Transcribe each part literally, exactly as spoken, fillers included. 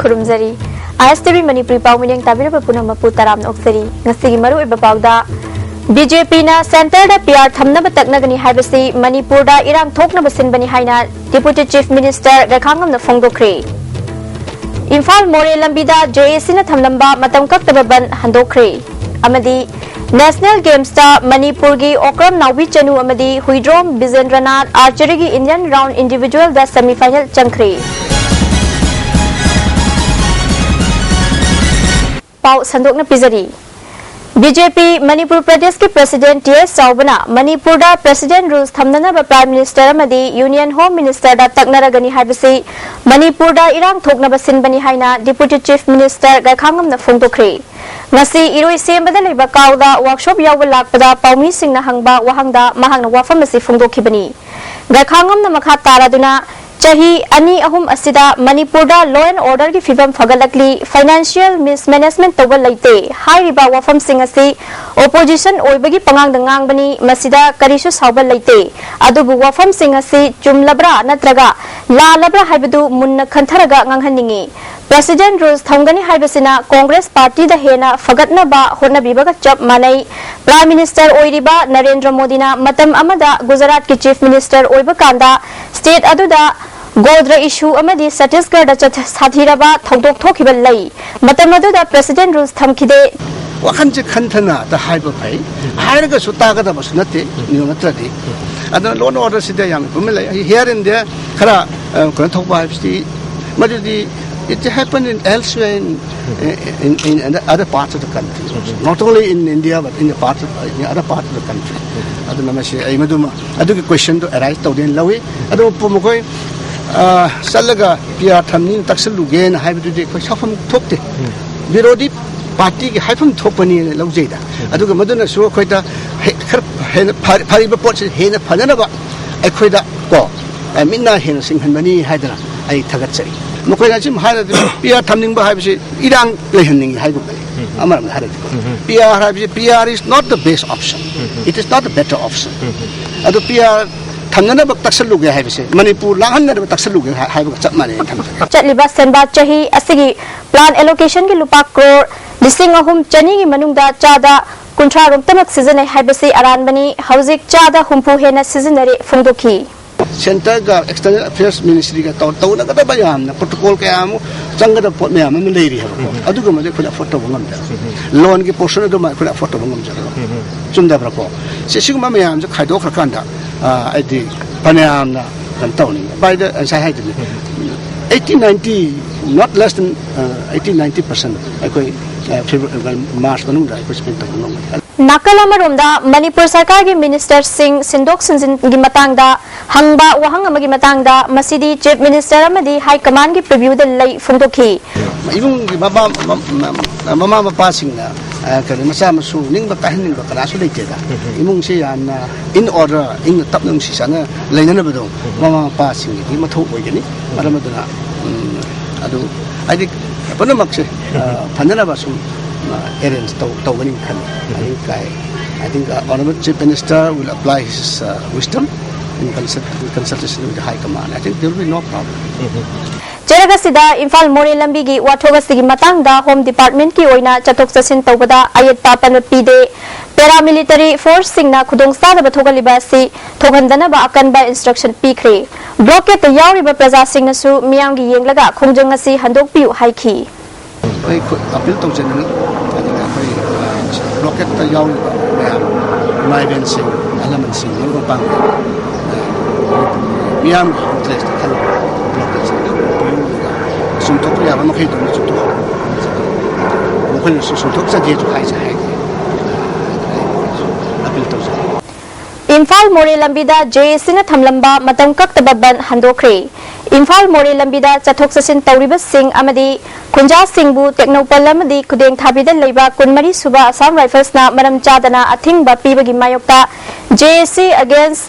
ꯈꯨꯔꯨꯝꯖꯔꯤ꯫ ꯑꯥꯏ ꯑꯦꯁ T V Manipuri ꯄꯥꯎ ꯃꯤꯠꯌꯦꯡ ꯇꯥꯕꯤꯔꯕ ꯄꯨꯝꯅꯃꯛꯄꯨ ꯇꯔꯥꯝꯅ ꯑꯣꯛꯆꯔꯤ꯫ ꯉꯁꯤꯒꯤ ꯃꯔꯨꯑꯣꯏꯕ ꯄꯥꯎꯗ, ꯕꯤ ꯖꯦ ꯄꯤꯅ ꯁꯦꯟꯇꯔꯗ ꯄꯤ ꯑꯥꯔ ꯊꯝꯅꯕ ꯇꯛꯅꯒꯅꯤ ꯍꯥꯏꯕꯁꯤ ꯃꯅꯤꯄꯨꯔꯗ ꯏꯔꯥꯡ ꯊꯣꯛꯅꯕ ꯁꯤꯟꯕꯅꯤ ꯍꯥꯏꯅ ꯗꯤꯄꯨꯇꯤ ꯆꯤꯐ ꯃꯤꯅꯤꯁꯇꯔ ꯒꯥꯏꯈꯥꯉꯝꯅ ꯐꯣꯡꯗꯣꯛꯈ꯭ꯔꯦ꯫ ꯏꯝꯐꯥꯜ ꯃꯣꯔꯦ ꯂꯝꯕꯤꯗ ꯖꯦ ꯑꯦ ꯁꯤꯅ ꯊꯝꯂꯝꯕ ꯃꯇꯝ ꯀꯛꯇꯕ ꯕꯟ ꯍꯟꯗꯣꯛꯈ꯭ꯔꯦ꯫ ꯑꯃꯗꯤ ꯅꯦꯁꯅꯦꯜ ꯒꯦꯝꯁꯇ ꯃꯅꯤꯄꯨꯔꯒꯤ ꯑꯣꯀ꯭ꯔꯝ ꯅꯥꯎꯕꯤ ꯆꯅꯨ ꯑꯃꯗꯤ ꯍꯨꯏꯗ꯭ꯔꯣꯝ ꯕꯤꯖꯦꯟꯗ꯭ꯔꯅꯥꯊ ꯑꯥꯔꯆꯔꯤꯒꯤ ꯏꯟꯗꯤꯌꯟ ꯔꯥꯎꯟ ꯏꯟꯗꯤꯚꯤꯖꯨꯋꯦꯜꯗ ꯁꯦꯃꯤꯐꯥꯏꯅꯦꯜ ꯆꯪꯈ꯭ꯔꯦ꯫ ꯄꯥꯎ ꯁꯟꯗꯣꯛꯅ ꯄꯤꯖꯔꯤ꯫ ꯕꯤ ꯖꯦ ꯄꯤ ꯃꯅꯤꯄꯨꯔ ꯄ꯭ꯔꯗꯦꯁꯀꯤ ꯄ꯭ꯔꯁꯤꯗꯦꯟꯠ ꯇꯤ ꯑꯦꯁ ꯆꯥꯎꯕꯅ ꯃꯅꯤꯄꯨꯔꯗ ꯄ꯭ꯔꯁꯤꯗꯦꯟꯠ ꯔꯨꯜꯁ ꯊꯝꯅꯅꯕ ꯄ꯭ꯔꯥꯏꯝ ꯃꯤꯅꯤꯁꯇꯔ ꯑꯃꯗꯤ ꯌꯨꯅꯤꯌꯟ ꯍꯣꯝ ꯃꯤꯅꯤꯁꯇꯔꯗ ꯇꯛꯅꯔꯒꯅꯤ ꯍꯥꯏꯕꯁꯤ ꯃꯅꯤꯄꯨꯔꯗ ꯏꯔꯥꯡ ꯊꯣꯛꯅꯕ ꯁꯤꯟꯕꯅꯤ ꯍꯥꯏꯅ ꯗꯤꯄꯨꯇꯤ ꯆꯤꯐ ꯃꯤꯅꯤꯁꯇꯔ ꯒꯥꯏꯈꯥꯉꯝꯅ ꯐꯣꯡꯗꯣꯛꯈ꯭ꯔꯦ꯫ ꯉꯁꯤ ꯏꯔꯣꯏꯁꯦꯝꯕꯗ ꯂꯩꯕ ꯀꯥꯎꯗ ꯋꯥꯛꯁꯣꯞ ꯌꯥꯎꯕ ꯂꯥꯛꯄꯗ ꯄꯥꯎꯃꯤꯁꯤꯡꯅ ꯍꯪꯕ ꯋꯥꯍꯪꯗ ꯃꯍꯥꯛꯅ ꯋꯥꯐꯝ ꯑꯁꯤ ꯐꯣꯡꯗꯣꯛꯈꯤꯕꯅꯤ꯫ ꯒꯥꯏꯈꯥꯉꯝꯅ ꯃꯈꯥ ꯇꯥꯔꯗꯨꯅ, ꯆꯍꯤ ꯑꯅꯤ ꯑꯍꯨꯝ ꯑꯁꯤꯗ ꯃꯅꯤꯄꯨꯔꯗ law and order ꯒꯤ ꯐꯤꯕꯝ ꯐꯒꯠꯂꯛꯂꯤ, financial mismanagement ꯇꯧꯕ ꯂꯩꯇꯦ꯫ ꯍꯥꯏꯔꯤꯕ ꯋꯥꯐꯝꯁꯤꯡ ꯑꯁꯤ opposition ꯑꯣꯏꯕꯒꯤ ꯄꯉꯥꯡꯗ ꯉꯥꯡꯕꯅꯤ, ꯃꯁꯤꯗ ꯀꯔꯤꯁꯨ ꯁꯥꯎꯕ ꯂꯩꯇꯦ꯫ ꯑꯗꯨꯕꯨ ꯋꯥꯐꯝꯁꯤꯡ ꯑꯁꯤ ꯆꯨꯝꯂꯕ꯭ꯔꯥ ꯅꯠꯇ꯭ꯔꯒ ꯂꯥꯜꯂꯕ꯭ꯔꯥ ꯍꯥꯏꯕꯗꯨ ꯃꯨꯟꯅ ꯈꯟꯊꯔꯒ ꯉꯥꯡꯍꯟꯅꯤꯡꯏ꯫ ꯄ꯭ꯔꯁꯤꯗꯦꯟꯠ ꯔꯨꯜꯁ ꯊꯝꯒꯅꯤ ꯍꯥꯏꯕꯁꯤꯅ ꯀꯣꯡꯒ꯭ꯔꯦꯁ ꯄꯥꯔꯇꯤꯗ ꯍꯦꯟꯅ ꯐꯒꯠꯅꯕ ꯍꯣꯠꯅꯕꯤꯕꯒ ꯆꯞ ꯃꯥꯟꯅꯩ꯫ ꯄ꯭ꯔꯥꯏꯝ ꯃꯤꯅꯤꯁꯇꯔ ꯑꯣꯏꯔꯤꯕ ꯅꯔꯦꯟꯗ꯭ꯔ ꯃꯣꯗꯤꯅ ꯃꯇꯝ ꯑꯃꯗ ꯒꯨꯖꯔꯥꯠꯀꯤ ꯆꯤꯐ ꯃꯤꯅꯤꯁꯇꯔ ꯑꯣꯏꯕ ꯀꯥꯟꯗ ꯁ꯭ꯇꯦꯠ ꯑꯗꯨꯗ ꯒꯣꯗ꯭ꯔ ꯏꯁꯨ ꯑꯃꯗꯤ ꯁꯠꯇꯤꯁꯒꯔꯗ ꯆꯠ-, ꯁꯥꯊꯤꯔꯕ ꯊꯧꯗꯣꯛ ꯊꯣꯛꯈꯤꯕ ꯂꯩ꯫ ꯃꯇꯝ ꯑꯗꯨꯗ ꯄ꯭ꯔꯁꯤꯗꯦꯟꯠ ꯔꯨꯜꯁ ꯊꯝꯈꯤꯗꯦ꯫ ꯋꯥꯈꯜꯁꯦ ꯈꯟꯊꯅ ꯑꯗ ꯍꯥꯏꯕ ꯐꯩ꯫ ꯍꯥꯏꯔꯒꯁꯨ ꯇꯥꯒꯗꯕꯁꯨ ꯅꯠꯇꯦ, ꯅꯤꯌꯣꯝ ꯅꯠꯇ꯭ꯔꯗꯤ꯫ ꯑꯗꯨꯅ law and order ꯁꯤꯗ ꯌꯥꯝꯅ ꯏꯝꯄ꯭ꯔꯨꯚꯃꯦꯟ ꯂꯩ꯫ Here and there ꯈꯔ, ꯑ, ꯀꯩꯅꯣ ꯊꯣꯛꯄ ꯍꯥꯏꯕꯁꯤꯗꯤ, ꯃꯗꯨꯗꯤ it happened in elsewhere in, in, in other parts of the country. Not only in India, but in the parts of, in other parts of the country. ꯑꯗꯨꯅ ꯃꯁꯤ ꯑꯩ ꯃꯗꯨꯃ, ꯑꯗꯨꯒꯤ ꯀꯣꯏꯁꯟꯗꯣ ꯑꯦꯔꯥꯏꯁ ꯇꯧꯗꯦꯅ ꯂꯧꯏ꯫ ꯑꯗꯨꯕꯨ ꯃꯈꯣꯏ, ꯑ, ꯆꯠꯂꯒ ꯄꯤ ꯑꯥꯔ ꯊꯝꯅꯤꯅ ꯇꯛꯁꯤꯜꯂꯨꯒꯦꯅ ꯍꯥꯏꯕꯗꯨꯗꯤ ꯑꯩꯈꯣꯏ ꯁꯥꯐꯝ ꯊꯣꯛꯇꯦ꯫ ꯕꯤꯔꯣꯙꯤ ꯄꯥꯔꯇꯤꯒꯤ ꯍꯥꯏꯐꯝ ꯊꯣꯛꯄꯅꯤꯅ ꯂꯧꯖꯩꯗ꯫ ꯑꯗꯨꯒ ꯃꯗꯨꯅꯁꯨ ꯑꯩꯈꯣꯏꯗ ꯍꯦ-, ꯈꯔ ꯍꯦꯟꯅ ꯐ-, ꯐꯔꯤꯕ ꯄꯣꯠꯁꯤ ꯍꯦꯟꯅ ꯐꯅꯅꯕ ꯑꯩꯈꯣꯏꯗ ꯀꯣ, ꯑ, ꯃꯤꯠ ꯅꯥ ꯍꯦꯟꯅ ꯁꯤꯡꯍꯟꯕꯅꯤ ꯍꯥꯏꯗꯅ ꯑꯩ ꯊꯥꯒꯠꯆꯔꯤ꯫ ꯃꯈꯣꯏꯅ ꯑꯁꯨꯝ ꯍꯥꯏꯔꯗꯤ ꯄꯤ ꯑꯥꯔ ꯊꯝꯅꯤꯡꯕ ꯍꯥꯏꯕꯁꯤ ꯏꯔꯥꯡ ꯂꯩꯍꯟꯅꯤꯡꯉꯤ ꯍꯥꯏꯒꯨꯝꯕꯅꯤ꯫ ꯑꯃꯔꯣꯝꯗ ꯍꯥꯏꯔꯗꯤ ꯄꯤ ꯑꯥꯔ ꯍꯥꯏꯕꯁꯤ, P R is not the best option. It is not the better option. ꯑꯗꯨ ꯄꯤ ꯑꯥꯔ ꯊꯝꯅꯅꯕ ꯇꯛꯁꯜꯂꯨꯒꯦ ꯍꯥꯏꯕꯁꯦ, ꯃꯅꯤꯄꯨꯔ ꯂꯥꯡꯍꯟꯅꯅꯕ ꯇꯛꯁꯜꯂꯨꯒꯦ ꯍꯥꯏ-, ꯍꯥꯏꯕꯒ ꯆꯞ ꯃꯥꯟꯅꯩ ꯊꯝꯕꯁꯦ꯫ ꯆꯠꯂꯤꯕ ꯁꯦꯟꯕꯥ ꯆꯍꯤ ꯑꯁꯤꯒꯤ plan allocationꯒꯤ ꯂꯨꯄꯥ ꯀ꯭ꯔꯣꯔ ꯂꯤꯁꯤꯡ ꯑꯍꯨꯝ ꯆꯅꯤꯒꯤ ꯃꯅꯨꯡꯗ ꯆꯥꯗ ꯀꯨꯟꯊ꯭ꯔꯥ ꯔꯣꯝꯇꯃꯛ ꯁꯤꯖꯤꯟꯅꯩ ꯍꯥꯏꯕꯁꯤ ꯑꯔꯥꯟꯕꯅꯤ꯫ ꯍꯧꯖꯤꯛ ꯆꯥꯗ ꯍꯨꯝꯐꯨ ꯍꯦꯟꯅ ꯁꯤꯖꯤꯟꯅꯔꯦ ꯐꯣꯡꯗꯣꯛꯈꯤ꯫ Centreꯒ External Affairs Ministryꯒ ꯇꯧ-, ꯇꯧꯅꯒꯗꯕ ꯌꯥꯝꯅ protocol ꯀꯌꯥ ꯑꯃ ꯆꯪꯒꯗꯕ ꯄꯣꯠ ꯃꯌꯥꯝ ꯑꯃ ꯂꯩꯔꯤ ꯍꯥꯏꯕꯀꯣ꯫ ꯑꯗꯨꯒꯨꯝꯕꯁꯦ ꯑꯩꯈꯣꯏꯅ afford ꯇꯧꯕ ꯉꯝꯗꯕ꯫ Loanꯒꯤ portion ꯑꯗꯨꯃ ꯑꯩꯈꯣꯏꯅ afford ꯇꯧꯕ ꯉꯝꯖꯗꯕ꯫ ꯆꯨꯝꯗꯕ꯭ꯔꯥꯀꯣ? ꯁꯤ ꯁꯤꯒꯨꯝꯕ ꯃꯌꯥꯝꯁꯦ ꯈꯥꯏꯗꯣꯛꯈ꯭ꯔꯀꯥꯟꯗ, ꯑ, ꯍꯥꯏꯗꯤ ꯐꯅꯌꯥꯝꯅ ꯀꯩꯅꯣ ꯇꯧꯅꯤ꯫ By the, ꯉꯁꯥꯏ ꯍꯥꯏꯗꯨꯅꯤ, eighty ninety, not less than, uh, eighty ninety percent ꯑꯩꯈꯣꯏ, ꯑ, February, March ꯃꯅꯨꯡꯗ ꯑꯩꯈꯣꯏ spend ꯇꯧꯕ ꯉꯝꯒꯅꯤ꯫ ꯅꯥꯀꯜ ꯑꯃꯔꯣꯝꯗ ꯃꯅꯤꯄꯨꯔ ꯁꯔꯀꯥꯔꯒꯤ ꯃꯤꯅꯤꯁꯇꯔꯁꯤꯡ ꯁꯤꯟꯗꯣꯛ ꯁꯤꯟꯖꯤꯟꯒꯤ ꯃꯇꯥꯡꯗ ꯍꯪꯕ ꯋꯥꯍꯪ ꯑꯃꯒꯤ ꯃꯇꯥꯡꯗ ꯃꯁꯤꯗꯤ Chief Minister ꯑꯃꯗꯤ High Commandꯒꯤ previewꯗ ꯂꯩ ꯐꯣꯡꯗꯣꯛꯈꯤ꯫ ꯏꯃꯨꯡꯒꯤ ꯃꯃꯥ, ꯃ-, ꯃ-, ꯃꯃꯥ ꯃꯄꯥꯁꯤꯡꯅ, ꯑ, ꯀꯔꯤ, ꯃꯆꯥ ꯃꯁꯨ ꯅꯤꯡꯕ ꯀꯥꯏꯍꯟꯅꯤꯡꯕ ꯀꯅꯥꯁꯨ ꯂꯩꯇꯦꯗ꯫ ꯏꯃꯨꯡꯁꯤ ꯌꯥꯝꯅ in order, ꯏꯪꯅ ꯇꯞꯅ ꯅꯨꯡꯁꯤ ꯆꯥꯟꯅ ꯂꯩꯅꯅꯕꯗꯣ ꯃꯃꯥ ꯃꯄꯥꯁꯤꯡꯒꯤꯗꯤ ꯃꯊꯧ ꯑꯣꯏꯒꯅꯤ꯫ ꯃꯔꯝ ꯑꯗꯨꯅ, ꯎꯝ, ꯑꯗꯨ ꯍꯥꯏꯗꯤ ꯄꯨꯝꯅꯃꯛꯁꯦ, ꯑ, ꯐꯅꯅꯕ ꯁꯨꯝ, ꯑ, arrange ꯇꯧ-, ꯇꯧꯒꯅꯤ ꯈꯜꯂꯤ꯫ I think I, I think, uh, Honorable Chief Minister will apply his, uh, wisdom in consult-, in consultation with the High Command. I think there will be no problem. ꯆꯦꯔꯛ ꯑꯁꯤꯗ ꯏꯝꯐꯥꯜ ꯃꯣꯔꯦ ꯂꯝꯕꯤꯒꯤ ꯋꯥꯊꯣꯛ ꯑꯁꯤꯒꯤ ꯃꯇꯥꯡꯗ Home Departmentꯀꯤ ꯑꯣꯏꯅ ꯆꯠꯊꯣꯛ ꯆꯠꯁꯤꯟ ꯇꯧꯕꯗ ꯑꯌꯦꯠꯄ ꯑꯄꯟꯕ ꯄꯤꯗꯦ꯫ Paramilitary forceꯁꯤꯡꯅ ꯈꯨꯗꯣꯡꯆꯥꯗꯕ ꯊꯣꯛꯍꯜꯂꯤꯕ ꯑꯁꯤ ꯊꯣꯛꯍꯟꯗꯅꯕ ꯑꯀꯟꯕ instruction ꯄꯤꯈ꯭ꯔꯦ꯫ Blockadeꯇ ꯌꯥꯎꯔꯤꯕ ꯄ꯭ꯔꯖꯥꯁꯤꯡꯅꯁꯨ ꯃꯤꯌꯥꯝꯒꯤ ꯌꯦꯡꯂꯒ ꯈꯣꯡꯖꯪ ꯑꯁꯤ ꯍꯟꯗꯣꯛꯄꯤꯌꯨ ꯍꯥꯏꯈꯤ꯫ ꯑꯩꯈꯣꯏ appeal ꯇꯧꯖꯅꯤꯡꯉꯤ꯫ ꯑꯗꯨꯒ ꯑꯩꯈꯣꯏ, ꯑ, blockadeꯇ ꯌꯥꯎꯔꯤꯕ ꯃꯌꯥꯝ, ꯏꯃꯥ ꯏꯕꯦꯟꯁꯤꯡ, ꯑꯍꯜ ꯂꯃꯟꯁꯤꯡ, ꯃꯔꯨꯞ ꯃꯄꯥꯡ, ꯑ, ꯃꯤꯌꯥꯝꯒꯤ interestꯇ ꯈꯜꯂꯒ blockadeꯁꯤꯡ ꯑꯗꯨ ꯄꯤꯌꯨ꯫ ꯆꯨꯝꯊꯣꯛꯄ ꯌꯥꯕ ꯃꯈꯩꯗꯨꯅ ꯆꯨꯝꯊꯣꯛ-, ꯃꯈꯣꯏꯅꯁꯨ ꯆꯨꯝꯊꯣꯛꯆꯒꯦꯁꯨ ꯍꯥꯏꯁꯦ ꯍꯥꯏꯒꯦ꯫ ꯑꯩ appeal ꯇꯧꯖꯔꯤ꯫ ꯏꯝꯐꯥꯜ ꯃꯣꯔꯦ ꯂꯝꯕꯤꯗ JACꯅ ꯊꯝꯂꯝꯕ ꯃꯇꯝ ꯀꯛꯇꯕ ꯕꯟ ꯍꯟꯗꯣꯛꯈ꯭ꯔꯦ꯫ ꯏꯝꯐꯥꯜ ꯃꯣꯔꯦ ꯂꯝꯕꯤꯗ ꯆꯠꯊꯣꯛ ꯆꯠꯁꯤꯟ ꯇꯧꯔꯤꯕꯁꯤꯡ ꯑꯃꯗꯤ ꯈꯨꯟꯖꯥꯁꯤꯡꯕꯨ ꯇꯦꯡꯅꯧꯄꯜ ꯑꯃꯗꯤ ꯈꯨꯗꯦꯡ ꯊꯥꯕꯤꯗ ꯂꯩꯕ ꯀꯨꯟꯃꯔꯤ ꯁꯨꯕ Assam Riflesꯅ ꯃꯔꯝ ꯆꯥꯗꯅ ꯑꯊꯤꯡꯕ ꯄꯤꯕꯒꯤ ꯃꯥꯌꯣꯛꯇ JAC against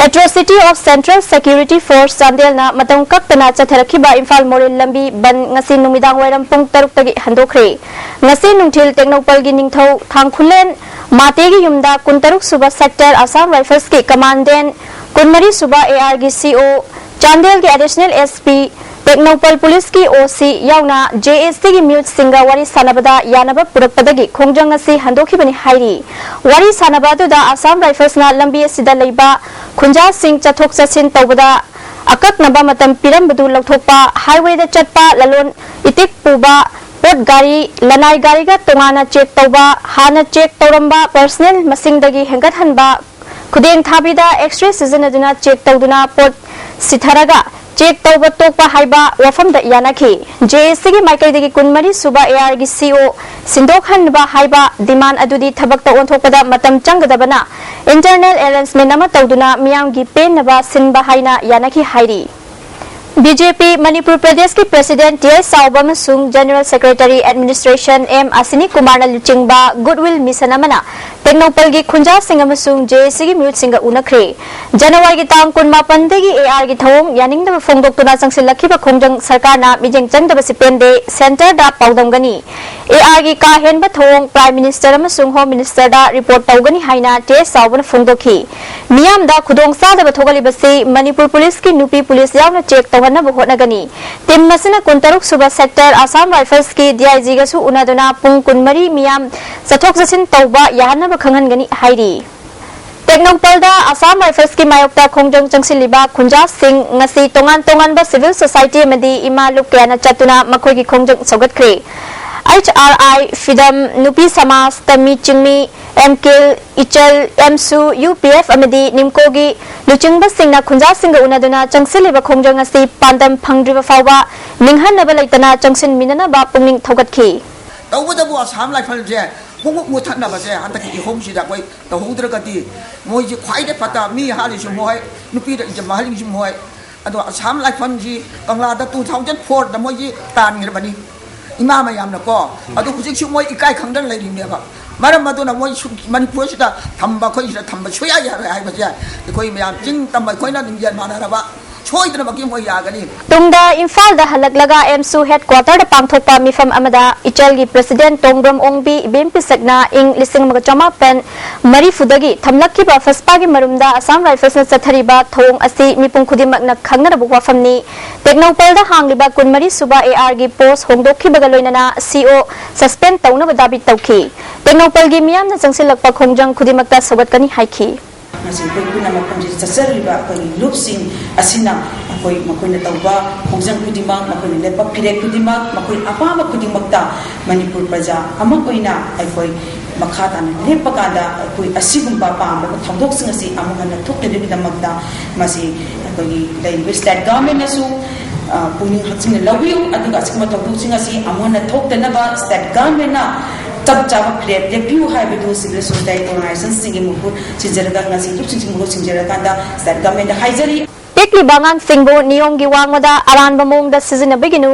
Atrocity of Central Security Force ꯆꯥꯟꯗꯦꯜꯅ ꯃꯇꯝ ꯀꯛꯇꯅ ꯆꯠꯊꯔꯛꯈꯤꯕ ꯏꯝꯐꯥꯜ ꯃꯣꯔꯦ ꯂꯝꯕꯤ ꯕꯟ ꯉꯁꯤ ꯅꯨꯃꯤꯗꯥꯡ ꯋꯥꯏꯔꯝ ꯄꯨꯡ ꯇꯔꯨꯛꯇꯒꯤ ꯍꯟꯗꯣꯛꯈ꯭ꯔꯦ꯫ ꯉꯁꯤ ꯅꯨꯡꯊꯤꯜ ꯇꯦꯡꯅꯧꯄꯜꯒꯤ ꯅꯤꯡꯊꯧ ꯊꯥꯡꯈꯨꯂꯦꯟ ꯃꯥꯇꯦꯒꯤ ꯌꯨꯝꯗ ꯀꯨꯟꯇꯔꯨꯛ ꯁꯨꯕ Sector Assam Riflesꯀꯤ Commandant ꯀꯨꯟꯃꯔꯤ ꯁꯨꯕ ꯑꯦ ꯑꯥꯔꯒꯤ ꯁꯤ ꯑꯣ, ꯆꯥꯟꯗꯦꯜꯒꯤ ꯑꯦꯗꯤꯁꯅꯦꯜ ꯑꯦꯁ ꯄꯤ, ꯇꯦꯡꯅꯧꯄꯜ ꯄꯨꯂꯤꯁꯀꯤ ꯑꯣ ꯁꯤ ꯌꯥꯎꯅ ꯖꯦ ꯑꯦ ꯁꯤꯒꯤ ꯃꯤꯍꯨꯠꯁꯤꯡꯒ ꯋꯥꯔꯤ ꯁꯥꯟꯅꯕꯗ ꯌꯥꯅꯕ ꯄꯨꯔꯛꯄꯗꯒꯤ ꯈꯣꯡꯖꯪ ꯑꯁꯤ ꯍꯟꯗꯣꯛꯈꯤꯕꯅꯤ ꯍꯥꯏꯔꯤ꯫ ꯋꯥꯔꯤ ꯁꯥꯟꯅꯕ ꯑꯗꯨꯗ ꯑꯁꯥꯝ ꯔꯥꯏꯐꯜꯁꯅ ꯂꯝꯕꯤ ꯑꯁꯤꯗ ꯂꯩꯕ ꯈꯨꯟꯖꯥꯁꯤꯡ ꯆꯠꯊꯣꯛ ꯆꯠꯁꯤꯟ ꯇꯧꯕꯗ ꯑꯀꯛꯅꯕ ꯃꯇꯝ ꯄꯤꯔꯝꯕꯗꯨ ꯂꯧꯊꯣꯛꯄ, ꯍꯥꯏꯋꯦꯗ ꯆꯠꯄ, ꯂꯂꯣꯟ ꯏꯇꯤꯛ ꯄꯨꯕ, ꯄꯣꯠ ꯒꯥꯔꯤ, ꯂꯅꯥꯏ ꯒꯥꯔꯤꯒ ꯇꯣꯉꯥꯟꯅ ꯆꯦꯛ ꯇꯧꯕ, ꯍꯥꯟꯅ ꯆꯦꯛ ꯇꯧꯔꯝꯕ ꯄꯔꯁꯅꯦꯜ ꯃꯁꯤꯡꯗꯒꯤ ꯍꯦꯟꯒꯠꯍꯟꯕ, ꯈꯨꯗꯦꯡ ꯊꯥꯕꯤꯗ ꯑꯦꯛꯁ-ꯔꯦ ꯁꯤꯖꯤꯟꯅꯗꯨꯅ ꯆꯦꯛ ꯇꯧꯗꯨꯅ ꯄꯣꯠ ꯁꯤꯊꯔꯒ ꯆꯦꯛ ꯇꯧꯕ ꯇꯣꯛꯄ ꯍꯥꯏꯕ ꯋꯥꯐꯝꯗ ꯌꯥꯅꯈꯤ꯫ ꯖꯦ ꯑꯦ ꯁꯤꯒꯤ ꯃꯥꯏꯀꯩꯗꯒꯤ ꯀꯨꯟꯃꯔꯤ ꯁꯨꯕ ꯑꯦ ꯑꯥꯔꯒꯤ ꯁꯤ ꯑꯣ ꯁꯤꯟꯗꯣꯛꯍꯟꯕ ꯍꯥꯏꯕ ꯗꯤꯃꯥꯟ ꯑꯗꯨꯗꯤ ꯊꯕꯛꯇ ꯑꯣꯟꯊꯣꯛꯄꯗ ꯃꯇꯝ ꯆꯪꯒꯗꯕꯅ ꯏꯟꯇꯔꯅꯦꯜ ꯑꯦꯔꯦꯟꯖꯃꯦꯟ ꯑꯃ ꯇꯧꯗꯨꯅ ꯃꯤꯌꯥꯝꯒꯤ ꯄꯦꯟꯅꯕ ꯁꯤꯟꯕ ꯍꯥꯏꯅ ꯌꯥꯅꯈꯤ ꯍꯥꯏꯔꯤ꯫ ꯕꯤ ꯖꯦ ꯄꯤ ꯃꯅꯤꯄꯨꯔ ꯄ꯭ꯔꯗꯦꯁꯀꯤ ꯄ꯭ꯔꯦꯁꯤꯗꯦꯟꯠ ꯇꯤ ꯑꯥꯏ ꯆꯥꯎꯕ ꯑꯃꯁꯨꯡ ꯖꯦꯅꯔꯦꯜ ꯁꯦꯀ꯭ꯔꯦꯇꯔꯤ ꯑꯦꯗꯃꯤꯅꯤꯁꯇ꯭ꯔꯦꯁꯟ ꯑꯦꯝ ꯑꯁꯤꯅꯤ ꯀꯨꯃꯥꯔꯅ ꯂꯨꯆꯤꯡꯕ ꯒꯨꯗꯋꯤꯜ ꯃꯤꯁꯟ ꯑꯃꯅ ꯇꯦꯡꯅꯧꯄꯜꯒꯤ ꯈꯨꯟꯖꯥꯁꯤꯡ ꯑꯃꯁꯨꯡ ꯖꯦ ꯑꯦ ꯁꯤꯒꯤ ꯃꯤꯍꯨꯠꯁꯤꯡꯒ ꯎꯅꯈ꯭ꯔꯦ꯫ ꯖꯅꯋꯥꯔꯤꯒꯤ ꯇꯥꯡ ꯀꯨꯟꯃꯥꯄꯟꯗꯒꯤ ꯑꯦ ꯑꯥꯔꯒꯤ ꯊꯧꯑꯣꯡ ꯌꯥꯅꯤꯡꯗꯕ ꯐꯣꯡꯗꯣꯛꯇꯨꯅ ꯆꯪꯁꯤꯜꯂꯛꯈꯤꯕ ꯈꯣꯡꯖꯪ ꯁꯔꯀꯥꯔꯅ ꯃꯤꯠꯌꯦꯡ ꯆꯪꯗꯕꯁꯤ ꯄꯦꯟꯗꯦ, ꯁꯦꯟꯇꯔꯗ ꯄꯥꯎꯗꯝꯒꯅꯤ꯫ ꯑꯦ ꯑꯥꯔꯒꯤ ꯀꯥ ꯍꯦꯟꯕ ꯊꯧꯑꯣꯡ ꯄ꯭ꯔꯥꯏꯝ ꯃꯤꯅꯤꯁꯇꯔ ꯑꯃꯁꯨꯡ ꯍꯣꯝ ꯃꯤꯅꯤꯁꯇꯔꯗ ꯔꯤꯄꯣꯔꯠ ꯇꯧꯒꯅꯤ ꯍꯥꯏꯅ ꯇꯤ ꯑꯥꯏ ꯆꯥꯎꯕꯅ ꯐꯣꯡꯗꯣꯛꯈꯤ꯫ ꯃꯤꯌꯥꯝꯗ ꯈꯨꯗꯣꯡꯆꯥꯗꯕ ꯊꯣꯛꯍꯜꯂꯤꯕꯁꯤ ꯃꯅꯤꯄꯨꯔ ꯄꯨꯂꯤꯁꯀꯤ ꯅꯨꯄꯤ ꯄꯨꯂꯤꯁ ꯌꯥꯎꯅ ꯆꯦꯛ ꯇꯧꯍꯟꯅꯕ ꯍꯣꯠꯅꯒꯅꯤ꯫ ꯇꯤꯝ ꯑꯁꯤꯅ ꯀꯨꯟꯇꯔꯨꯛ ꯁꯨꯕ ꯁꯦꯛꯇꯔ ꯑꯁꯥꯝ ꯔꯥꯏꯐꯜꯁꯀꯤ ꯗꯤ ꯑꯥꯏ ꯖꯤꯒꯁꯨ ꯎꯅꯗꯨꯅ ꯄꯨꯡ ꯀꯨꯟꯃꯔꯤ ꯃꯤꯌꯥꯝ ꯆꯠꯊꯣꯛ ꯆꯠꯁꯤꯟ ꯇꯧꯕ ꯌꯥꯍꯟꯅꯕ ꯈꯪꯍꯟꯒꯅꯤ ꯍꯥꯏꯔꯤ꯫ ꯇꯦꯡꯅꯧꯄꯜꯗ ꯑꯁꯥꯝ ꯔꯥꯏꯐꯜꯁꯀꯤ ꯃꯥꯌꯣꯛꯇ ꯈꯣꯡꯖꯪ ꯆꯪꯁꯤꯜꯂꯤꯕ ꯈꯨꯟꯖꯥꯁꯤꯡ ꯉꯁꯤ ꯇꯣꯉꯥꯟ ꯇꯣꯉꯥꯟꯕ ꯁꯤꯚꯤꯜ ꯁꯣꯁꯥꯏꯇꯤ ꯑꯃꯗꯤ ꯏꯃꯥ ꯂꯨꯞ ꯀꯌꯥꯅ ꯆꯠꯇꯨꯅ ꯃꯈꯣꯏꯒꯤ ꯈꯣꯡꯖꯪ ꯁꯧꯒꯠꯈ꯭ꯔꯦ꯫ ꯑꯩꯆ ꯑꯥꯔ ꯑꯥꯏ, ꯐꯤꯗꯝ, ꯅꯨꯄꯤ ꯁꯃꯥꯖ, ꯇꯝꯃꯤ ꯆꯤꯡꯃꯤ, ꯑꯦꯝ ꯀꯤꯜ, ꯏꯆꯜ, ꯑꯦꯝꯁꯨ, ꯌꯨ ꯄꯤ ꯑꯦꯐ ꯑꯃꯗꯤ ꯅꯤꯝꯀꯣꯒꯤ ꯂꯨꯆꯤꯡꯕꯁꯤꯡꯅ ꯈꯨꯟꯖꯥꯁꯤꯡꯒ ꯎꯅꯗꯨꯅ ꯆꯪꯁꯤꯜꯂꯤꯕ ꯈꯣꯡꯖꯪ ꯑꯁꯤ ꯄꯥꯟꯗꯝ ꯐꯪꯗ꯭ꯔꯤꯕ ꯐꯥꯎꯕ ꯅꯤꯡꯍꯟꯅꯕ ꯂꯩꯇꯅ ꯆꯪꯁꯤꯟꯃꯤꯟꯅꯅꯕ ꯄꯨꯛꯅꯤꯡ ꯊꯧꯒꯠꯈꯤ꯫ ꯇꯧꯕꯇꯕꯨ ꯑꯁꯥꯝ ꯔꯥꯏꯐꯜꯁꯦ ꯄꯨꯡꯃꯨꯠ ꯃꯨꯠꯊꯠꯅꯕꯁꯦ ꯍꯟꯗꯛꯀꯤ ꯏꯍꯧꯁꯤꯗ ꯑꯩꯈꯣꯏ ꯇꯧꯍꯧꯗ꯭ꯔꯒꯗꯤ ꯃꯣꯏꯁꯤ ꯈ꯭ꯋꯥꯏꯗꯩ ꯐꯠꯇ ꯃꯤ ꯍꯥꯠꯂꯤꯁꯨ ꯃꯣꯏ, ꯅꯨꯄꯤꯗ ꯏꯖꯠ ꯃꯥꯡꯍꯜꯂꯤꯁꯨ ꯃꯣꯏ꯫ ꯑꯗꯣ ꯑꯁꯥꯝ ꯂꯥꯏꯐꯝꯁꯤ ꯀꯪꯂꯥꯗ ꯇꯨ ꯊꯥꯎꯖꯟ ꯐꯣꯔꯗ ꯃꯣꯏꯁꯤ ꯇꯥꯟꯈ꯭ꯔꯕꯅꯤ, ꯏꯃꯥ ꯃꯌꯥꯝꯅꯀꯣ꯫ ꯑꯗꯨ ꯍꯧꯖꯤꯛꯁꯨ ꯃꯣꯏ ꯏꯀꯥꯏ ꯈꯪꯗꯅ ꯂꯩꯔꯤꯕꯅꯦꯕ꯫ ꯃꯔꯝ ꯑꯗꯨꯅ ꯃꯣꯏ ꯁꯨ-, ꯃꯅꯤꯄꯨꯔꯁꯤꯗ ꯊꯝꯕ, ꯑꯩꯈꯣꯏ ꯁꯤꯗ ꯊꯝꯕ ꯁꯨꯌꯥ ꯌꯥꯔꯣꯏ ꯍꯥꯏꯕꯁꯦ ꯑꯩꯈꯣꯏ ꯃꯌꯥꯝ ꯆꯤꯡ ꯇꯝꯕ ꯑꯩꯈꯣꯏꯅ ꯂꯤꯡꯖꯦꯜ ꯃꯥꯟꯅꯔꯕ ꯁꯣꯏꯗꯅꯃꯛꯀꯤ ꯃꯣꯏ ꯌꯥꯒꯅꯤ꯫ ꯇꯨꯡꯗ ꯏꯝꯐꯥꯜꯗ ꯍꯜꯂꯛꯂꯒ ꯑꯦꯝꯁꯨ ꯍꯦꯗꯀ꯭ꯋꯥꯇꯔꯗ ꯄꯥꯡꯊꯣꯛꯄ ꯃꯤꯐꯝ ꯑꯃꯗ ꯏꯆꯜꯒꯤ ꯄ꯭ꯔꯁꯤꯗꯦꯟ ꯇꯣꯡꯕ꯭ꯔꯝ ꯑꯣꯡꯕꯤ ꯏꯕꯦꯝ ꯄꯤꯁꯛꯅ ꯏꯪ ꯂꯤꯁꯤꯡ ꯑꯃꯒ ꯆꯃꯥꯄꯟ ꯃꯔꯤꯐꯨꯗꯒꯤ ꯊꯝꯂꯛꯈꯤꯕ ꯐꯁꯄꯥꯒꯤ ꯃꯔꯨꯝꯗ ꯑꯁꯥꯝ ꯔꯥꯏꯐꯜꯁꯅ ꯆꯠꯊꯔꯤꯕ ꯊꯧꯑꯣꯡ ꯑꯁꯤ ꯃꯤꯄꯨꯝ ꯈꯨꯗꯤꯡꯃꯛꯅ ꯈꯪꯅꯔꯕ ꯋꯥꯐꯝꯅꯤ꯫ ꯇꯦꯡꯅꯧꯄꯜꯗ ꯍꯥꯡꯂꯤꯕ ꯀꯨꯟꯃꯔꯤ ꯁꯨꯕ ꯑꯦ ꯑꯥꯔꯒꯤ ꯄꯣꯁ ꯍꯣꯡꯗꯣꯛꯈꯤꯕꯒ ꯂꯣꯏꯅꯅ ꯁꯤ ꯑꯣ ꯁꯁꯄꯦꯟ ꯇꯧꯅꯕ ꯗꯥꯕꯤ ꯇꯧꯈꯤ꯫ ꯇꯦꯡꯅꯧꯄꯜꯒꯤ ꯃꯤꯌꯥꯝꯅ ꯆꯪꯁꯤꯜꯂꯛꯄ ꯈꯣꯡꯖꯪ ꯈꯨꯗꯤꯡꯃꯛꯇ ꯁꯧꯒꯠꯀꯅꯤ ꯍꯥꯏꯈꯤ꯫ ꯉꯁꯤ ꯑꯩꯈꯣꯏ ꯄꯨꯟꯅ ꯃꯐꯝꯁꯤꯗ ꯆꯠꯆꯔꯤꯕ ꯑꯩꯈꯣꯏꯒꯤ ꯂꯨꯞꯁꯤꯡ ꯑꯁꯤꯅ ꯑꯩꯈꯣꯏ ꯃꯈꯣꯏꯅ ꯇꯧꯕ ꯈꯣꯡꯖꯪ ꯈꯨꯗꯤꯡꯃꯛ, ꯃꯈꯣꯏꯅ ꯂꯦꯞꯄ ꯐꯤꯔꯦꯞ ꯈꯨꯗꯤꯡꯃꯛ, ꯃꯈꯣꯏ ꯑꯄꯥꯝꯕ ꯈꯨꯗꯤꯡꯃꯛꯇ ꯃꯅꯤꯄꯨꯔ ꯄ꯭ꯔꯖꯥ ꯑꯃ ꯑꯣꯏꯅ ꯑꯩꯈꯣꯏ ꯃꯈꯥ ꯇꯥꯅ ꯂꯦꯞꯄ ꯀꯥꯟꯗ ꯑꯩꯈꯣꯏ ꯑꯁꯤꯒꯨꯝꯕ ꯄꯥꯝꯗꯕ ꯊꯧꯗꯣꯛꯁꯤꯡ ꯑꯁꯤ ꯑꯃꯨꯛ ꯍꯟꯅ ꯊꯣꯛꯇꯅꯕꯒꯤꯗꯃꯛꯇ ꯃꯁꯤ ꯑꯩꯈꯣꯏꯒꯤ ꯂꯩꯔꯤꯕ ꯁ꯭ꯇꯦꯠ ꯒꯚꯔꯟꯃꯦꯟꯅꯁꯨ ꯑ, ꯄꯨꯛꯅꯤꯡ ꯍꯛꯆꯤꯟꯅ ꯂꯧꯕꯤꯌꯨ, ꯑꯗꯨꯒ ꯑꯁꯤꯒꯨꯝꯕ ꯊꯧꯗꯣꯛꯁꯤꯡ ꯑꯁꯤ ꯑꯃꯨꯛ ꯍꯟꯅ ꯊꯣꯛꯇꯅꯕ ꯁ꯭ꯇꯦꯠ ꯒꯚꯔꯟꯃꯦꯟꯅ ꯆꯞ ꯆꯥꯕ ꯐꯤꯔꯦꯞ ꯂꯦꯞꯄꯤꯌꯨ ꯍꯥꯏꯕꯗꯨ ꯁꯤꯚꯤꯜ ꯁꯣꯁꯥꯏꯇꯤ ꯑꯣꯔꯒꯅꯥꯏꯖꯦꯁꯟꯁꯤꯡꯒꯤ ꯃꯍꯨꯠ ꯁꯤꯟꯖꯔꯒ ꯉꯁꯤ ꯂꯨꯞꯁꯤꯡꯁꯤꯒꯤ ꯃꯍꯨꯠ ꯁꯤꯟꯖꯔꯀꯥꯟꯗ ꯁ꯭ꯇꯦꯠ ꯒꯚꯔꯟꯃꯦꯟꯗ ꯍꯥꯏꯖꯔꯤ꯫ ꯄꯤꯛꯂꯤꯕ ꯑꯉꯥꯡꯁꯤꯡꯕꯨ ꯅꯤꯌꯣꯝꯒꯤ ꯋꯥꯡꯃꯗ ꯑꯔꯥꯟꯕ ꯃꯑꯣꯡꯗ ꯁꯤꯖꯤꯟꯅꯕꯤꯒꯅꯨ,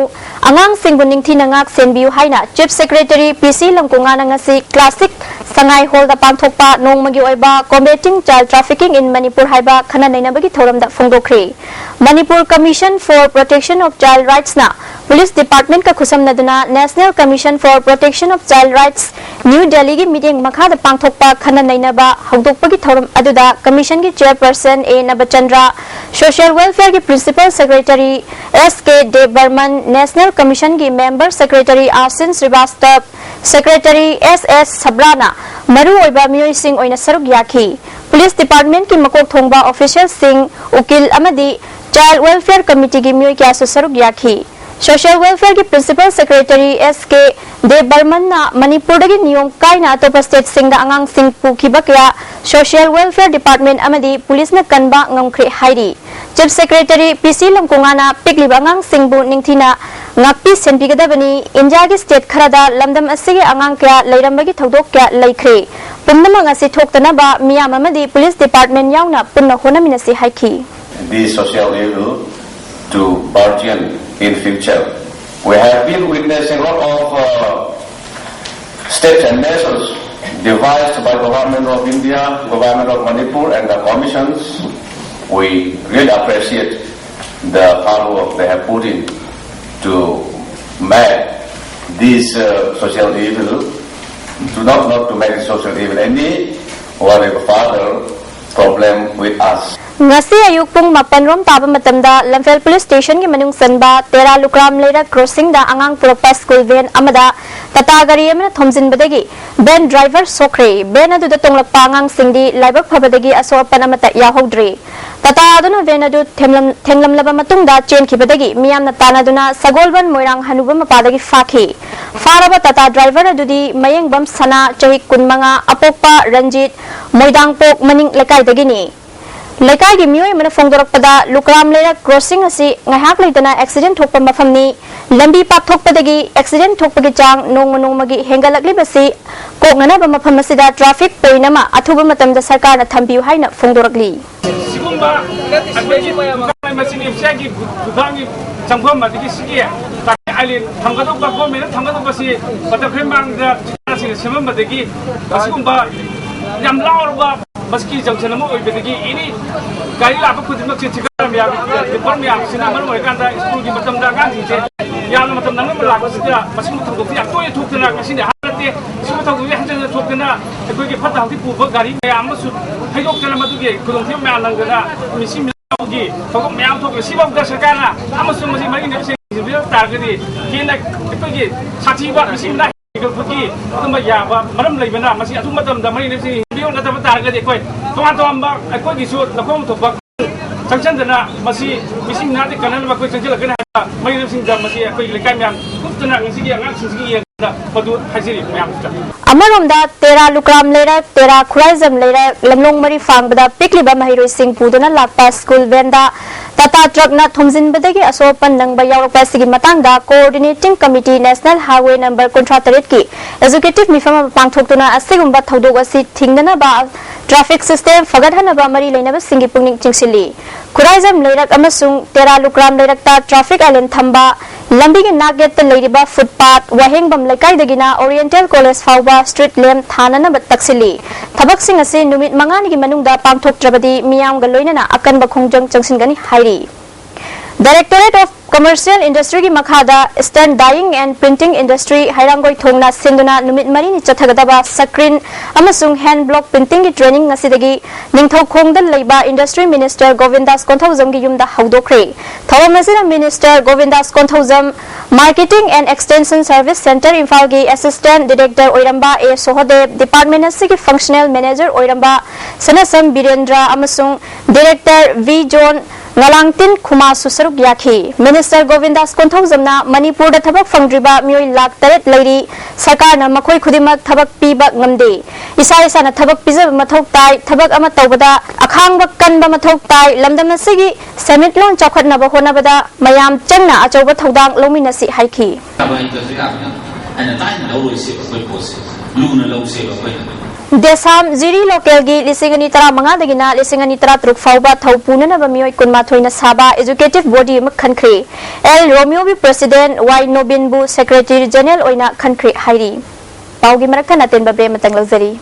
ꯑꯉꯥꯡꯁꯤꯡꯕꯨ ꯅꯤꯡꯊꯤꯅ ꯉꯥꯛ ꯁꯦꯟꯕꯤꯌꯨ ꯍꯥꯏꯅ ꯆꯤꯐ ꯁꯦꯀ꯭ꯔꯦꯇꯔꯤ ꯄꯤ ꯁꯤ ꯂꯝꯀꯣꯉꯥꯅ ꯉꯁꯤ ꯀ꯭ꯂꯥꯁꯤꯛ ꯁꯉꯥꯏ ꯍꯣꯜꯗ ꯄꯥꯡꯊꯣꯛꯄ ꯅꯣꯡꯃꯒꯤ ꯑꯣꯏꯕ Combating Child Trafficking in Manipur ꯍꯥꯏꯕ ꯈꯟꯅ ꯅꯩꯅꯕꯒꯤ ꯊꯧꯔꯝꯗ ꯐꯣꯡꯗꯣꯛꯈ꯭ꯔꯤ꯫ Manipur Commission for Protection of Child Rightsꯅ ꯄꯨꯂꯤꯁ ꯗꯤꯄꯥꯔꯠꯃꯦꯟꯠꯀ ꯈꯨꯠꯁꯝꯅꯗꯨꯅ National Commission for Protection of Child Rights, new ꯗꯦꯜꯂꯤꯒꯤ ꯃꯤꯠꯌꯦꯡ ꯃꯈꯥꯗ ꯄꯥꯡꯊꯣꯛꯄ ꯈꯟꯅ ꯅꯩꯅꯕ ꯍꯧꯗꯣꯛꯄꯒꯤ ꯊꯧꯔꯝ ꯑꯗꯨꯗ ꯀꯃꯤꯁꯟꯒꯤ ꯆꯦꯌꯔꯄꯔꯁꯟ ꯑꯦ ꯅꯕꯆꯟꯗ꯭ꯔ, ꯁꯣꯁꯤꯌꯦꯜ ꯋꯦꯜꯐꯤꯌꯔꯒꯤ principal secretary S K Debbarman, national ꯀꯃꯤꯁꯟꯒꯤ member secretary Ashin Srivastava, secretary S S ꯁꯕ꯭ꯔꯥꯅ ꯃꯔꯨꯑꯣꯏꯕ ꯃꯤꯑꯣꯏꯁꯤꯡ ꯑꯣꯏꯅ ꯁꯔꯨꯛ ꯌꯥꯈꯤ꯫ ꯄꯨꯂꯤꯁ ꯗꯤꯄꯥꯔꯠꯃꯦꯟꯠꯀꯤ ꯃꯀꯣꯛ ꯊꯣꯡꯕ ꯑꯣꯐꯤꯁꯤꯌꯦꯜꯁꯤꯡ, ꯎꯀꯤꯜ ꯑꯃꯗꯤ ꯆꯥꯏꯜꯗ ꯋꯦꯜꯐꯤꯌꯔ ꯀꯃꯤꯇꯤꯒꯤ ꯃꯤꯑꯣꯏ ꯀꯌꯥꯁꯨ ꯁꯔꯨꯛ ꯌꯥꯈꯤ꯫ ꯁꯣꯁꯤꯌꯦꯜ ꯋꯦꯜꯐꯤꯌꯔꯒꯤ ꯄ꯭ꯔꯤꯟꯁꯤꯄꯜ ꯁꯦꯀ꯭ꯔꯦꯇꯔꯤ ꯑꯦꯁ ꯀꯦ ꯗꯦꯕꯕꯔꯃꯟꯅ ꯃꯅꯤꯄꯨꯔꯗꯒꯤ ꯅꯤꯌꯣꯝ ꯀꯥꯏꯅ ꯑꯇꯣꯞꯄ ꯁ꯭ꯇꯦꯠꯁꯤꯡꯗ ꯑꯉꯥꯡꯁꯤꯡ ꯄꯨꯈꯤꯕ ꯀꯌꯥ ꯁꯣꯁꯤꯌꯦꯜ ꯋꯦꯜꯐꯤꯌꯔ ꯗꯤꯄꯥꯔꯠꯃꯦꯟꯠ ꯑꯃꯗꯤ ꯄꯨꯂꯤꯁꯅ ꯀꯟꯕ ꯉꯝꯈ꯭ꯔꯦ ꯍꯥꯏꯔꯤ꯫ ꯆꯤꯐ ꯁꯦꯀ꯭ꯔꯦꯇꯔꯤ ꯄꯤ ꯁꯤ ꯂꯝꯀꯣꯉꯥꯅ ꯄꯤꯛꯂꯤꯕ ꯑꯉꯥꯡꯁꯤꯡꯕꯨ ꯅꯤꯡꯊꯤꯅ ꯉꯥꯛꯄꯤ ꯁꯦꯟꯕꯤꯒꯗꯕꯅꯤ꯫ ꯏꯟꯗꯤꯌꯥꯒꯤ ꯁ꯭ꯇꯦꯠ ꯈꯔꯗ ꯂꯝꯗꯝ ꯑꯁꯤꯒꯤ ꯑꯉꯥꯡ ꯀꯌꯥ ꯂꯩꯔꯝꯕꯒꯤ ꯊꯧꯗꯣꯛ ꯀꯌꯥ ꯂꯩꯈ꯭ꯔꯦ꯫ ꯄꯨꯝꯅꯃꯛ ꯑꯁꯤ ꯊꯣꯛꯇꯅꯕ ꯃꯤꯌꯥꯝ ꯑꯃꯗꯤ ꯄꯨꯂꯤꯁ ꯗꯤꯄꯥꯔꯠꯃꯦꯟꯠ ꯌꯥꯎꯅ ꯄꯨꯟꯅ ꯍꯣꯠꯅꯃꯤꯟꯅꯁꯤ ꯍꯥꯏꯈꯤ꯫ This social evil to burgeon in future. We have been witnessing a lot of uh, steps and measures devised by Government of India, Government of Manipur and the commissions. We really appreciate The hard work they have put in to make this uh, social evil, to not, not to make this social evil any or a further problem with us. Ngasi ayuk pung mapan rom taba matamda Lamphel Police Station ki manung sanba Tera Lukram Leira Crossing da angang purokpa school van amada Tata gari amana thomjin badagi van driver sokre. Van adu da tonglak pangang singdi laibak phabadagi aso apan amata yahogdre. Tata aduna van adu themlam, thenglamlaba matungda chenkibadagi miyamna tanaduna Sagolban Moirang Hanuba mapadagi fakhi. Faraba Tata driver adudi Mayengbam Sana, chahi kunmanga, apokpa Ranjit, Moidangpok Maning Lekaidagini. Lekaigi miyoi amana phongdorakpada Lukram Leira Crossing asi ngaihak leitana accident thokpa mafamni. Lambi pakthokpadagi accident thokpagi chang nongma nongmagi henggalakli basi koknganaba mafam asida traffic point ama athuba matamda sarkarna thambiyu haina phongdorakli. ꯁꯤꯒꯨꯝꯕ ꯑꯩꯈꯣꯏꯒꯤ ꯗꯨꯀꯥꯟ ꯃꯁꯤꯡ ꯏꯝꯐꯥꯜꯒꯤ ꯗꯨꯀꯥꯟꯒꯤ ꯆꯪꯐꯝ ꯑꯗꯒꯤ ꯁꯤꯒꯤ traffic island ꯊꯝꯒꯗꯧꯕ ꯒꯣꯔꯃꯦꯟꯅ ꯊꯝꯒꯗꯧꯕꯁꯤ ꯃꯇꯝ ꯈꯔ ꯃꯃꯥꯡꯗ ꯁꯤꯅ ꯁꯦꯝꯃꯝꯕꯗꯒꯤ ꯃꯁꯤꯒꯨꯝꯕ ꯌꯥꯝ ꯂꯥꯎꯔꯕ ꯃꯁꯤꯒꯤ ꯖꯪꯁꯟ ꯑꯃ ꯑꯣꯏꯕꯗꯒꯤ ꯑꯦꯅꯤ ꯒꯥꯔꯤ ꯂꯥꯛꯄ ꯈꯨꯗꯤꯡꯃꯛꯁꯦ ꯇꯤꯄꯔ ꯃꯌꯥꯝ ꯇꯤꯄꯔ ꯃꯌꯥꯝꯁꯤꯅ ꯃꯔꯝ ꯑꯣꯏꯔꯀꯥꯟꯗ ꯁ꯭ꯀꯨꯜꯒꯤ ꯃꯇꯝꯗ ꯑꯉꯥꯡꯁꯤꯡꯁꯦ ꯌꯥꯝꯅ ꯃꯇꯝ ꯅꯪꯅꯕ ꯂꯥꯛꯄꯁꯤꯗ ꯃꯁꯤꯒꯨꯝꯕ ꯊꯧꯗꯣꯛꯁꯤ ꯌꯥꯝ ꯇꯣꯏꯅ ꯊꯣꯛꯇꯅ ꯉꯁꯤꯅ ꯑꯍꯥꯟꯕ ꯅꯠꯇꯦ꯫ ꯁꯤꯒꯨꯝꯕ ꯊꯧꯗꯣꯛꯁꯤ ꯍꯟꯖꯟ ꯍꯟꯖꯟ ꯊꯣꯛꯇꯅ ꯑꯩꯈꯣꯏꯒꯤ ꯐꯠꯇ ꯍꯥꯎꯊꯤ ꯄꯨꯕ ꯒꯥꯔꯤ ꯃꯌꯥꯝ ꯑꯃꯁꯨ ꯊꯩꯗꯣꯛꯇꯅ ꯃꯗꯨꯒꯤ ꯈꯨꯗꯣꯡꯊꯤꯕ ꯃꯌꯥꯝ ꯅꯪꯗꯅ ꯃꯤꯁꯤ ꯃꯤꯅꯥꯎꯒꯤ ꯊꯧꯗꯣꯛ ꯃꯌꯥꯝ ꯊꯣꯛꯂꯦ꯫ ꯁꯤꯐꯥꯎꯗ ꯁꯔꯀꯥꯔꯅ ꯑꯃꯁꯨꯡ ꯃꯁꯤ ꯃꯔꯤ ꯂꯩꯅꯕꯁꯤꯡ ꯌꯦꯡꯁꯤꯟꯕꯤꯔꯛ ꯇꯥꯔꯒꯗꯤ ꯍꯦꯟꯅ ꯑꯩꯈꯣꯏꯒꯤ ꯁꯥꯊꯤꯕ ꯃꯤꯁꯤ ꯃꯤꯅꯥ ꯍꯦꯟꯒꯠꯄꯒꯤ ꯑꯗꯨꯝꯕ ꯌꯥꯕ ꯃꯔꯝ ꯂꯩꯕꯅ ꯃꯁꯤ ꯑꯊꯨꯕ ꯃꯇꯝꯗ ꯃꯔꯤ ꯂꯩꯅꯕꯁꯤꯡ ꯌꯦꯡꯁꯤꯟꯕꯤꯌꯨ꯫ ꯅꯠꯇꯕ ꯇꯥꯔꯒꯗꯤ ꯑꯩꯈꯣꯏ ꯇꯣꯉꯥꯟ ꯇꯣꯉꯥꯟꯕ ꯑꯩꯈꯣꯏꯒꯤꯁꯨ ꯂꯧꯐꯝ ꯊꯣꯛꯄ ꯆꯪꯁꯤꯟꯗꯅ ꯃꯁꯤ ꯃꯤꯁꯤ ꯃꯤꯅꯥꯗꯤ ꯀꯟꯅꯅꯕ ꯑꯩꯈꯣꯏ ꯆꯪꯁꯤꯜꯂꯛꯀꯅꯤ ꯍꯥꯏꯕ ꯃꯔꯤ ꯂꯩꯅꯕꯁꯤꯡꯗ ꯃꯁꯤ ꯑꯩꯈꯣꯏꯒꯤ ꯂꯩꯀꯥꯏ ꯃꯌꯥꯝ ꯀꯨꯞꯇꯅ ꯉꯁꯤꯒꯤ ꯑꯉꯥꯡꯁꯤꯡꯁꯤꯒꯤ ꯌꯦꯡ ꯃꯗꯨ ꯍꯥꯏꯖꯔꯤ ꯃꯌꯥꯝꯁꯤꯗ꯫ ꯑꯃꯔꯣꯝꯗ ꯇꯦꯔꯥ ꯂꯨꯀ꯭ꯔꯥꯝ ꯂꯩꯔꯛ, ꯇꯦꯔꯥ ꯈꯨꯔꯥꯏꯖꯝ ꯂꯩꯔꯛ, ꯂꯝꯂꯣꯡ ꯃꯔꯤ ꯐꯥꯡꯕꯗ ꯄꯤꯛꯂꯤꯕ ꯃꯍꯩꯔꯣꯏꯁꯤꯡ ꯄꯨꯗꯨꯅ ꯂꯥꯛꯄ ꯁ꯭ꯀꯨꯜ ꯚꯦꯟꯗ ꯇꯥꯇꯥ ꯇ꯭ꯔꯛꯅ ꯊꯣꯝꯖꯤꯟꯕꯗꯒꯤ ꯑꯁꯣꯛ ꯑꯄꯟ ꯅꯪꯕ ꯌꯥꯎꯔꯛꯄ ꯑꯁꯤꯒꯤ ꯃꯇꯥꯡꯗ Coordinating Committee National Highway number ꯀꯨꯟꯊ꯭ꯔꯥ ꯇꯔꯦꯠꯀꯤ executive ꯃꯤꯐꯝ ꯑꯃ ꯄꯥꯡꯊꯣꯛꯇꯨꯅ ꯑꯁꯤꯒꯨꯝꯕ ꯊꯧꯗꯣꯛ ꯑꯁꯤ ꯊꯤꯡꯅꯅꯕ traffic system ꯐꯒꯠꯍꯟꯅꯕ ꯃꯔꯤ ꯂꯩꯅꯕꯁꯤꯡꯒꯤ ꯄꯨꯛꯅꯤꯡ ꯆꯤꯡꯁꯤꯜꯂꯤ꯫ ꯈꯨꯔꯥꯏꯖꯝ ꯂꯩꯔꯛ ꯑꯃꯁꯨꯡ ꯇꯦꯔꯥ ꯂꯨꯀ꯭ꯔꯥꯝ ꯂꯩꯔꯛꯇ traffic island ꯊꯝꯕ, ꯂꯝꯕꯤꯒꯤ ꯅꯥꯛꯌꯦꯠꯇ ꯂꯩꯔꯤꯕ footpath, ꯋꯥꯍꯦꯡꯕꯝ ꯂꯩꯀꯥꯏꯗꯒꯤꯅ Oriental College ꯐꯥꯎꯕ street lamp ꯊꯥꯅꯅꯕ ꯇꯛꯁꯤꯜꯂꯤ꯫ ꯊꯕꯛꯁꯤꯡ ꯑꯁꯤ ꯅꯨꯃꯤꯠ ꯃꯉꯥꯅꯤꯒꯤ ꯃꯅꯨꯡꯗ ꯄꯥꯡꯊꯣꯛꯇ꯭ꯔꯕꯗꯤ ꯃꯤꯌꯥꯝꯒ ꯂꯣꯏꯅꯅ ꯑꯀꯟꯕ ꯈꯣꯡꯖꯪ ꯆꯪꯁꯤꯟꯒꯅꯤ ꯍꯥꯏꯔꯤ꯫ Directorate of Commercial Industryꯒꯤ ꯃꯈꯥꯗ Eastern Dyeing and Printing Industry ꯍꯩꯔꯥꯡꯒꯣꯏ ꯊꯣꯡꯅ ꯁꯤꯟꯗꯨꯅ ꯅꯨꯃꯤꯠ ꯃꯔꯤꯅꯤ ꯆꯠꯊꯒꯗꯕ screen ꯑꯃꯁꯨꯡ hand block printingꯒꯤ training ꯉꯁꯤꯗꯒꯤ ꯅꯤꯡꯊꯧꯈꯣꯡꯗ ꯂꯩꯕ Industry Minister ꯒꯣꯕꯤꯟꯗꯥꯁ ꯀꯣꯟꯊꯧꯖꯝꯒꯤ ꯌꯨꯝꯗ ꯍꯧꯗꯣꯛꯈ꯭ꯔꯦ꯫ ꯊꯧꯔꯝ ꯑꯁꯤꯗ Minister ꯒꯣꯕꯤꯟꯗꯥꯁ Konthoujam, Marketing and Extension Service Centre ꯏꯝꯐꯥꯜꯒꯤ Assistant Director ꯑꯣꯏꯔꯝꯕ ꯑꯦ ꯁꯣꯍꯗꯦꯕ, department ꯑꯁꯤꯒꯤ Functional Manager ꯑꯣꯏꯔꯝꯕ ꯁꯅꯁꯝ ꯕꯤꯔꯦꯟꯗ꯭ꯔ ꯑꯃꯁꯨꯡ Director V Zone ꯉꯂꯥꯡꯇꯤꯟ ꯈꯨꯃꯥꯁꯨ ꯁꯔꯨꯛ ꯌꯥꯈꯤ꯫ Minister ꯒꯣꯕꯤꯟꯗꯥꯁ ꯀꯣꯟꯊꯧꯖꯝꯅ ꯃꯅꯤꯄꯨꯔꯗ ꯊꯕꯛ ꯐꯪꯗ꯭ꯔꯤꯕ ꯃꯤꯑꯣꯏ ꯂꯥꯈ ꯇꯔꯦꯠ ꯂꯩꯔꯤ, ꯁꯔꯀꯥꯔꯅ ꯃꯈꯣꯏ ꯈꯨꯗꯤꯡꯃꯛ ꯊꯕꯛ ꯄꯤꯕ ꯉꯝꯗꯦ꯫ ꯏꯁꯥ ꯏꯁꯥꯅ ꯊꯕꯛ ꯄꯤꯖꯕ ꯃꯊꯧ ꯇꯥꯏ꯫ ꯊꯕꯛ ꯑꯃ ꯇꯧꯕꯗ ꯑꯈꯥꯡꯕ ꯀꯟꯕ ꯃꯊꯧ ꯇꯥꯏ꯫ ꯂꯝꯗꯝ ꯑꯁꯤꯒꯤ ꯁꯦꯟꯃꯤꯠꯂꯣꯟ ꯆꯥꯎꯈꯠꯅꯕ ꯍꯣꯠꯅꯕꯗ ꯃꯌꯥꯝ ꯆꯪꯅ ꯑꯆꯧꯕ ꯊꯧꯗꯥꯡ ꯂꯧꯃꯤꯟꯅꯁꯤ ꯍꯥꯏꯈꯤ꯫ ꯑꯩꯅ ꯇꯥꯏꯅ ꯂꯧꯔꯣꯏꯁꯦꯕ ꯑꯩꯈꯣꯏ ꯄꯣꯠꯁꯦ, ꯂꯨꯅ ꯂꯧꯁꯦꯕ ꯑꯩꯈꯣꯏꯅ꯫ ꯗꯦꯁꯥꯝ ꯖꯤꯔꯤ ꯂꯣꯀꯦꯜꯒꯤ ꯂꯤꯁꯤꯡ ꯑꯅꯤ ꯇꯔꯥꯃꯉꯥꯗꯒꯤꯅ ꯂꯤꯁꯤꯡ ꯑꯅꯤ ꯇꯔꯥꯇꯔꯨꯛ ꯐꯥꯎꯕ ꯊꯧ ꯄꯨꯅꯅꯕ ꯃꯤꯑꯣꯏ ꯀꯨꯟꯃꯥꯊꯣꯏꯅ ꯁꯥꯕ executive body ꯑꯃ ꯈꯟꯈ꯭ꯔꯦ꯫ ꯑꯦꯜ ꯔꯣꯃꯤꯌꯣꯕꯤ president, ꯋꯥꯏ ꯅꯣꯕꯤꯟꯕꯨ secretary general ꯑꯣꯏꯅ ꯈꯟꯈ꯭ꯔꯦ ꯍꯥꯏꯔꯤ꯫ ꯄꯥꯎꯒꯤ ꯃꯔꯛ ꯊꯠꯅ ꯑꯇꯦꯟꯕ break ꯑꯃꯇꯪ ꯂꯧꯖꯔꯤ꯫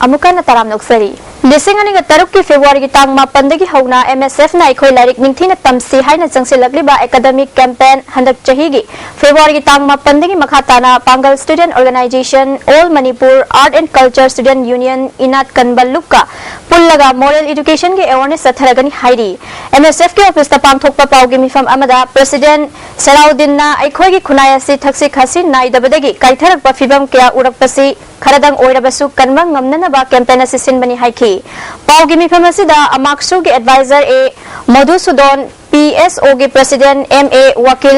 ꯑꯃꯨꯛꯀ ꯍꯟꯅ ꯇꯔꯥꯝꯅ ꯑꯣꯛꯆꯔꯤ꯫ ꯂꯤꯁꯤꯡ ꯑꯅꯤꯒ ꯇꯔꯨꯛꯀꯤ ꯐꯦꯕ꯭ꯔꯨꯋꯥꯔꯤꯒꯤ ꯇꯥꯡ ꯃꯥꯄꯟꯗꯒꯤ ꯍꯧꯅ M S F ꯅ ꯑꯩꯈꯣꯏ ꯂꯥꯏꯔꯤꯛ ꯅꯤꯡꯊꯤꯅ ꯇꯝꯁꯤ ꯍꯥꯏꯅ ꯆꯪꯁꯤꯜꯂꯛꯂꯤꯕ academic campaign ꯍꯟꯗꯛ ꯆꯍꯤꯒꯤ ꯐꯦꯕ꯭ꯔꯨꯋꯥꯔꯤꯒꯤ ꯇꯥꯡ ꯃꯥꯄꯟꯗꯒꯤ ꯃꯈꯥ ꯇꯥꯅ ꯄꯥꯡꯒꯜ Student Organisation, All Manipur Art and Culture Student Union, ꯏꯅꯥꯠ ꯀꯟꯕ ꯂꯨꯞꯀ ꯄꯨꯜꯂꯒ moral education ꯒꯤ awareness ꯆꯠꯊꯔꯒꯅꯤ ꯍꯥꯏꯔꯤ꯫ M S F ꯀꯤ office ꯇ ꯄꯥꯡꯊꯣꯛꯄ ꯄꯥꯎꯒꯤ ꯃꯤꯐꯝ ꯑꯃꯗ president ꯁꯦꯔꯥꯎꯗꯤꯟꯅ ꯑꯩꯈꯣꯏꯒꯤ ꯈꯨꯟꯅꯥꯏ ꯑꯁꯤ ꯊꯛꯁꯤ ꯈꯥꯁꯤ ꯅꯥꯏꯗꯕꯗꯒꯤ ꯀꯥꯏꯊꯔꯛꯄ ꯐꯤꯕꯝ ꯀꯌꯥ ꯎꯔꯛꯄꯁꯤ ꯈꯔꯗꯪ ꯑꯣꯏꯔꯕꯁꯨ ꯀꯟꯕ ꯉꯝꯅꯅꯕ campaign ꯑꯁꯤ ꯁꯤꯟꯕꯅꯤ ꯍꯥꯏꯈꯤ꯫ ꯄꯥꯎꯒꯤ ꯃꯤꯐꯝ ꯑꯁꯤꯗ ꯑꯃꯥꯛꯁꯨꯒꯤ advisor A ꯃꯙꯨꯁꯨꯗꯣꯟ, P S O ꯒꯤ president M A ꯋꯀꯤꯜ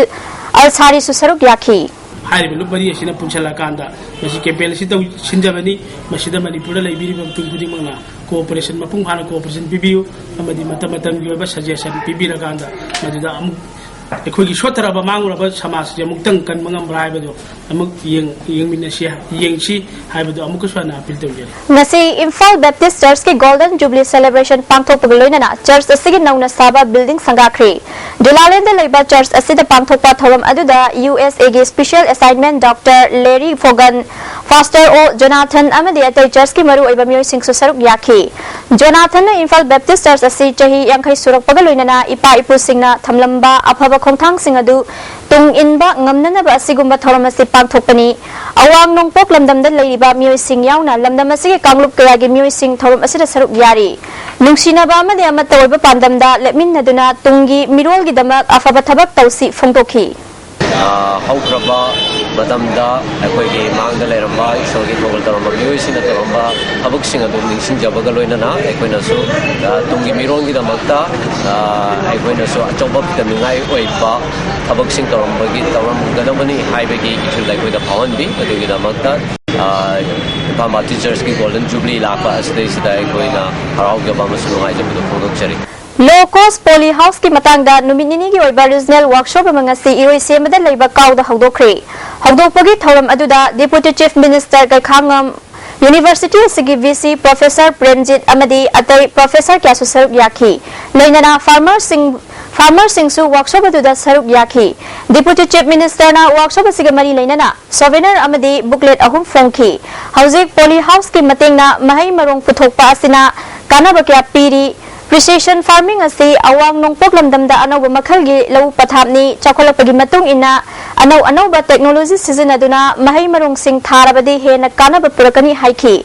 ꯑꯜꯁꯥꯔꯤꯁꯨ ꯁꯔꯨꯛ ꯌꯥꯈꯤ꯫ ꯍꯥꯏꯔꯤꯕ ꯂꯨꯞ ꯃꯔꯤ ꯑꯁꯤꯅ ꯄꯨꯟꯁꯤꯜꯂꯀꯥꯟꯗ ꯃꯁꯤ campaign ꯑꯁꯤ ꯇꯧ-, ꯁꯤꯟꯖꯕꯅꯤ꯫ ꯃꯁꯤꯗ ꯃꯅꯤꯄꯨꯔꯗ ꯂꯩꯕꯤꯔꯤꯕ ꯃꯤꯄꯨꯝ ꯈꯨꯗꯤꯡꯃꯛꯅ cooperation, ꯃꯄꯨꯡ ꯐꯥꯅ cooperation ꯄꯤꯕꯤꯌꯨ ꯑꯃꯗꯤ ꯃꯇꯝ ꯃꯇꯝꯒꯤ ꯑꯣꯏꯕ suggestion ꯄꯤꯕꯤꯔꯀꯥꯟꯗ ꯃꯗꯨꯗ ꯑꯃꯨꯛ ꯑꯩꯈꯣꯏꯒꯤ ꯁꯣꯠꯊꯔꯕ ꯃꯥꯡꯂꯨꯔꯕ ꯁꯃꯥꯖꯁꯤ ꯑꯃꯨꯛꯇꯪ ꯀꯟꯕ ꯉꯝꯕ꯭ꯔꯥ ꯍꯥꯏꯕꯗꯨ ꯑꯃꯨꯛ ꯌꯦꯡ-, ꯌꯦꯡꯃꯤꯟꯅꯁꯤ, ꯌꯦꯡꯁꯤ ꯍꯥꯏꯕꯗꯨ ꯑꯃꯨꯛꯀꯁꯨ ꯍꯟꯅ appeal ꯇꯧꯖꯔꯤ꯫ ꯉꯁꯤ ꯏꯝꯐꯥꯜ Baptist Church ꯀꯤ Golden Jubilee celebration ꯄꯥꯡꯊꯣꯛꯄꯒ ꯂꯣꯏꯅꯅ church ꯑꯁꯤꯒꯤ ꯅꯧꯅ ꯁꯥꯕ building ꯁꯪꯒꯥꯈ꯭ꯔꯦ꯫ ꯗꯨꯂꯥꯂꯦꯟꯗ ꯂꯩꯕ church ꯑꯁꯤꯗ ꯄꯥꯡꯊꯣꯛꯄ ꯊꯧꯔꯝ ꯑꯗꯨꯗ U S A ꯒꯤ special assignment Doctor Larry Vaughan, faster ꯑꯣ ꯖꯣꯅꯥꯊꯟ ꯑꯃꯗꯤ ꯑꯇꯩ ꯆꯔꯆꯀꯤ ꯃꯔꯨꯑꯣꯏꯕ ꯃꯤꯑꯣꯏꯁꯤꯡꯁꯨ ꯁꯔꯨꯛ ꯌꯥꯈꯤ꯫ ꯖꯣꯅꯥꯊꯟꯅ ꯏꯝꯐꯥꯜ ꯕꯦꯞꯇꯤꯁ ꯆꯔꯆ ꯑꯁꯤ ꯆꯍꯤ ꯌꯥꯡꯈꯩ ꯁꯨꯔꯛꯄꯒ ꯂꯣꯏꯅꯅ ꯏꯄꯥ ꯏꯄꯨꯁꯤꯡꯅ ꯊꯝꯂꯝꯕ ꯑꯐꯕ ꯈꯣꯡꯊꯥꯡꯁꯤꯡ ꯑꯗꯨ ꯇꯨꯡ ꯏꯟꯕ ꯉꯝꯅꯅꯕ ꯑꯁꯤꯒꯨꯝꯕ ꯊꯧꯔꯝ ꯑꯁꯤ ꯄꯥꯡꯊꯣꯛꯄꯅꯤ꯫ ꯑꯋꯥꯡ ꯅꯣꯡꯄꯣꯛ ꯂꯝꯗꯝꯗ ꯂꯩꯔꯤꯕ ꯃꯤꯑꯣꯏꯁꯤꯡ ꯌꯥꯎꯅ ꯂꯝꯗꯝ ꯑꯁꯤꯒꯤ ꯀꯥꯡꯂꯨꯞ ꯀꯌꯥꯒꯤ ꯃꯤꯑꯣꯏꯁꯤꯡ ꯊꯧꯔꯝ ꯑꯁꯤꯗ ꯁꯔꯨꯛ ꯌꯥꯔꯤ꯫ ꯅꯨꯡꯁꯤꯅꯕ ꯑꯃꯗꯤ ꯑꯃꯠꯇ ꯑꯣꯏꯕ ꯄꯥꯟꯗꯝꯗ ꯂꯦꯞꯃꯤꯟꯅꯗꯨꯅ ꯇꯨꯡꯒꯤ ꯃꯤꯔꯣꯜꯒꯤꯗꯃꯛ ꯑꯐꯕ ꯊꯕꯛ ꯇꯧꯁꯤ ꯐꯣꯡꯗꯣꯛꯈꯤ꯫ ꯑ, ꯍꯧꯈ꯭ꯔꯕ ꯃꯇꯝꯗ ꯑꯩꯈꯣꯏꯒꯤ ꯃꯥꯡꯗ ꯂꯩꯔꯝꯕ ꯏꯁꯣꯔꯒꯤ ꯊꯧꯒꯜ ꯇꯧꯔꯝꯕ ꯃꯤꯑꯣꯏꯁꯤꯡꯅ ꯇꯧꯔꯝꯕ ꯊꯕꯛꯁꯤꯡ ꯑꯗꯨ ꯅꯤꯡꯁꯤꯡꯖꯕꯒ ꯂꯣꯏꯅꯅ ꯑꯩꯈꯣꯏꯅꯁꯨ, ꯑ, ꯇꯨꯡꯒꯤ ꯃꯤꯔꯣꯟꯒꯤꯗꯃꯛꯇ, ꯑ, ꯑꯩꯈꯣꯏꯅꯁꯨ ꯑꯆꯧꯕ ꯈꯨꯗꯝꯅꯤꯡꯉꯥꯏ ꯑꯣꯏꯕ ꯊꯕꯛꯁꯤꯡ ꯇꯧꯔꯝꯕꯒꯤ, ꯇꯧꯔꯝꯒꯗꯕꯅꯤ ꯍꯥꯏꯕꯒꯤ ꯏꯊꯤꯜ ꯑꯩꯈꯣꯏꯗ ꯐꯥꯎꯍꯟꯕꯤ꯫ ꯑꯗꯨꯒꯤꯗꯃꯛꯇ, ꯑ, ꯏꯝꯐꯥꯜ ꯕꯥꯞꯇꯤꯁ ꯆꯔꯆꯀꯤ ꯒꯣꯜꯗꯟ ꯖꯨꯕꯤꯂꯤ ꯂꯥꯛꯄ ꯑꯁꯤꯗꯩꯁꯤꯗ ꯑꯩꯈꯣꯏꯅ ꯍꯔꯥꯎꯖꯕ ꯑꯃꯁꯨꯡ ꯅꯨꯡꯉꯥꯏꯖꯕꯗꯨ ꯐꯣꯡꯗꯣꯛꯆꯔꯤ꯫ ꯂꯣ ꯀꯣꯁ ꯄꯣꯂꯤ ꯍꯥꯎꯁꯀꯤ ꯃꯇꯥꯡꯗ ꯅꯨꯃꯤꯠ ꯅꯤꯅꯤꯒꯤ ꯑꯣꯏꯕ ꯔꯤꯖꯅꯦꯜ ꯋꯥꯔꯛꯁꯣꯞ ꯑꯃ ꯉꯁꯤ ꯏꯔꯣꯏꯁꯦꯝꯕꯗ ꯂꯩꯕ ꯀꯥꯎꯗ ꯍꯧꯗꯣꯛꯈ꯭ꯔꯦ꯫ ꯍꯧꯗꯣꯛꯄꯒꯤ ꯊꯧꯔꯝ ꯑꯗꯨꯗ ꯗꯤꯄꯨꯇꯤ ꯆꯤꯐ ꯃꯤꯅꯤꯁꯇꯔ ꯀꯩꯈꯥꯉꯝ, ꯌꯨꯅꯤꯚꯔꯁꯤꯇꯤ ꯑꯁꯤꯒꯤ ꯚꯤ ꯁꯤ ꯄ꯭ꯔꯣꯐꯦꯁꯔ ꯄ꯭ꯔꯦꯝꯖꯤꯠ ꯑꯃꯗꯤ ꯑꯇꯩ ꯄ꯭ꯔꯣꯐꯦꯁꯔ ꯀꯌꯥꯁꯨ ꯁꯔꯨꯛ ꯌꯥꯈꯤ꯫ ꯂꯩꯅꯅ ꯐꯥꯔꯃꯔꯁꯤꯡ, ꯐꯥꯔꯃꯔꯁꯤꯡꯁꯨ ꯋꯥꯔꯛꯁꯣꯞ ꯑꯗꯨꯗ ꯁꯔꯨꯛ ꯌꯥꯈꯤ꯫ ꯗꯤꯄꯨꯇꯤ ꯆꯤꯐ ꯃꯤꯅꯤꯁꯇꯔꯅ ꯋꯥꯔꯛꯁꯣꯞ ꯑꯁꯤꯒ ꯃꯔꯤ ꯂꯩꯅꯅ ꯁꯣꯚꯦꯅꯔ ꯑꯃꯗꯤ ꯕꯨꯛꯂꯦꯠ ꯑꯍꯨꯝ ꯐꯣꯡꯈꯤ꯫ ꯍꯧꯖꯤꯛ ꯄꯣꯂꯤ ꯍꯥꯎꯁꯀꯤ ꯃꯇꯦꯡꯅ ꯃꯍꯩ ꯃꯔꯣꯡ ꯄꯨꯊꯣꯛꯄ ꯑꯁꯤꯅ ꯀꯥꯟꯅꯕ ꯀꯌꯥ ꯄꯤꯔꯤ꯫ ꯄ꯭ꯔꯤꯁꯤꯁꯟ ꯐꯥꯔꯃꯤꯡ ꯑꯁꯤ ꯑꯋꯥꯡ ꯅꯣꯡꯄꯣꯛ ꯂꯝꯗꯝꯗ ꯑꯅꯧꯕ ꯃꯈꯜꯒꯤ ꯂꯧꯎ ꯄꯊꯥꯞꯅꯤ꯫ ꯆꯥꯎꯈꯠꯂꯛꯄꯒꯤ ꯃꯇꯨꯡ ꯏꯟꯅ ꯑꯅꯧ ꯑꯅꯧꯕ ꯇꯦꯛꯅꯣꯂꯣꯖꯤ ꯁꯤꯖꯤꯟꯅꯗꯨꯅ ꯃꯍꯩ ꯃꯔꯣꯡꯁꯤꯡ ꯊꯥꯔꯕꯗꯤ ꯍꯦꯟꯅ ꯀꯥꯟꯅꯕ ꯄꯨꯔꯛꯀꯅꯤ ꯍꯥꯏꯈꯤ꯫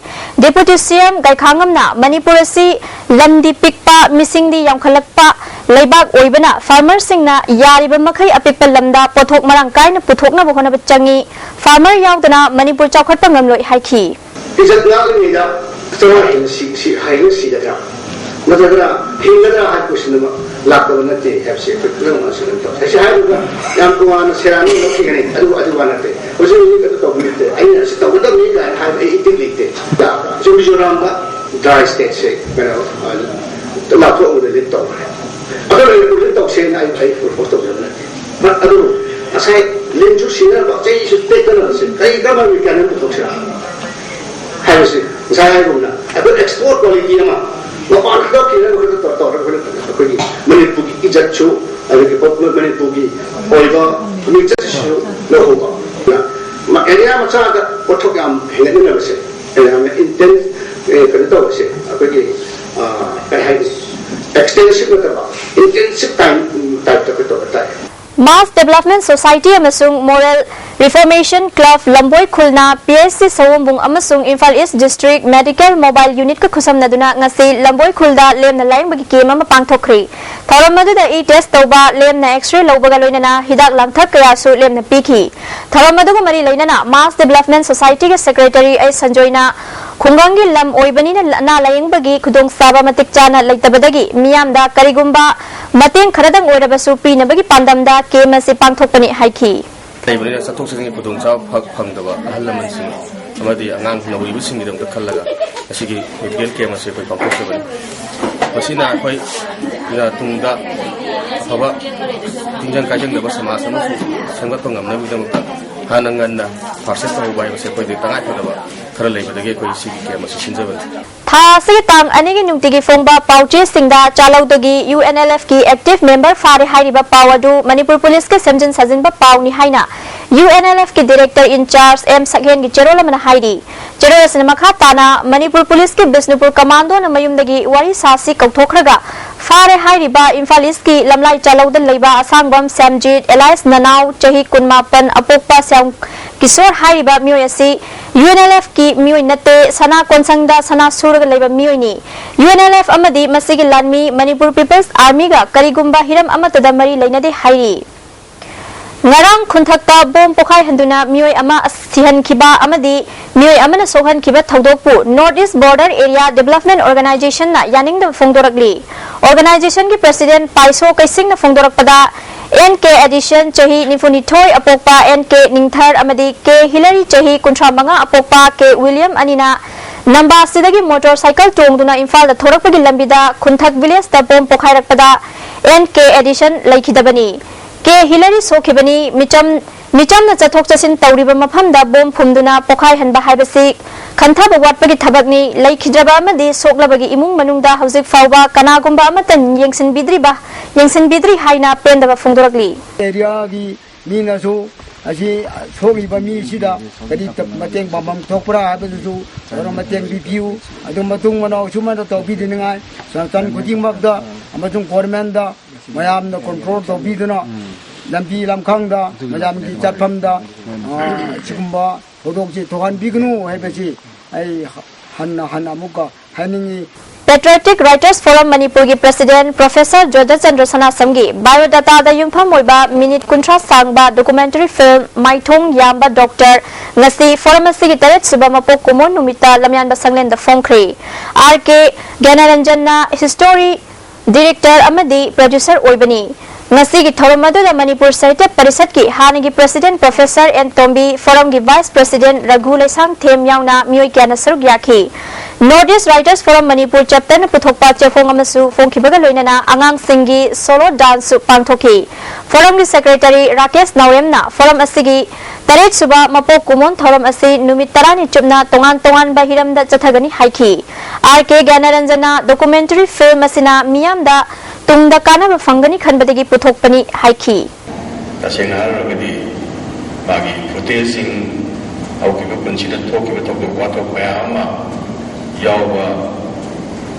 ꯗꯤꯄꯨꯇꯤ ꯁꯤ ꯑꯦꯝ ꯒꯩꯈꯥꯉꯝꯅ ꯃꯅꯤꯄꯨꯔ ꯑꯁꯤ ꯂꯝꯗꯤ ꯄꯤꯛꯄ, ꯃꯤꯁꯤꯡꯗꯤ ꯌꯥꯝꯈꯠꯂꯛꯄ ꯂꯩꯕꯥꯛ ꯑꯣꯏꯕꯅ ꯐꯥꯔꯃꯔꯁꯤꯡꯅ ꯌꯥꯔꯤꯕ ꯃꯈꯩ ꯑꯄꯤꯛꯄ ꯂꯝꯗ ꯄꯣꯠꯊꯣꯛ ꯃꯔꯥꯡ ꯀꯥꯏꯅ ꯄꯨꯊꯣꯛꯅꯕ ꯍꯣꯠꯅꯕ ꯆꯪꯏ꯫ ꯐꯥꯔꯃꯔ ꯌꯥꯎꯗꯅ ꯃꯅꯤꯄꯨꯔ ꯆꯥꯎꯈꯠꯄ ꯉꯝꯂꯣꯏ ꯍꯥꯏꯈꯤ꯫ ꯏꯖꯠ ꯉꯥꯛꯂꯤꯉꯩꯗ ꯆꯔꯥ ꯍꯦꯟꯅ ꯁꯤ-, ꯁꯤ-, ꯍꯩꯅ ꯁꯤꯒꯗ꯭ꯔꯥ? ꯅꯠꯇ꯭ꯔꯒꯅ ꯍꯤꯡꯒꯗ꯭ꯔꯥ ꯍꯥꯏꯕ ꯀꯣꯏꯁꯟ ꯑꯃ ꯂꯥꯛꯇꯕ ꯅꯠꯇꯦ ꯍꯥꯏꯕꯁꯤ ꯑꯩꯈꯣꯏ ꯐꯖꯅ ꯉꯥꯛꯁꯦꯜꯍꯧꯒꯗꯕꯅꯤ꯫ ꯑꯩꯁꯦ ꯍꯥꯏꯔꯤꯕ ꯌꯥꯝ ꯇꯣꯉꯥꯟꯅ ꯁꯦꯔꯥꯟꯅ ꯂꯧꯈꯤꯒꯅꯤ, ꯑꯗꯨ, ꯑꯗꯨ ꯋꯥ ꯅꯠꯇꯦ꯫ ꯍꯧꯖꯤꯛ ꯍꯧꯖꯤꯛ ꯑꯗꯨ ꯇꯧꯕ ꯅꯠꯇꯦ꯫ ꯑꯩꯅ ꯑꯁꯤ ꯇꯧꯒꯗꯕꯅꯤ ꯀꯥꯏꯅ ꯍꯥꯏꯕ ꯑꯩ ꯏꯇꯤꯛ ꯂꯩꯇꯦ꯫ ꯍꯧꯖꯤꯛ ꯃꯤꯖꯣꯔꯥꯝꯗ ꯗ꯭ꯔꯥꯏ ꯁ꯭ꯇꯦꯠꯁꯦ ꯀꯩꯅꯣ, ꯑ, ꯂꯥꯞꯊꯣꯛꯑꯒ ꯂꯤꯐ ꯇꯧꯈ꯭ꯔꯦ꯫ ꯑꯗꯣ ꯃꯅꯤꯄꯨꯔꯗ ꯇꯧꯁꯦꯅ ꯑꯩ, ꯑꯩ ꯄ꯭ꯔꯣꯄꯣꯁ ꯇꯧꯖꯕ ꯅꯠꯇꯦ꯫ But ꯑꯗꯨꯕꯨ ꯉꯁꯥꯏ ꯂꯤꯟꯁꯨ ꯁꯤꯅꯅꯕ, ꯆꯩꯁꯨ ꯇꯦꯛꯇꯅꯕꯁꯦ ꯀꯔꯤ ꯀꯔꯝꯕ ꯃꯦꯀꯥꯅꯤꯖꯝ ꯄꯨꯊꯣꯛꯁꯤꯔꯥ ꯍꯥꯏꯕꯁꯤ ꯉꯁꯥꯏ ꯍꯥꯏꯒꯨꯝꯅ ꯑꯩꯈꯣꯏ ꯑꯦꯛꯁꯄꯣꯔꯠ ꯀ꯭ꯋꯥꯂꯤꯇꯤ ꯑꯃ ꯃꯄꯥꯟ ꯊꯥꯗꯣꯛꯈꯤꯅꯕ ꯈꯛꯇ ꯇꯧꯔ-, ꯇꯧꯔꯒ ꯑꯩꯈꯣꯏꯅ ꯑꯩꯈꯣꯏꯒꯤ ꯃꯅꯤꯄꯨꯔꯒꯤ ꯏꯖꯠꯁꯨ, ꯑꯗꯒꯤ ꯃꯅꯤꯄꯨꯔꯒꯤ ꯑꯣꯏꯕ ꯃꯤꯡꯆꯠꯁꯤꯁꯨ ꯂꯧꯍꯧꯕ꯫ ꯑꯦꯔꯤꯌꯥ ꯃꯆꯥꯗ ꯄꯣꯠꯊꯣꯛ ꯌꯥꯝ ꯍꯦꯟꯒꯠꯃꯤꯟꯅꯕꯁꯦ, ꯌꯥꯝꯅ ꯏꯟꯇꯦꯟ ꯀꯩꯅꯣ ꯇꯧꯕꯁꯦ, ꯑꯩꯈꯣꯏꯒꯤ ꯑ, ꯀꯩ ꯍꯥꯏꯅꯤ, ꯑꯦꯛꯁꯇꯦꯟꯁꯤꯞ ꯅꯠꯇꯕ, ꯏꯟꯇꯦꯟꯁꯤꯞ ꯇꯥꯏꯝ ꯇꯥꯏꯞꯇ ꯑꯩꯈꯣꯏ ꯇꯧꯕ ꯇꯥꯏ꯫ ꯃꯥꯁ ꯗꯦꯕꯂꯞꯃꯦꯟ ꯁꯣꯁꯥꯏꯇꯤ ꯑꯃꯁꯨꯡ ꯃꯣꯔꯦꯜ ꯔꯤꯐꯣꯔꯃꯦꯁꯟ ꯀ꯭ꯂꯕ ꯂꯝꯕꯣꯏ ꯈꯨꯜꯅ ꯄꯤ ꯑꯩꯆ ꯁꯤ ꯁꯑꯣꯝꯕꯨꯡ ꯑꯃꯁꯨꯡ Imphal east district medical mobile ꯌꯨꯅꯤꯠꯀ ꯈꯨꯠꯁꯝꯅꯗꯨꯅ ꯉꯁꯤ ꯂꯝꯕꯣꯏ ꯈꯨꯜꯗ ꯂꯦꯝꯅ ꯂꯥꯌꯦꯡꯕꯒꯤ ꯀꯦꯝ ꯑꯃ ꯄꯥꯡꯊꯣꯛꯈ꯭ꯔꯤ꯫ ꯊꯧꯔꯝ ꯑꯗꯨꯗ ꯏ ꯇꯦꯁ ꯇꯧꯕ, ꯂꯦꯝꯅ ꯑꯦꯛꯁ-ꯔꯦ ꯂꯧꯕꯒ ꯂꯣꯏꯅꯅ ꯍꯤꯗꯥꯛ ꯂꯥꯡꯊꯛ ꯀꯌꯥꯁꯨ ꯂꯦꯝꯅ ꯄꯤꯈꯤ꯫ ꯊꯧꯔꯝ ꯑꯗꯨꯒ ꯃꯔꯤ ꯂꯩꯅꯅ ꯃꯥꯁ ꯗꯦꯕꯂꯞꯃꯦꯟ ꯁꯣꯁꯥꯏꯇꯤꯒꯤ ꯁꯦꯀ꯭ꯔꯦꯇꯔꯤ ꯑꯩꯆ ꯁꯟꯖꯣꯏꯅ ꯈꯨꯡꯒꯪꯒꯤ ꯂꯝ ꯑꯣꯏꯕꯅꯤꯅ ꯑꯅꯥ ꯂꯥꯌꯦꯡꯕꯒꯤ ꯈꯨꯗꯣꯡꯆꯥꯕ ꯃꯇꯤꯛ ꯆꯥꯅ ꯂꯩꯇꯕꯗꯒꯤ ꯃꯤꯌꯥꯝꯗ ꯀꯔꯤꯒꯨꯝꯕ ꯃꯇꯦꯡ ꯈꯔꯗꯪ ꯑꯣꯏꯔꯕꯁꯨ ꯄꯤꯅꯕꯒꯤ ꯄꯥꯟꯗꯝꯗ ꯀꯦꯝ ꯑꯁꯤ ꯄꯥꯡꯊꯣꯛꯄꯅꯤ ꯍꯥꯏꯈꯤ꯫ ꯂꯩꯕꯅꯤꯅ ꯆꯠꯊꯣꯛ ꯆꯠꯁꯤꯟꯒꯤ ꯈꯨꯗꯣꯡꯆꯥꯕ ꯐꯪꯗꯕ ꯑꯍꯜ ꯂꯃꯟꯁꯤꯡ ꯑꯃꯗꯤ ꯑꯉꯥꯡ ꯅꯧꯔꯤꯕꯁꯤꯡꯒꯤꯗꯃꯛꯇ ꯈꯜꯂꯒ ꯉꯁꯤꯒꯤ ꯃꯦꯗꯤꯀꯦꯜ ꯀꯦꯝ ꯑꯁꯤ ꯑꯩꯈꯣꯏ ꯄꯥꯡꯊꯣꯛꯆꯕꯅꯤ꯫ ꯃꯁꯤꯅ ꯑꯩꯈꯣꯏ ꯇꯨꯡꯗ ꯑꯐꯕ ꯇꯤꯟꯖꯪ ꯀꯥꯏꯖꯪꯗꯕ ꯁꯃꯥꯖ ꯑꯃꯁꯨ ꯁꯦꯝꯒꯠꯄ ꯉꯝꯅꯕꯒꯤꯗꯃꯛꯇ ꯍꯥꯟꯅ ꯉꯟꯅ ꯐꯥꯔꯁ ꯑꯦꯗ ꯇꯧꯍꯧꯕ ꯍꯥꯏꯕꯁꯤ ꯑꯩꯈꯣꯏꯗꯤ ꯇꯉꯥꯏꯐꯗꯕ ꯈꯔ ꯂꯩꯕꯗꯒꯤ ꯑꯩꯈꯣꯏ ꯁꯤꯒꯤ ꯀꯦꯝ ꯑꯁꯤ ꯁꯤꯟꯖꯕꯅꯤ꯫ ꯊꯥ ꯑꯁꯤꯒꯤ ꯇꯥꯡ ꯑꯅꯤꯒꯤ ꯅꯨꯡꯇꯤꯒꯤ ꯐꯣꯡꯕ ꯄꯥꯎꯆꯦꯁꯤꯡꯗ ꯆꯥꯂꯧꯗꯒꯤ ꯌꯨ ꯑꯦꯟ ꯑꯦꯜ ꯑꯦꯐꯀꯤ ꯑꯦꯛꯇꯤꯚ ꯃꯦꯝꯕꯔ ꯐꯥꯔꯦ ꯍꯥꯏꯔꯤꯕ ꯄꯥꯎ ꯑꯗꯨ ꯃꯅꯤꯄꯨꯔ ꯄꯨꯂꯤꯁꯀꯤ ꯁꯦꯝꯖꯤꯟ ꯁꯥꯖꯤꯟꯕ ꯄꯥꯎꯅꯤ ꯍꯥꯏꯅ ꯌꯨ ꯑꯦꯟ ꯑꯦꯜ ꯑꯦꯐꯀꯤ ꯗꯤꯔꯦꯛꯇꯔ ꯏꯟ ꯆꯥꯔꯖ ꯑꯦꯝ ꯁꯛꯍꯦꯟꯒꯤ ꯆꯦꯔꯣꯜ ꯑꯃꯅ ꯍꯥꯏꯔꯤ꯫ ꯆꯦꯔꯣꯜ ꯑꯁꯤꯅ ꯃꯈꯥ ꯇꯥꯅ ꯃꯅꯤꯄꯨꯔ ꯄꯨꯂꯤꯁꯀꯤ ꯕꯤꯁꯅꯨꯄꯨꯔ ꯀꯃꯥꯟꯗꯣꯅ ꯃꯌꯨꯝꯗꯒꯤ ꯋꯥꯔꯤ ꯁꯥꯁꯤ ꯀꯧꯊꯣꯛꯈ꯭ꯔꯒ ꯐꯥꯔꯦ ꯍꯥꯏꯔꯤꯕ ꯏꯝꯐꯥꯜ ꯏꯁꯀꯤ ꯂꯝꯂꯥꯏ ꯆꯥꯂꯧꯗ ꯂꯩꯕ ꯑꯁꯥꯡꯕꯝ ꯁ꯭ꯌꯥꯝꯖꯤꯠ ꯑꯦꯂꯥꯏꯁ ꯅꯅꯥꯎ ꯆꯍꯤ ꯀꯨꯟꯃꯥꯄꯟ ꯑꯄꯣꯛꯄ ꯁ꯭ꯌꯥꯝ ꯀꯤꯁꯣꯔ ꯍꯥꯏꯔꯤꯕ ꯃꯤꯑꯣꯏ ꯑꯁꯤ ꯌꯨ ꯑꯦꯟ ꯑꯦꯜ ꯑꯦꯐꯀꯤ ꯃꯤꯑꯣꯏ ꯅꯠꯇꯦ, ꯁꯅꯥ ꯀꯣꯟꯁꯪꯗ ꯁꯅꯥ ꯁꯨꯔꯒ ꯂꯩꯕ ꯃꯤꯑꯣꯏꯅꯤ꯫ ꯌꯨ ꯑꯦꯟ ꯑꯦꯜ ꯑꯦꯐ ꯑꯃꯗꯤ ꯃꯁꯤꯒꯤ ꯂꯥꯟꯃꯤ ꯃꯅꯤꯄꯨꯔ ꯄꯤꯄꯜꯁ ꯑꯥꯔꯃꯤꯒ ꯀꯔꯤꯒꯨꯝꯕ ꯍꯤꯔꯝ ꯑꯃꯠꯇꯗ ꯃꯔꯤ ꯂꯩꯅꯗꯦ ꯍꯥꯏꯔꯤ꯫ ꯉꯔꯥꯡ ꯈꯨꯟꯊꯛꯇ ꯕꯣꯝ ꯄꯣꯈꯥꯏꯍꯟꯗꯨꯅ ꯃꯤꯑꯣꯏ ꯑꯃ ꯁꯤꯍꯟꯈꯤꯕ ꯑꯃꯗꯤ ꯃꯤꯑꯣꯏ ꯑꯃꯅ ꯁꯣꯛꯍꯟꯈꯤꯕ ꯊꯧꯗꯣꯛꯄꯨ north east border area development ꯑꯣꯔꯒꯅꯥꯏꯖꯦꯁꯟꯅ ꯌꯥꯅꯤꯡꯗꯕ ꯐꯣꯡꯗꯣꯔꯛꯂꯤ꯫ ꯑꯣꯔꯒꯅꯥꯏꯖꯦꯁꯟꯒꯤ ꯄ꯭ꯔꯁꯤꯗꯦꯟ ꯄꯥꯏꯁꯣ ꯀꯩꯁꯤꯡꯅ ꯐꯣꯡꯗꯣꯔꯛꯄꯗ, ꯑꯦꯟ ꯀꯦ ꯑꯦꯗꯤꯁꯟ ꯆꯍꯤ ꯅꯤꯐꯨꯅꯤꯊꯣꯏ ꯑꯄꯣꯛꯄ ꯑꯦꯟ ꯀꯦ ꯅꯤꯡꯊꯔ ꯑꯃꯗꯤ ꯀꯦ ꯍꯤꯂꯔꯤ ꯆꯍꯤ ꯀꯨꯟꯊ꯭ꯔꯥ ꯃꯉꯥ ꯑꯄꯣꯛꯄ ꯀꯦ ꯋꯤꯂꯤꯌꯝ ꯑꯅꯤꯅ ꯅꯝꯕꯥꯁꯤꯗꯒꯤ ꯃꯣꯇꯣꯔ ꯁꯥꯏꯀꯜ ꯇꯣꯡꯗꯨꯅ ꯏꯝꯐꯥꯜꯗ ꯊꯣꯔꯛꯄꯒꯤ ꯂꯝꯕꯤꯗ ꯈꯨꯟꯊꯛ ꯚꯤꯂꯦꯖꯇ bomb ꯄꯣꯈꯥꯏꯔꯛꯄꯗ and K Edison ꯂꯩꯈꯤꯗꯕꯅꯤ꯫ K Hillary ꯁꯣꯛꯈꯤꯕꯅꯤ꯫ ꯃꯤꯆꯝ ꯃꯤꯆꯝꯅ ꯆꯠꯊꯣꯛ ꯆꯠꯁꯤꯟ ꯇꯧꯔꯤꯕ ꯃꯐꯝꯗ ꯕꯣꯝ ꯐꯨꯝꯗꯨꯅ ꯄꯣꯈꯥꯏꯍꯟꯕ ꯍꯥꯏꯕꯁꯤ ꯈꯟꯊꯕ ꯋꯥꯠꯄꯒꯤ ꯊꯕꯛꯅꯤ꯫ ꯂꯩꯈꯤꯗ꯭ꯔꯕ ꯑꯃꯗꯤ ꯁꯣꯛꯂꯕꯒꯤ ꯏꯃꯨꯡ ꯃꯅꯨꯡꯗ ꯍꯧꯖꯤꯛ ꯐꯥꯎꯕ ꯀꯅꯥꯒꯨꯝꯕ ꯑꯃꯠꯇ ꯌꯦꯡꯁꯤꯟꯕꯤꯗ꯭ꯔꯤꯕ ꯌꯦꯡꯁꯤꯟꯕꯤꯗ꯭ꯔꯤ ꯍꯥꯏꯅ ꯄꯦꯟꯗꯕ ꯐꯣꯡꯗꯣꯔꯛꯂꯤ꯫ ꯑꯦꯔꯤꯌꯥꯒꯤ ꯃꯤꯅꯁꯨ ꯑꯁꯤ ꯁꯣꯛꯂꯤꯕ ꯃꯤꯁꯤꯗ ꯀꯔꯤ ꯃꯇꯦꯡ ꯄꯥꯡꯐꯝ ꯊꯣꯛꯄ꯭ꯔꯥ ꯍꯥꯏꯕꯗꯨꯁꯨ ꯈꯔ ꯃꯇꯦꯡ ꯄꯤꯕꯤꯌꯨ꯫ ꯑꯗꯨ ꯃꯇꯨꯡ ꯃꯅꯥꯎ ꯁꯨꯃꯥꯏꯅ ꯇꯧꯕꯤꯗꯅꯤꯡꯉꯥꯏ ꯁꯪꯁꯊꯥꯟ ꯈꯨꯗꯤꯡꯃꯛꯇ ꯑꯃꯁꯨꯡ ꯒꯣꯔꯃꯦꯟꯗ ꯃꯌꯥꯝꯅ ꯀꯟꯇ꯭ꯔꯣꯜ ꯇꯧꯕꯤꯗꯨꯅ ꯂꯝꯕꯤ ꯂꯝꯈꯥꯡꯗ ꯃꯌꯥꯝꯒꯤ ꯆꯠꯐꯝꯗ, ꯑ, ꯁꯤꯒꯨꯝꯕ ꯊꯧꯗꯣꯛꯁꯤ ꯊꯣꯛꯍꯟꯕꯤꯒꯅꯨ ꯍꯥꯏꯕꯁꯤ ꯑꯩ ꯍꯟꯅ ꯍꯟꯅ ꯑꯃꯨꯛꯀ ꯍꯥꯏꯅꯤꯡꯏ꯫ Patriotic Writers Forum ꯃꯅꯤꯄꯨꯔꯒꯤ president Professor ꯖꯣꯙꯆꯟꯗ꯭ꯔ ꯁꯅꯥꯁꯝꯒꯤ biodata ꯗ ꯌꯨꯝꯐꯝ ꯑꯣꯏꯕ minute ꯀꯨꯟꯊ꯭ꯔꯥ ꯁꯥꯡꯕ documentary film ꯃꯥꯏꯊꯣꯡ ꯌꯥꯝꯕ ꯗꯣꯛꯇꯔ ꯉꯁꯤ forum ꯑꯁꯤꯒꯤ ꯇꯔꯦꯠ ꯁꯨꯕ ꯃꯄꯣꯛ ꯀꯨꯝꯑꯣꯟ ꯅꯨꯃꯤꯠꯇ ꯂꯝꯌꯥꯟꯕ ꯁꯪꯂꯦꯟꯗ ꯐꯣꯡꯈ꯭ꯔꯦ꯫ ꯑꯥꯔ ꯀꯦ ꯒ꯭ꯌꯥꯅꯔꯟꯖꯟꯅ history director ꯑꯃꯗꯤ producer ꯑꯣꯏꯕꯅꯤ꯫ ꯉꯁꯤꯒꯤ ꯊꯧꯔꯝ ꯑꯗꯨꯗ ꯃꯅꯤꯄꯨꯔ ꯁꯥꯍꯤꯇ꯭ꯌ ꯄꯔꯤꯁꯠꯀꯤ ꯍꯥꯟꯅꯒꯤ president Professor N Tombi, forum ꯒꯤ vice president ꯔꯘꯨ ꯂꯩꯁꯥꯡꯊꯦꯝ ꯌꯥꯎꯅ ꯃꯤꯑꯣꯏ ꯀꯌꯥꯅ ꯁꯔꯨꯛ ꯌꯥꯈꯤ꯫ North East Writers Forum Manipur chapter ꯅ ꯄꯨꯊꯣꯛꯄ ꯆꯦꯐꯣꯡ ꯑꯃꯁꯨ ꯐꯣꯡꯈꯤꯕꯒ ꯂꯣꯏꯅꯅ ꯑꯉꯥꯡꯁꯤꯡꯒꯤ solo dance ꯁꯨ ꯄꯥꯡꯊꯣꯛꯈꯤ꯫ Forum ꯒꯤ secretary ꯔꯥꯀꯦꯁ ꯅꯥꯎꯔꯦꯝꯅ forum ꯑꯁꯤꯒꯤ ꯇꯔꯦꯠ ꯁꯨꯕ ꯃꯄꯣꯛ ꯀꯨꯝꯑꯣꯟ ꯊꯧꯔꯝ ꯑꯁꯤ ꯅꯨꯃꯤꯠ ꯇꯔꯥꯅꯤ ꯆꯨꯞꯅ ꯇꯣꯉꯥꯟ ꯇꯣꯉꯥꯟꯕ ꯍꯤꯔꯝꯗ ꯆꯠꯊꯒꯅꯤ ꯍꯥꯏꯈꯤ꯫ ꯑꯥꯔ ꯀꯦ ꯒ꯭ꯌꯥꯅꯔꯟꯖꯟꯅ documentary film ꯑꯁꯤꯅ ꯃꯤꯌꯥꯝꯗ ꯇꯨꯡꯗ ꯀꯥꯟꯅꯕ ꯐꯪꯒꯅꯤ ꯈꯟꯕꯗꯒꯤ ꯄꯨꯊꯣꯛꯄꯅꯤ ꯍꯥꯏꯈꯤ꯫ ꯇꯁꯦꯡꯅ ꯍꯥꯏꯔꯨꯔꯒꯗꯤ ꯃꯥꯒꯤ footage ꯁꯤꯡ, ꯍꯧꯈꯤꯕ ꯄꯨꯟꯁꯤꯗ ꯊꯣꯛꯈꯤꯕ ꯊꯧꯗꯣꯛ ꯋꯥꯊꯣꯛ ꯃꯌꯥꯝ ꯑꯃ ꯌꯥꯎꯕ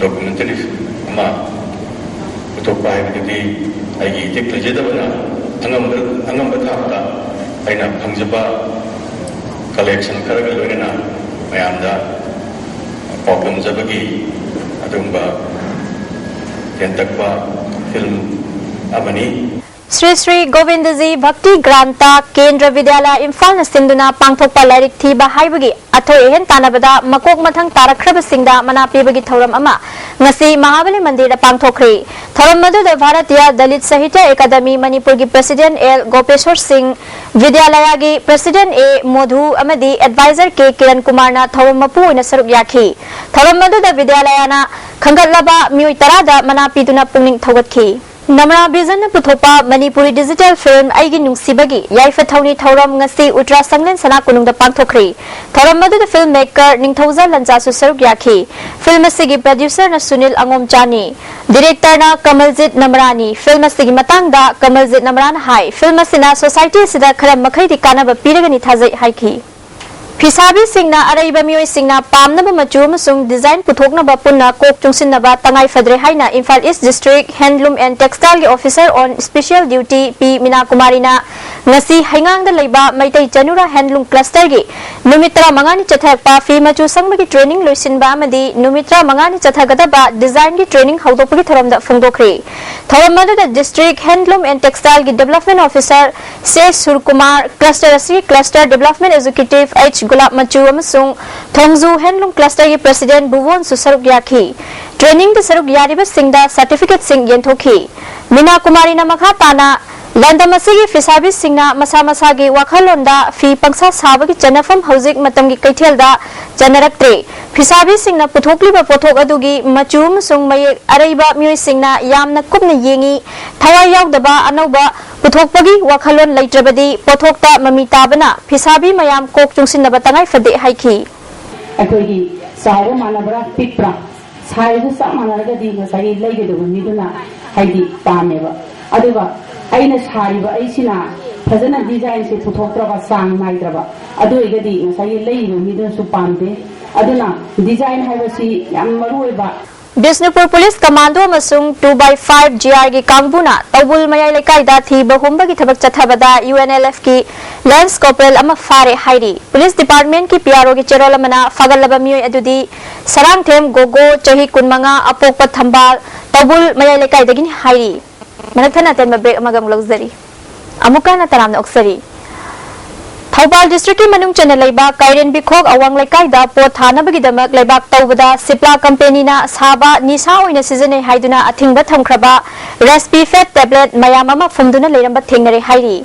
documentary film ꯑꯃ ꯄꯨꯊꯣꯛꯄ ꯍꯥꯏꯕꯗꯨꯗꯤ ꯑꯩꯒꯤ ꯏꯊꯤꯛ ꯂꯩꯖꯗꯕꯅ ꯑꯉꯝꯕ, ꯑꯉꯝꯕ ꯊꯥꯛꯇ ꯑꯩꯅ ꯐꯪꯖꯕ collection ꯈꯔꯒ ꯂꯣꯏꯅꯅ ꯃꯌꯥꯝꯗ ꯄꯥꯎꯗꯝꯖꯕꯒꯤ ꯑꯗꯨꯒꯨꯝꯕ ꯇꯦꯟꯇꯛꯄ film ꯑꯃꯅꯤ꯫ ꯁ꯭ꯔꯤ ꯁ꯭ꯔꯤ ꯒꯣꯕꯤꯟꯗꯖꯤ ꯚꯛꯇꯤ ꯒ꯭ꯔꯥꯟꯇ ꯀꯦꯟꯗ꯭ꯔ ꯕꯤꯗ꯭ꯌꯥꯂꯌ ꯏꯝꯐꯥꯜꯅ ꯁꯤꯟꯗꯨꯅ ꯄꯥꯡꯊꯣꯛꯄ ꯂꯥꯏꯔꯤꯛ ꯊꯤꯕ ꯍꯥꯏꯕꯒꯤ ꯑꯊꯣꯏ ꯑꯍꯦꯟ ꯇꯥꯟꯅꯕꯗ ꯃꯀꯣꯛ ꯃꯊꯪ ꯇꯥꯔꯛꯈ꯭ꯔꯕꯁꯤꯡꯗ ꯃꯅꯥ ꯄꯤꯕꯒꯤ ꯊꯧꯔꯝ ꯑꯃ ꯉꯁꯤ ꯃꯍꯥꯕꯂꯤ ꯃꯟꯗꯤꯔꯗ ꯄꯥꯡꯊꯣꯛꯈ꯭ꯔꯤ꯫ ꯊꯧꯔꯝ ꯑꯗꯨꯗ ꯚꯥꯔꯇꯤꯌ ꯗꯂꯤꯠ ꯁꯥꯍꯤꯇ꯭ꯌ ꯑꯦꯀꯥꯗꯃꯤ ꯃꯅꯤꯄꯨꯔꯒꯤ president ꯑꯦꯜ ꯒꯣꯄꯦꯁꯣꯔ ꯁꯤꯡ, ꯕꯤꯗ꯭ꯌꯥꯂꯌꯒꯤ president ꯑꯦ ꯃꯣꯙꯨ ꯑꯃꯗꯤ advisor ꯀꯦ ꯀꯤꯔꯟ ꯀꯨꯃꯥꯔꯅ ꯊꯧꯔꯝ ꯃꯄꯨ ꯑꯣꯏꯅ ꯁꯔꯨꯛ ꯌꯥꯈꯤ꯫ ꯊꯧꯔꯝ ꯑꯗꯨꯗ ꯕꯤꯗ꯭ꯌꯥꯂꯌꯅ ꯈꯟꯒꯠꯂꯕ ꯃꯤꯑꯣꯏ ꯇꯔꯥꯗ ꯃꯅꯥ ꯄꯤꯗꯨꯅ ꯄꯨꯛꯅꯤꯡ ꯊꯧꯒꯠꯈꯤ꯫ ꯅꯃꯔꯥ ꯚꯤꯖꯟꯅ ꯄꯨꯊꯣꯛꯄ ꯃꯅꯤꯄꯨꯔꯤ digital film ꯑꯩꯒꯤ ꯅꯨꯡꯁꯤꯕꯒꯤ ꯌꯥꯏꯐ ꯊꯧꯅꯤ ꯊꯧꯔꯝ ꯉꯁꯤ ꯎꯇ꯭ꯔꯥ ꯁꯪꯂꯦꯟ ꯁꯅꯥ ꯀꯣꯅꯨꯡꯗ ꯄꯥꯡꯊꯣꯛꯈ꯭ꯔꯤ꯫ ꯊꯧꯔꯝ ꯑꯗꯨꯗ film maker ꯅꯤꯡꯊꯧꯖꯥ ꯂꯟꯆꯥꯁꯨ ꯁꯔꯨꯛ ꯌꯥꯈꯤ꯫ Film ꯑꯁꯤꯒꯤ producer ꯅ ꯁꯨꯅꯤꯜ ꯑꯉꯣꯝꯆꯥꯅꯤ꯫ Director ꯅ ꯀꯃꯜꯖꯤꯠ ꯅꯃꯔꯥꯅꯤ꯫ Film ꯑꯁꯤꯒꯤ ꯃꯇꯥꯡꯗ ꯀꯃꯜꯖꯤꯠ ꯅꯃꯔꯥꯅ ꯍꯥꯏ, film ꯑꯁꯤꯅ society ꯑꯁꯤꯗ ꯈꯔ ꯃꯈꯩꯗꯤ ꯀꯥꯟꯅꯕ ꯄꯤꯔꯒꯅꯤ ꯊꯥꯖꯩ ꯍꯥꯏꯈꯤ꯫ ꯐꯤꯁꯥꯕꯤꯁꯤꯡꯅ ꯑꯔꯩꯕ ꯃꯤꯑꯣꯏꯁꯤꯡꯅ ꯄꯥꯝꯅꯕ ꯃꯆꯨ ꯑꯃꯁꯨꯡ design ꯄꯨꯊꯣꯛꯅꯕ ꯄꯨꯟꯅ ꯀꯣꯛ ꯆꯨꯡꯁꯤꯟꯅꯕ ꯇꯉꯥꯏ ꯐꯗ꯭ꯔꯦ ꯍꯥꯏꯅ Imphal East District Handloom and Textile ꯒꯤ officer on special duty ꯄꯤ ꯃꯤꯅꯥ ꯀꯨꯃꯥꯔꯤꯅ ꯉꯁꯤ ꯍꯩꯉꯥꯡꯗ ꯂꯩꯕ ꯃꯩꯇꯩ ꯆꯅꯨꯔꯥ Handloom Cluster ꯒꯤ ꯅꯨꯃꯤꯠ ꯇꯔꯥꯃꯉꯥꯅꯤ ꯆꯠꯊꯔꯛꯄ ꯐꯤ ꯃꯆꯨ ꯁꯪꯕꯒꯤ training ꯂꯣꯏꯁꯤꯟꯕ ꯑꯃꯗꯤ ꯅꯨꯃꯤꯠ ꯇꯔꯥꯃꯉꯥꯅꯤ ꯆꯠꯊꯒꯗꯕ design ꯒꯤ training ꯍꯧꯗꯣꯛꯄꯒꯤ ꯊꯧꯔꯝꯗ ꯐꯣꯡꯗꯣꯛꯈ꯭ꯔꯤ꯫ ꯊꯧꯔꯝ ꯑꯗꯨꯗ District Handloom and Textile ꯒꯤ Development Officer ꯁꯦ ꯁꯨꯔꯀꯨꯃꯥꯔ, cluster ꯑꯁꯤꯒꯤ cluster development executive ꯑꯩꯆ ꯒꯨꯂꯥꯞ ꯃꯆꯨ ꯑꯃꯁꯨꯡ ꯊꯣꯡꯖꯨ Handloom Cluster ꯒꯤ president ꯕꯨꯕꯣꯟꯁꯨ ꯁꯔꯨꯛ ꯌꯥꯈꯤ꯫ Training ꯗ ꯁꯔꯨꯛ ꯌꯥꯔꯤꯕꯁꯤꯡꯗ certificate ꯁꯤꯡ ꯌꯦꯟꯊꯣꯛꯈꯤ꯫ ꯃꯤꯅꯥ ꯀꯨꯃꯥꯔꯤꯅ ꯃꯈꯥ ꯇꯥꯅ, ꯂꯝꯗꯝ ꯑꯁꯤꯒꯤ ꯐꯤꯁꯥꯕꯤꯁꯤꯡꯅ ꯃꯁꯥ ꯃꯁꯥꯒꯤ ꯋꯥꯈꯜꯂꯣꯟꯗ ꯐꯤ ꯄꯪꯁꯥ ꯁꯥꯕꯒꯤ ꯆꯠꯅꯐꯝ ꯍꯧꯖꯤꯛ ꯃꯇꯝꯒꯤ ꯀꯩꯊꯦꯜꯗ ꯆꯠꯅꯔꯛꯇ꯭ꯔꯦ꯫ ꯐꯤꯁꯥꯕꯤꯁꯤꯡꯅ ꯄꯨꯊꯣꯛꯂꯤꯕ ꯄꯣꯠꯊꯣꯛ ꯑꯗꯨꯒꯤ ꯃꯆꯨ ꯑꯃꯁꯨꯡ ꯃꯌꯦꯛ ꯑꯔꯩꯕ ꯃꯤꯑꯣꯏꯁꯤꯡꯅ ꯌꯥꯝꯅ ꯀꯨꯞꯅ ꯌꯦꯡꯏ꯫ ꯊꯋꯥꯏ ꯌꯥꯎꯗꯕ ꯑꯅꯧꯕ ꯄꯨꯊꯣꯛꯄꯒꯤ ꯋꯥꯈꯜꯂꯣꯟ ꯂꯩꯇ꯭ꯔꯕꯗꯤ ꯄꯣꯠꯊꯣꯛꯇ ꯃꯃꯤ ꯇꯥꯕꯅ ꯐꯤꯁꯥꯕꯤ ꯃꯌꯥꯝ ꯀꯣꯛ ꯆꯨꯡꯁꯤꯟꯅꯕ ꯇꯉꯥꯏ ꯐꯗꯦ ꯍꯥꯏꯈꯤ꯫ ꯑꯩꯈꯣꯏꯒꯤ ꯆꯥꯎꯕ ꯃꯥꯟꯅꯕ꯭ꯔꯥ ꯄꯤꯛꯄ꯭ꯔꯥ, ꯁꯥꯏꯖꯁꯨ ꯆꯞ ꯃꯥꯟꯅꯔꯒꯗꯤ ꯉꯁꯥꯏꯒꯤ ꯂꯩꯒꯗꯕ ꯃꯤꯗꯨꯅ ꯍꯥꯏꯗꯤ ꯄꯥꯝꯃꯦꯕ꯫ ꯑꯗꯨꯒ ꯑꯩꯅ ꯁꯥꯔꯤꯕ ꯑꯩꯁꯤꯅ ꯐꯖꯅ design ꯁꯦ ꯄꯨꯊꯣꯛꯇ꯭ꯔꯕ, ꯆꯥꯡ ꯅꯥꯏꯗ꯭ꯔꯕ, ꯑꯗꯨ ꯑꯣꯏꯔꯒꯗꯤ ꯉꯁꯥꯏꯒꯤ ꯂꯩꯔꯤꯕ ꯃꯤꯗꯨꯅꯁꯨ ꯄꯥꯝꯗꯦ꯫ ꯑꯗꯨꯅ design ꯍꯥꯏꯕꯁꯤ ꯌꯥꯝ ꯃꯔꯨ ꯑꯣꯏꯕ꯫ ꯕꯤꯁꯅꯨꯄꯨꯔ Police Commando ꯑꯃꯁꯨꯡ two by five G R ꯒꯤ ꯀꯥꯡꯕꯨꯅ ꯇꯧꯕꯨꯜ ꯃꯌꯥꯏ ꯂꯩꯀꯥꯏꯗ ꯊꯤꯕ ꯍꯨꯝꯕꯒꯤ ꯊꯕꯛ ꯆꯠꯊꯕꯗ U N L F ꯀꯤ Lance Corporal ꯑꯃ ꯐꯥꯔꯦ ꯍꯥꯏꯔꯤ꯫ Police Department ꯀꯤ P R O ꯒꯤ ꯆꯦꯔꯣꯜ ꯑꯃꯅ ꯐꯥꯒꯠꯂꯕ ꯃꯤꯑꯣꯏ ꯑꯗꯨꯗꯤ ꯁꯔꯥꯡꯊꯦꯝ ꯒꯣꯒꯣ, ꯆꯍꯤ ꯀꯨꯟꯃꯉꯥ, ꯑꯄꯣꯛꯄ ꯊꯝꯕꯥꯜ, ꯇꯧꯕꯨꯜ ꯃꯌꯥꯏ ꯂꯩꯀꯥꯏꯗꯒꯤꯅꯤ ꯍꯥꯏꯔꯤ꯫ ꯃꯊꯪ ꯊꯪꯅ ꯑꯇꯦꯟꯕ break ꯑꯃꯒ ꯑꯃꯨꯛ ꯂꯧꯖꯔꯤ꯫ ꯑꯃꯨꯛꯀ ꯍꯟꯅ ꯇꯔꯥꯝꯅ ꯑꯣꯛꯆꯔꯤ꯫ ꯊꯧꯕꯥꯜ district ꯀꯤ ꯃꯅꯨꯡ ꯆꯟꯅ ꯂꯩꯕ ꯀꯥꯏꯔꯦꯟꯕꯤꯈꯣꯛ ꯑꯋꯥꯡ ꯂꯩꯀꯥꯏꯗ ꯄꯣꯠ ꯊꯥꯅꯕꯒꯤꯗꯃꯛ ꯂꯩꯕꯥꯛ ꯇꯧꯕꯗ ꯁꯤꯞꯂꯥ company ꯅ ꯁꯥꯕ ꯅꯤꯁꯥ ꯑꯣꯏꯅ ꯁꯤꯖꯤꯟꯅꯩ ꯍꯥꯏꯗꯨꯅ ꯑꯊꯤꯡꯕ ꯊꯝꯈ꯭ꯔꯕ Respifed tablet ꯃꯌꯥꯝ ꯑꯃ ꯐꯨꯝꯗꯨꯅ ꯂꯩꯔꯝꯕ ꯊꯦꯡꯅꯔꯦ ꯍꯥꯏꯔꯤ꯫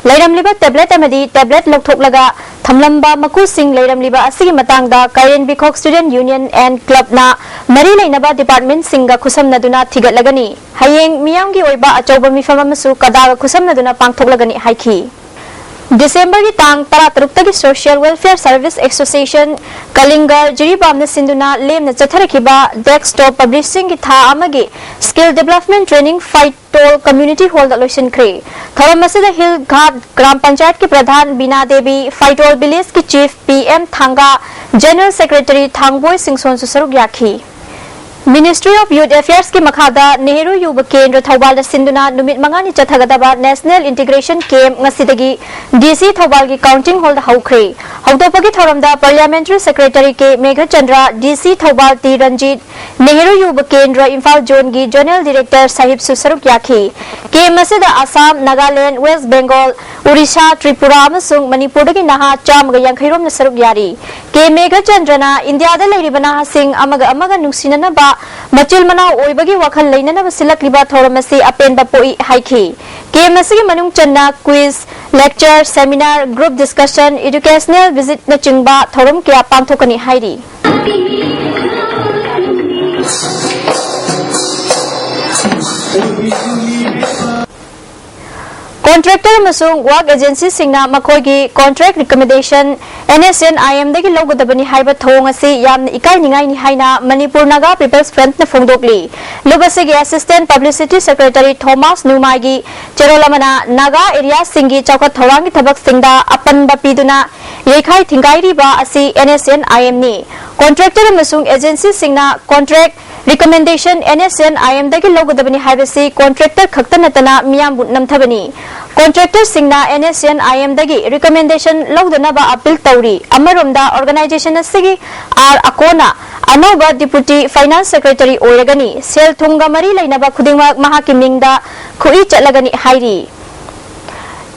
ꯂꯩꯔꯝꯂꯤꯕ tablet ꯑꯃꯗꯤ tablet ꯂꯧꯊꯣꯛꯂꯒ ꯊꯝꯂꯝꯕ ꯃꯀꯨꯁꯤꯡ ꯂꯩꯔꯝꯂꯤꯕ ꯑꯁꯤꯒꯤ ꯃꯇꯥꯡꯗ ꯀꯥꯏꯔꯦꯟ ꯕꯤꯈꯣꯛ Student Union and Clubꯅ ꯃꯔꯤ ꯂꯩꯅꯕ departmentꯁꯤꯡꯒ ꯈꯨꯠꯁꯝꯅꯗꯨꯅ ꯊꯤꯒꯠꯂꯒꯅꯤ꯫ ꯍꯌꯦꯡ ꯃꯤꯌꯥꯝꯒꯤ ꯑꯣꯏꯕ ꯑꯆꯧꯕ ꯃꯤꯐꯝ ꯑꯃꯁꯨ ꯀꯗꯥꯒ ꯈꯨꯠꯁꯝꯅꯗꯨꯅ ꯄꯥꯡꯊꯣꯛꯂꯒꯅꯤ ꯍꯥꯏꯈꯤ꯫ ꯗꯤꯁꯦꯝꯕꯔꯒꯤ ꯇꯥꯡ ꯇꯔꯥꯇꯔꯨꯛꯇꯒꯤ Social Welfare Service Association ꯀꯂꯤꯡꯒꯔ ꯖꯤꯔꯤꯕꯥꯝꯅ ꯁꯤꯟꯗꯨꯅ ꯂꯦꯝꯅ ꯆꯠꯊꯔꯛꯈꯤꯕ Desktop Publishingꯒꯤ ꯊꯥ ꯑꯃꯒꯤ Skill Development Training ꯐꯩꯇꯣꯜ Community Hallꯗ ꯂꯣꯏꯁꯤꯟꯈ꯭ꯔꯦ꯫ ꯊꯧꯔꯝ ꯑꯁꯤꯗ ꯍꯤꯜ ꯘꯥꯠ ꯒ꯭ꯔꯥꯝ ꯄꯟꯆꯥꯌꯠꯀꯤ ꯄ꯭ꯔꯙꯥꯟ ꯕꯤꯅꯥ ꯗꯦꯕꯤ, ꯐꯩꯇꯣꯜ ꯚꯤꯂꯦꯖꯀꯤ chief P M Thanga, general secretary Thangboi ꯁꯤꯡꯁꯣꯟꯁꯨ ꯁꯔꯨꯛ ꯌꯥꯈꯤ꯫ Ministry of Youth Affairsꯀꯤ ꯃꯈꯥꯗ ꯅꯦꯍꯔꯨ ꯌꯨꯕ ꯀꯦꯟꯗ꯭ꯔ ꯊꯧꯕꯥꯜꯗ ꯁꯤꯟꯗꯨꯅ ꯅꯨꯃꯤꯠ ꯃꯉꯥꯅꯤ ꯆꯠꯊꯒꯗꯕ National Integration Camp ꯉꯁꯤꯗꯒꯤ ꯗꯤ ꯁꯤ ꯊꯧꯕꯥꯜꯒꯤ Counting Hallꯗ ꯍꯧꯈ꯭ꯔꯦ꯫ ꯍꯧꯗꯣꯛꯄꯒꯤ ꯊꯧꯔꯝꯗ Parliamentary Secretary ꯀꯦ ꯃꯦꯘꯆꯟꯗ꯭ꯔ, ꯗꯤ ꯁꯤ ꯊꯧꯕꯥꯜ ꯇꯤ ꯔꯟꯖꯤꯠ, ꯅꯦꯍꯔꯨ ꯌꯨꯕ ꯀꯦꯟꯗ꯭ꯔ ꯏꯝꯐꯥꯜ ꯖꯣꯟꯒꯤ Zonal Director ꯁꯥꯍꯤꯕꯁꯨ ꯁꯔꯨꯛ ꯌꯥꯈꯤ꯫ ꯀꯦꯝ ꯑꯁꯤꯗ ꯑꯁꯥꯝ, ꯅꯥꯒꯥꯂꯦꯟ, ꯋꯦꯁ ꯕꯦꯡꯒꯣꯜ, ꯎꯔꯤꯁꯥ, ꯇ꯭ꯔꯤꯄꯨꯔꯥ ꯑꯃꯁꯨꯡ ꯃꯅꯤꯄꯨꯔꯗꯒꯤ ꯅꯍꯥ ꯆꯥꯝꯃꯒ ꯌꯥꯡꯈꯩ ꯔꯣꯝꯅ ꯁꯔꯨꯛ ꯌꯥꯔꯤ꯫ ꯀꯦ ꯃꯦꯘꯆꯟꯗ꯭ꯔꯅ ꯏꯟꯗꯤꯌꯥꯗ ꯂꯩꯔꯤꯕ ꯅꯍꯥꯁꯤꯡ ꯑꯃꯒ ꯑꯃꯒ ꯅꯨꯡꯁꯤꯅꯅꯕ, ꯃꯆꯤꯜ ꯃꯅꯥꯎ ꯑꯣꯏꯕꯒꯤ ꯋꯥꯈꯜ ꯂꯩꯅꯅꯕ ꯁꯤꯜꯂꯛꯂꯤꯕ ꯊꯧꯔꯝ ꯑꯁꯤ ꯑꯄꯦꯟꯕ ꯄꯣꯛꯏ ꯍꯥꯏꯈꯤ꯫ ꯀꯦꯝ ꯑꯁꯤꯒꯤ ꯃꯅꯨꯡ ꯆꯟꯅ quiz, lecture, seminar, group discussion, educational visitꯅꯆꯤꯡꯕ ꯊꯧꯔꯝ ꯀꯌꯥ ꯄꯥꯡꯊꯣꯛꯀꯅꯤ ꯍꯥꯏꯔꯤ꯫ Contractor ꯑꯃꯁꯨꯡ work agencyꯁꯤꯡꯅ ꯃꯈꯣꯏꯒꯤ contract recommendation N S N I Mꯗꯒꯤ ꯂꯧꯒꯗꯕꯅꯤ ꯍꯥꯏꯕ ꯊꯧꯑꯣꯡ ꯑꯁꯤ ꯌꯥꯝꯅ ꯏꯀꯥꯏꯅꯤꯡꯉꯥꯏꯅꯤ ꯍꯥꯏꯅ ꯃꯅꯤꯄꯨꯔ ꯅꯥꯒꯥ People's Frontꯅ ꯐꯣꯡꯗꯣꯛꯂꯤ꯫ ꯂꯨꯞ ꯑꯁꯤꯒꯤ Assistant Publicity Secretary ꯊꯣꯃꯥꯁ ꯅꯨꯃꯥꯏꯒꯤ ꯆꯦꯔꯣꯜ ꯑꯃꯅ ꯅꯥꯒꯥ areaꯁꯤꯡꯒꯤ ꯆꯥꯎꯈꯠ ꯊꯧꯔꯥꯡꯒꯤ ꯊꯕꯛꯁꯤꯡꯗ ꯑꯄꯟꯕ ꯄꯤꯗꯨꯅ ꯌꯩꯈꯥꯏ ꯊꯤꯡꯒꯥꯏꯔꯤꯕ ꯑꯁꯤ N S N I Mꯅꯤ꯫ Contractor ꯑꯃꯁꯨꯡ agencyꯁꯤꯡꯅ contract recommendation N S N I Mꯗꯒꯤ ꯂꯧꯒꯗꯕꯅꯤ ꯍꯥꯏꯕꯁꯤ contractor ꯈꯛꯇ ꯅꯠꯇꯅ ꯃꯤꯌꯥꯝꯕꯨ ꯅꯝꯊꯕꯅꯤ꯫ Contractorꯁꯤꯡꯅ N S N I Mꯗꯒꯤ recommendation ꯂꯧꯗꯅꯕ appeal ꯇꯧꯔꯤ꯫ ꯑꯃꯔꯣꯝꯗ organization ꯑꯁꯤꯒꯤ ꯑꯥꯔ ꯑꯀꯣꯟꯅ ꯑꯅꯧꯕ Deputy Finance Secretary ꯑꯣꯏꯔꯒꯅꯤ꯫ ꯁꯦꯜ ꯊꯨꯝꯒ ꯃꯔꯤ ꯂꯩꯅꯕ ꯈꯨꯗꯤꯡꯃꯛ ꯃꯍꯥꯛꯀꯤ ꯃꯤꯡꯗ ꯈꯨꯠꯏ ꯆꯠꯂꯒꯅꯤ ꯍꯥꯏꯔꯤ꯫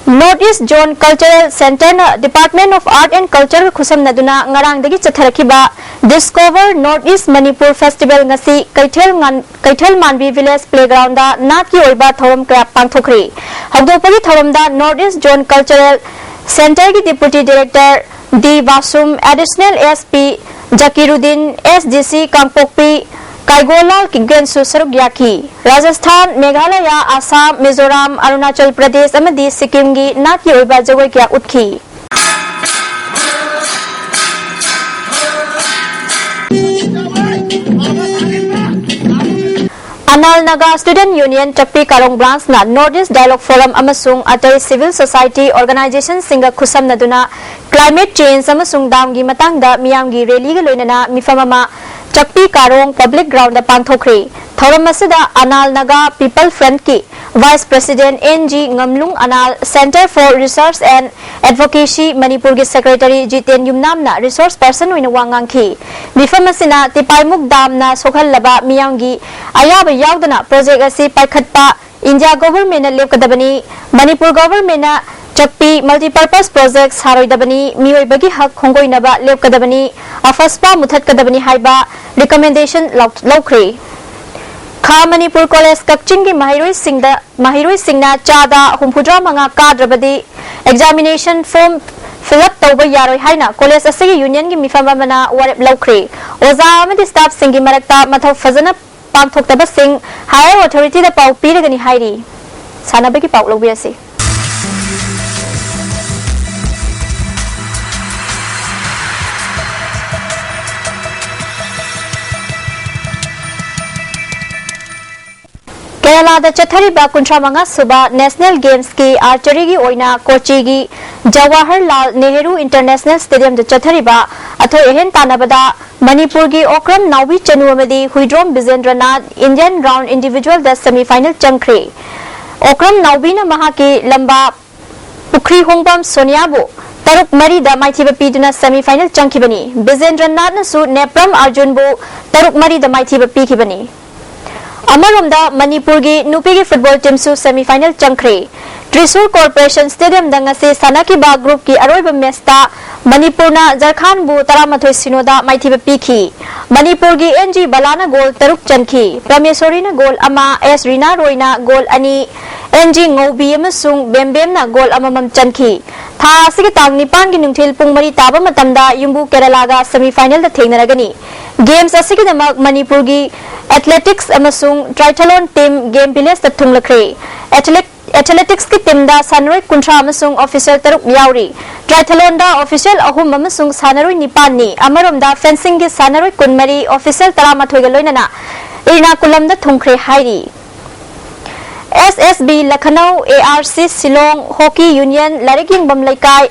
North East Zone Cultural Centreꯅ Department of Art and Culture ꯈꯨꯠꯁꯝꯅꯗꯨꯅ ꯉꯔꯥꯡꯗꯒꯤ ꯆꯠꯊꯔꯛꯈꯤꯕ Discover North East Manipur Festival ꯉꯁꯤ ꯀꯩꯊꯦꯜ ꯉꯥꯟ-, ꯀꯩꯊꯦꯜ ꯃꯥꯟꯕꯤ Village Playgroundꯗ ꯅꯥꯠꯀꯤ ꯑꯣꯏꯕ ꯊꯧꯔꯝ ꯀꯌꯥ ꯄꯥꯡꯊꯣꯛꯈ꯭ꯔꯦ꯫ ꯍꯧꯗꯣꯛꯄꯒꯤ ꯊꯧꯔꯝꯗ North East Zone Cultural ꯁꯦꯟꯇꯔꯒꯤ deputy director D Basum, additional S P Jakiruddin, S D C Kangpokpi ꯀꯥꯏꯒꯣꯂꯥꯜ ꯀꯤꯞꯒꯦꯟꯁꯨ ꯁꯔꯨꯛ ꯌꯥꯈꯤ꯫ ꯔꯥꯖꯁꯊꯥꯟ, ꯃꯦꯘꯥꯂꯌꯥ, ꯑꯁꯥꯝ, ꯃꯤꯖꯣꯔꯥꯝ, ꯑꯔꯨꯅꯥꯆꯜ ꯄ꯭ꯔꯗꯦꯁ ꯑꯃꯗꯤ ꯁꯤꯛꯀꯤꯝꯒꯤ ꯅꯥꯠꯀꯤ ꯑꯣꯏꯕ ꯖꯒꯣꯏ ꯀꯌꯥ ꯎꯠꯈꯤ꯫ ꯑꯅꯥꯜ ꯅꯥꯒꯥ ꯁ꯭ꯇꯨꯗꯦꯟꯠ ꯌꯨꯅꯤꯌꯟ ꯆꯛꯄꯤ ꯀꯥꯔꯣꯡ ꯕ꯭ꯔꯥꯟꯆꯅ ꯅꯣꯔꯠ ꯏꯁ꯭ꯠ ꯗꯥꯏꯂꯣꯒ ꯐꯣꯔꯝ ꯑꯃꯁꯨꯡ ꯑꯇꯩ ꯁꯤꯚꯤꯜ ꯁꯣꯁꯥꯏꯇꯤ ꯑꯣꯔꯒꯅꯥꯏꯖꯦꯁꯟꯁꯤꯡꯒ ꯈꯨꯠꯁꯝꯅꯗꯨꯅ ꯀ꯭ꯂꯥꯏꯃꯦꯠ ꯆꯦꯟꯖ ꯑꯃꯁꯨꯡ ꯗꯥꯝꯒꯤ ꯃꯇꯥꯡꯗ ꯃꯤꯌꯥꯝꯒꯤ ꯔꯦꯂꯤꯒ ꯂꯣꯏꯅꯅ ꯃꯤꯐꯝ ꯑꯃ ꯆꯛꯄꯤ ꯀꯥꯔꯣꯡ ꯄꯕ꯭ꯂꯤꯛ ꯒ꯭ꯔꯥꯎꯟꯗ ꯄꯥꯡꯊꯣꯛꯈ꯭ꯔꯦ꯫ ꯊꯧꯔꯝ ꯑꯁꯤꯗ ꯑꯅꯥꯜ ꯅꯥꯒꯥ ꯄꯤꯄꯜ ꯐ꯭ꯔꯟꯠꯀꯤ vice president N G Ngamlung Anal, centre for research and advocacy ꯃꯅꯤꯄꯨꯔꯒꯤ ꯁꯦꯀ꯭ꯔꯦꯇꯔꯤ ꯖꯤꯇꯦꯟ ꯌꯨꯝꯅꯥꯝꯅ ꯔꯤꯁꯣꯔꯁ ꯄꯔꯁꯟ ꯑꯣꯏꯅ ꯋꯥ ꯉꯥꯡꯈꯤ꯫ ꯃꯤꯐꯝ ꯑꯁꯤꯅ ꯇꯤꯄꯥꯏꯃꯨꯛ ꯗꯥꯝꯅ ꯁꯣꯛꯍꯜꯂꯕ ꯃꯤꯌꯥꯝꯒꯤ ꯑꯌꯥꯕ ꯌꯥꯎꯗꯅ ꯄ꯭ꯔꯣꯖꯦꯛ ꯑꯁꯤ ꯄꯥꯏꯈꯠꯄ ꯏꯟꯗꯤꯌꯥ ꯒꯣꯚꯔꯟꯃꯦꯟꯠꯅ ꯂꯦꯞꯀꯗꯕꯅꯤ꯫ ꯃꯅꯤꯄꯨꯔ ꯒꯣꯚꯔꯟꯃꯦꯟꯠꯅ ꯆꯛꯄꯤ ꯃꯜꯇꯤꯄꯔꯄꯁ ꯄ꯭ꯔꯣꯖꯦꯛ ꯁꯥꯔꯣꯏꯗꯕꯅꯤ, ꯃꯤꯑꯣꯏꯕꯒꯤ ꯍꯛ ꯈꯣꯡꯒꯣꯏꯅꯕ ꯂꯦꯞꯀꯗꯕꯅꯤ, ꯑꯐꯁꯄꯥ ꯃꯨꯊꯠꯀꯗꯕꯅꯤ ꯍꯥꯏꯕ ꯔꯤꯀꯃꯦꯟꯗꯦꯁꯟ ꯂꯧ-, ꯂꯧꯈ꯭ꯔꯦ꯫ ꯈꯥ ꯃꯅꯤꯄꯨꯔ ꯀꯣꯂꯦꯖ ꯀꯛꯆꯤꯡꯒꯤ ꯃꯍꯩꯔꯣꯏꯁꯤꯡꯗ, ꯃꯍꯩꯔꯣꯏꯁꯤꯡꯅ ꯆꯥꯗ ꯍꯨꯝꯐꯨꯇꯔꯥ ꯃꯉꯥ ꯀꯥꯗ꯭ꯔꯕꯗꯤ ꯑꯦꯛꯖꯥꯃꯤꯅꯦꯁꯟ ꯐꯣꯔꯝ ꯐꯤꯜ ꯑꯞ ꯇꯧꯕ ꯌꯥꯔꯣꯏ ꯍꯥꯏꯅ ꯀꯣꯂꯦꯖ ꯑꯁꯤꯒꯤ ꯌꯨꯅꯤꯌꯟꯒꯤ ꯃꯤꯐꯝ ꯑꯃꯅ ꯋꯥꯔꯦꯞ ꯂꯧꯈ꯭ꯔꯦ꯫ ꯑꯣꯖꯥ ꯑꯃꯗꯤ ꯁ꯭ꯇꯥꯐꯁꯤꯡꯒꯤ ꯃꯔꯛꯇ ꯃꯊꯧ ꯐꯖꯅ ꯄꯥꯡꯊꯣꯛꯇꯕꯁꯤꯡ ꯍꯥꯌꯔ ꯑꯣꯊꯣꯔꯤꯇꯤꯗ ꯄꯥꯎ ꯄꯤꯔꯒꯅꯤ ꯍꯥꯏꯔꯤ꯫ ꯁꯥꯟꯅꯕꯒꯤ ꯄꯥꯎ ꯂꯧꯕꯤꯔꯁꯤ꯫ ꯀꯦꯔꯂꯥꯗ ꯆꯠꯊꯔꯤꯕ ꯀꯨꯟꯊ꯭ꯔꯥ ꯃꯉꯥ ꯁꯨꯕ ꯅꯦꯁꯅꯦꯜ ꯒꯦꯝꯁꯀꯤ ꯑꯥꯔꯆꯔꯤꯒꯤ ꯑꯣꯏꯅ ꯀꯣꯆꯤꯒꯤ ꯖꯋꯥꯍꯔꯂꯥꯜ ꯅꯦꯍꯔꯨ ꯏꯟꯇꯔꯅꯦꯁꯅꯦꯜ ꯁ꯭ꯇꯦꯗꯤꯌꯝꯗ ꯆꯠꯊꯔꯤꯕ ꯑꯊꯣꯏ ꯑꯍꯦꯟ ꯇꯥꯟꯅꯕꯗ ꯃꯅꯤꯄꯨꯔꯒꯤ ꯑꯣꯀ꯭ꯔꯝ ꯅꯥꯎꯕꯤ ꯆꯅꯨ ꯑꯃꯗꯤ ꯍꯨꯏꯗ꯭ꯔꯣꯝ ꯕꯤꯖꯦꯟꯗ꯭ꯔꯅꯥꯊ ꯏꯟꯗꯤꯌꯟ ꯔꯥꯎꯟꯗ ꯏꯟꯗꯤꯚꯤꯖꯨꯋꯦꯜꯗ ꯁꯦꯃꯤꯐꯥꯏꯅꯦꯜ ꯆꯪꯈ꯭ꯔꯦ꯫ ꯑꯣꯀ꯭ꯔꯝ ꯅꯥꯎꯕꯤꯅ ꯃꯍꯥꯛꯀꯤ ꯂꯝꯕꯥ ꯄꯨꯈ꯭ꯔꯤ ꯍꯣꯡꯕꯝ ꯁꯣꯅꯤꯌꯥꯕꯨ ꯇꯔꯨꯛ ꯃꯔꯤꯗ ꯃꯥꯏꯊꯤꯕ ꯄꯤꯗꯨꯅ ꯁꯦꯃꯤꯐꯥꯏꯅꯦꯜ ꯆꯪꯈꯤꯕꯅꯤ꯫ ꯕꯤꯖꯦꯟꯗ꯭ꯔꯅꯥꯊꯅꯁꯨ ꯅꯦꯄ꯭ꯔꯝ ꯑꯥꯔꯖꯨꯟꯕꯨ ꯇꯔꯨꯛ ꯃꯔꯤꯗ ꯃꯥꯏꯊꯤꯕ ꯄꯤꯈꯤꯕꯅꯤ꯫ ꯑꯃꯔꯣꯝꯗ ꯃꯅꯤꯄꯨꯔꯒꯤ ꯅꯨꯄꯤꯒꯤ ꯐꯨꯠꯕꯣꯜ ꯇꯤꯝꯁꯨ ꯁꯦꯃꯤꯐꯥꯏꯅꯦꯜ ꯆꯪꯈ꯭ꯔꯦ꯫ ꯇ꯭ꯔꯤꯁꯨꯔ ꯀꯣꯔꯄꯣꯔꯦꯁꯟ ꯁ꯭ꯇꯦꯗꯤꯌꯝꯗ ꯉꯁꯤ ꯁꯥꯟꯅꯈꯤꯕ ꯒ꯭ꯔꯨꯞꯀꯤ ꯑꯔꯣꯏꯕ ꯃꯦꯆꯇ ꯃꯅꯤꯄꯨꯔꯅ ꯖꯔꯈꯥꯟꯕꯨ ꯇꯔꯥꯃꯥꯊꯣꯏ ꯁꯤꯅꯣꯗ ꯃꯥꯏꯊꯤꯕ ꯄꯤꯈꯤ꯫ ꯃꯅꯤꯄꯨꯔꯒꯤ ꯑꯦꯟ ꯖꯤ ꯕꯂꯥꯅ ꯒꯣꯜ ꯇꯔꯨꯛ ꯆꯟꯈꯤ꯫ ꯄ꯭ꯔꯃꯦꯁꯣꯔꯤꯅ ꯒꯣꯜ ꯑꯃ, ꯑꯦꯁ ꯔꯤꯅꯥ ꯔꯣꯏꯅ ꯒꯣꯜ ꯑꯅꯤ, ꯑꯦꯟ ꯖꯤ ꯉꯧꯕꯤ ꯑꯃꯁꯨꯡ ꯕꯦꯝꯕꯦꯝꯅ ꯒꯣꯜ ꯑꯃꯃꯝ ꯆꯟꯈꯤ꯫ ꯊꯥ ꯑꯁꯤꯒꯤ ꯇꯥꯡ ꯅꯤꯄꯥꯟꯒꯤ ꯅꯨꯡꯊꯤꯜ ꯄꯨꯡ ꯃꯔꯤ ꯇꯥꯕ ꯃꯇꯝꯗ ꯌꯨꯝꯕꯨ ꯀꯦꯔꯂꯥꯒ ꯁꯦꯃꯤꯐꯥꯏꯅꯦꯜꯗ ꯊꯦꯡꯅꯔꯒꯅꯤ꯫ ꯒꯦꯝꯁ ꯑꯁꯤꯒꯤꯗꯃꯛ ꯃꯅꯤꯄꯨꯔꯒꯤ ꯑꯦꯊꯂꯦꯇꯤꯛꯁ ꯑꯃꯁꯨꯡ ꯇ꯭ꯔꯥꯏꯊꯂꯣꯟ ꯇꯤꯝ ꯒꯦꯝ ꯚꯤꯂꯦꯖꯇ ꯊꯨꯡꯂꯈ꯭ꯔꯦ꯫ ꯑꯦꯊꯂꯦꯠ-, ꯑꯦꯊꯂꯦꯇꯤꯛꯁꯀꯤ ꯇꯤꯝꯗ ꯁꯥꯟꯅꯔꯣꯏ ꯀꯨꯟꯊ꯭ꯔꯥ ꯑꯃꯁꯨꯡ ꯑꯣꯐꯤꯁꯤꯌꯦꯜ ꯇꯔꯨꯛ ꯌꯥꯎꯔꯤ꯫ ꯇ꯭ꯔꯥꯏꯊꯂꯣꯟꯗ ꯑꯣꯐꯤꯁꯤꯌꯦꯜ ꯑꯍꯨꯝ ꯑꯃꯁꯨꯡ ꯁꯥꯟꯅꯔꯣꯏ ꯅꯤꯄꯥꯟꯅꯤ꯫ ꯑꯃꯔꯣꯝꯗ ꯐꯦꯟꯁꯤꯡꯒꯤ ꯁꯥꯟꯅꯔꯣꯏ ꯀꯨꯟꯃꯔꯤ, ꯑꯣꯐꯤꯁꯤꯌꯦꯜ ꯇꯔꯥꯃꯥꯊꯣꯏꯒ ꯂꯣꯏꯅꯅ ꯏꯔꯅꯥꯀꯨꯂꯝꯗ ꯊꯨꯡꯈ꯭ꯔꯦ ꯍꯥꯏꯔꯤ꯫ S S B Lucknow, A R C Shillong, hockey union, ꯂꯥꯏꯔꯤꯛ ꯌꯦꯡꯐꯝ ꯂꯩꯀꯥꯏ,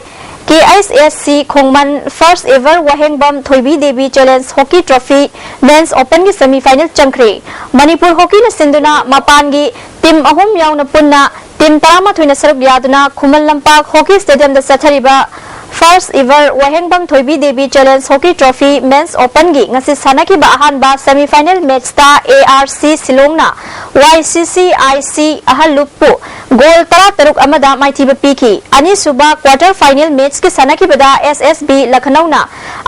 ꯀꯦ H S C ꯈꯣꯡꯃꯟ, first ever Wahengbam Thoibi Devi challenge hockey trophy men's ꯑꯣꯄꯟꯒꯤ ꯁꯦꯃꯤꯐꯥꯏꯅꯦꯜ ꯆꯪꯈ꯭ꯔꯦ꯫ ꯃꯅꯤꯄꯨꯔ ꯍꯣꯀꯤꯅ ꯁꯤꯟꯗꯨꯅ ꯃꯄꯥꯟꯒꯤ ꯇꯤꯝ ꯑꯍꯨꯝ ꯌꯥꯎꯅ ꯄꯨꯟꯅ ꯇꯤꯝ ꯇꯔꯥꯃꯥꯊꯣꯏꯅ ꯁꯔꯨꯛ ꯌꯥꯗꯨꯅ ꯈꯨꯃꯟ ꯂꯝꯄꯥꯛ ꯍꯣꯀꯤ ꯁ꯭ꯇꯦꯗꯤꯌꯝꯗ ꯆꯠꯊꯔꯤꯕ ꯐꯥꯔꯁ ꯏꯚꯔ ꯋꯥꯍꯦꯡꯕꯝ Thoibi Devi challenge hockey trophy men's ꯑꯣꯄꯟꯒꯤ ꯉꯁꯤ ꯁꯥꯟꯅꯈꯤꯕ ꯑꯍꯥꯟꯕ ꯁꯦꯃꯤꯐꯥꯏꯅꯦꯜ ꯃꯦꯆꯇ ꯑꯦ ꯑꯥꯔ ꯁꯤ ꯁꯤꯂꯣꯡꯅ ꯋꯥꯏ ꯁꯤ ꯁꯤ ꯑꯥꯏ ꯁꯤ ꯑꯍꯜꯂꯨꯞꯄꯨ ꯒꯣꯜ ꯇꯔꯥꯇꯔꯨꯛ ꯑꯃꯗ ꯃꯥꯏꯊꯤꯕ ꯄꯤꯈꯤ꯫ ꯑꯅꯤꯁꯨꯕ ꯀ꯭ꯋꯥꯇꯔ ꯐꯥꯏꯅꯦꯜ ꯃꯦꯆꯀꯤ ꯁꯥꯟꯅꯈꯤꯕꯗ ꯑꯦꯁ ꯑꯦꯁ ꯕꯤ ꯂꯈꯅꯧꯅ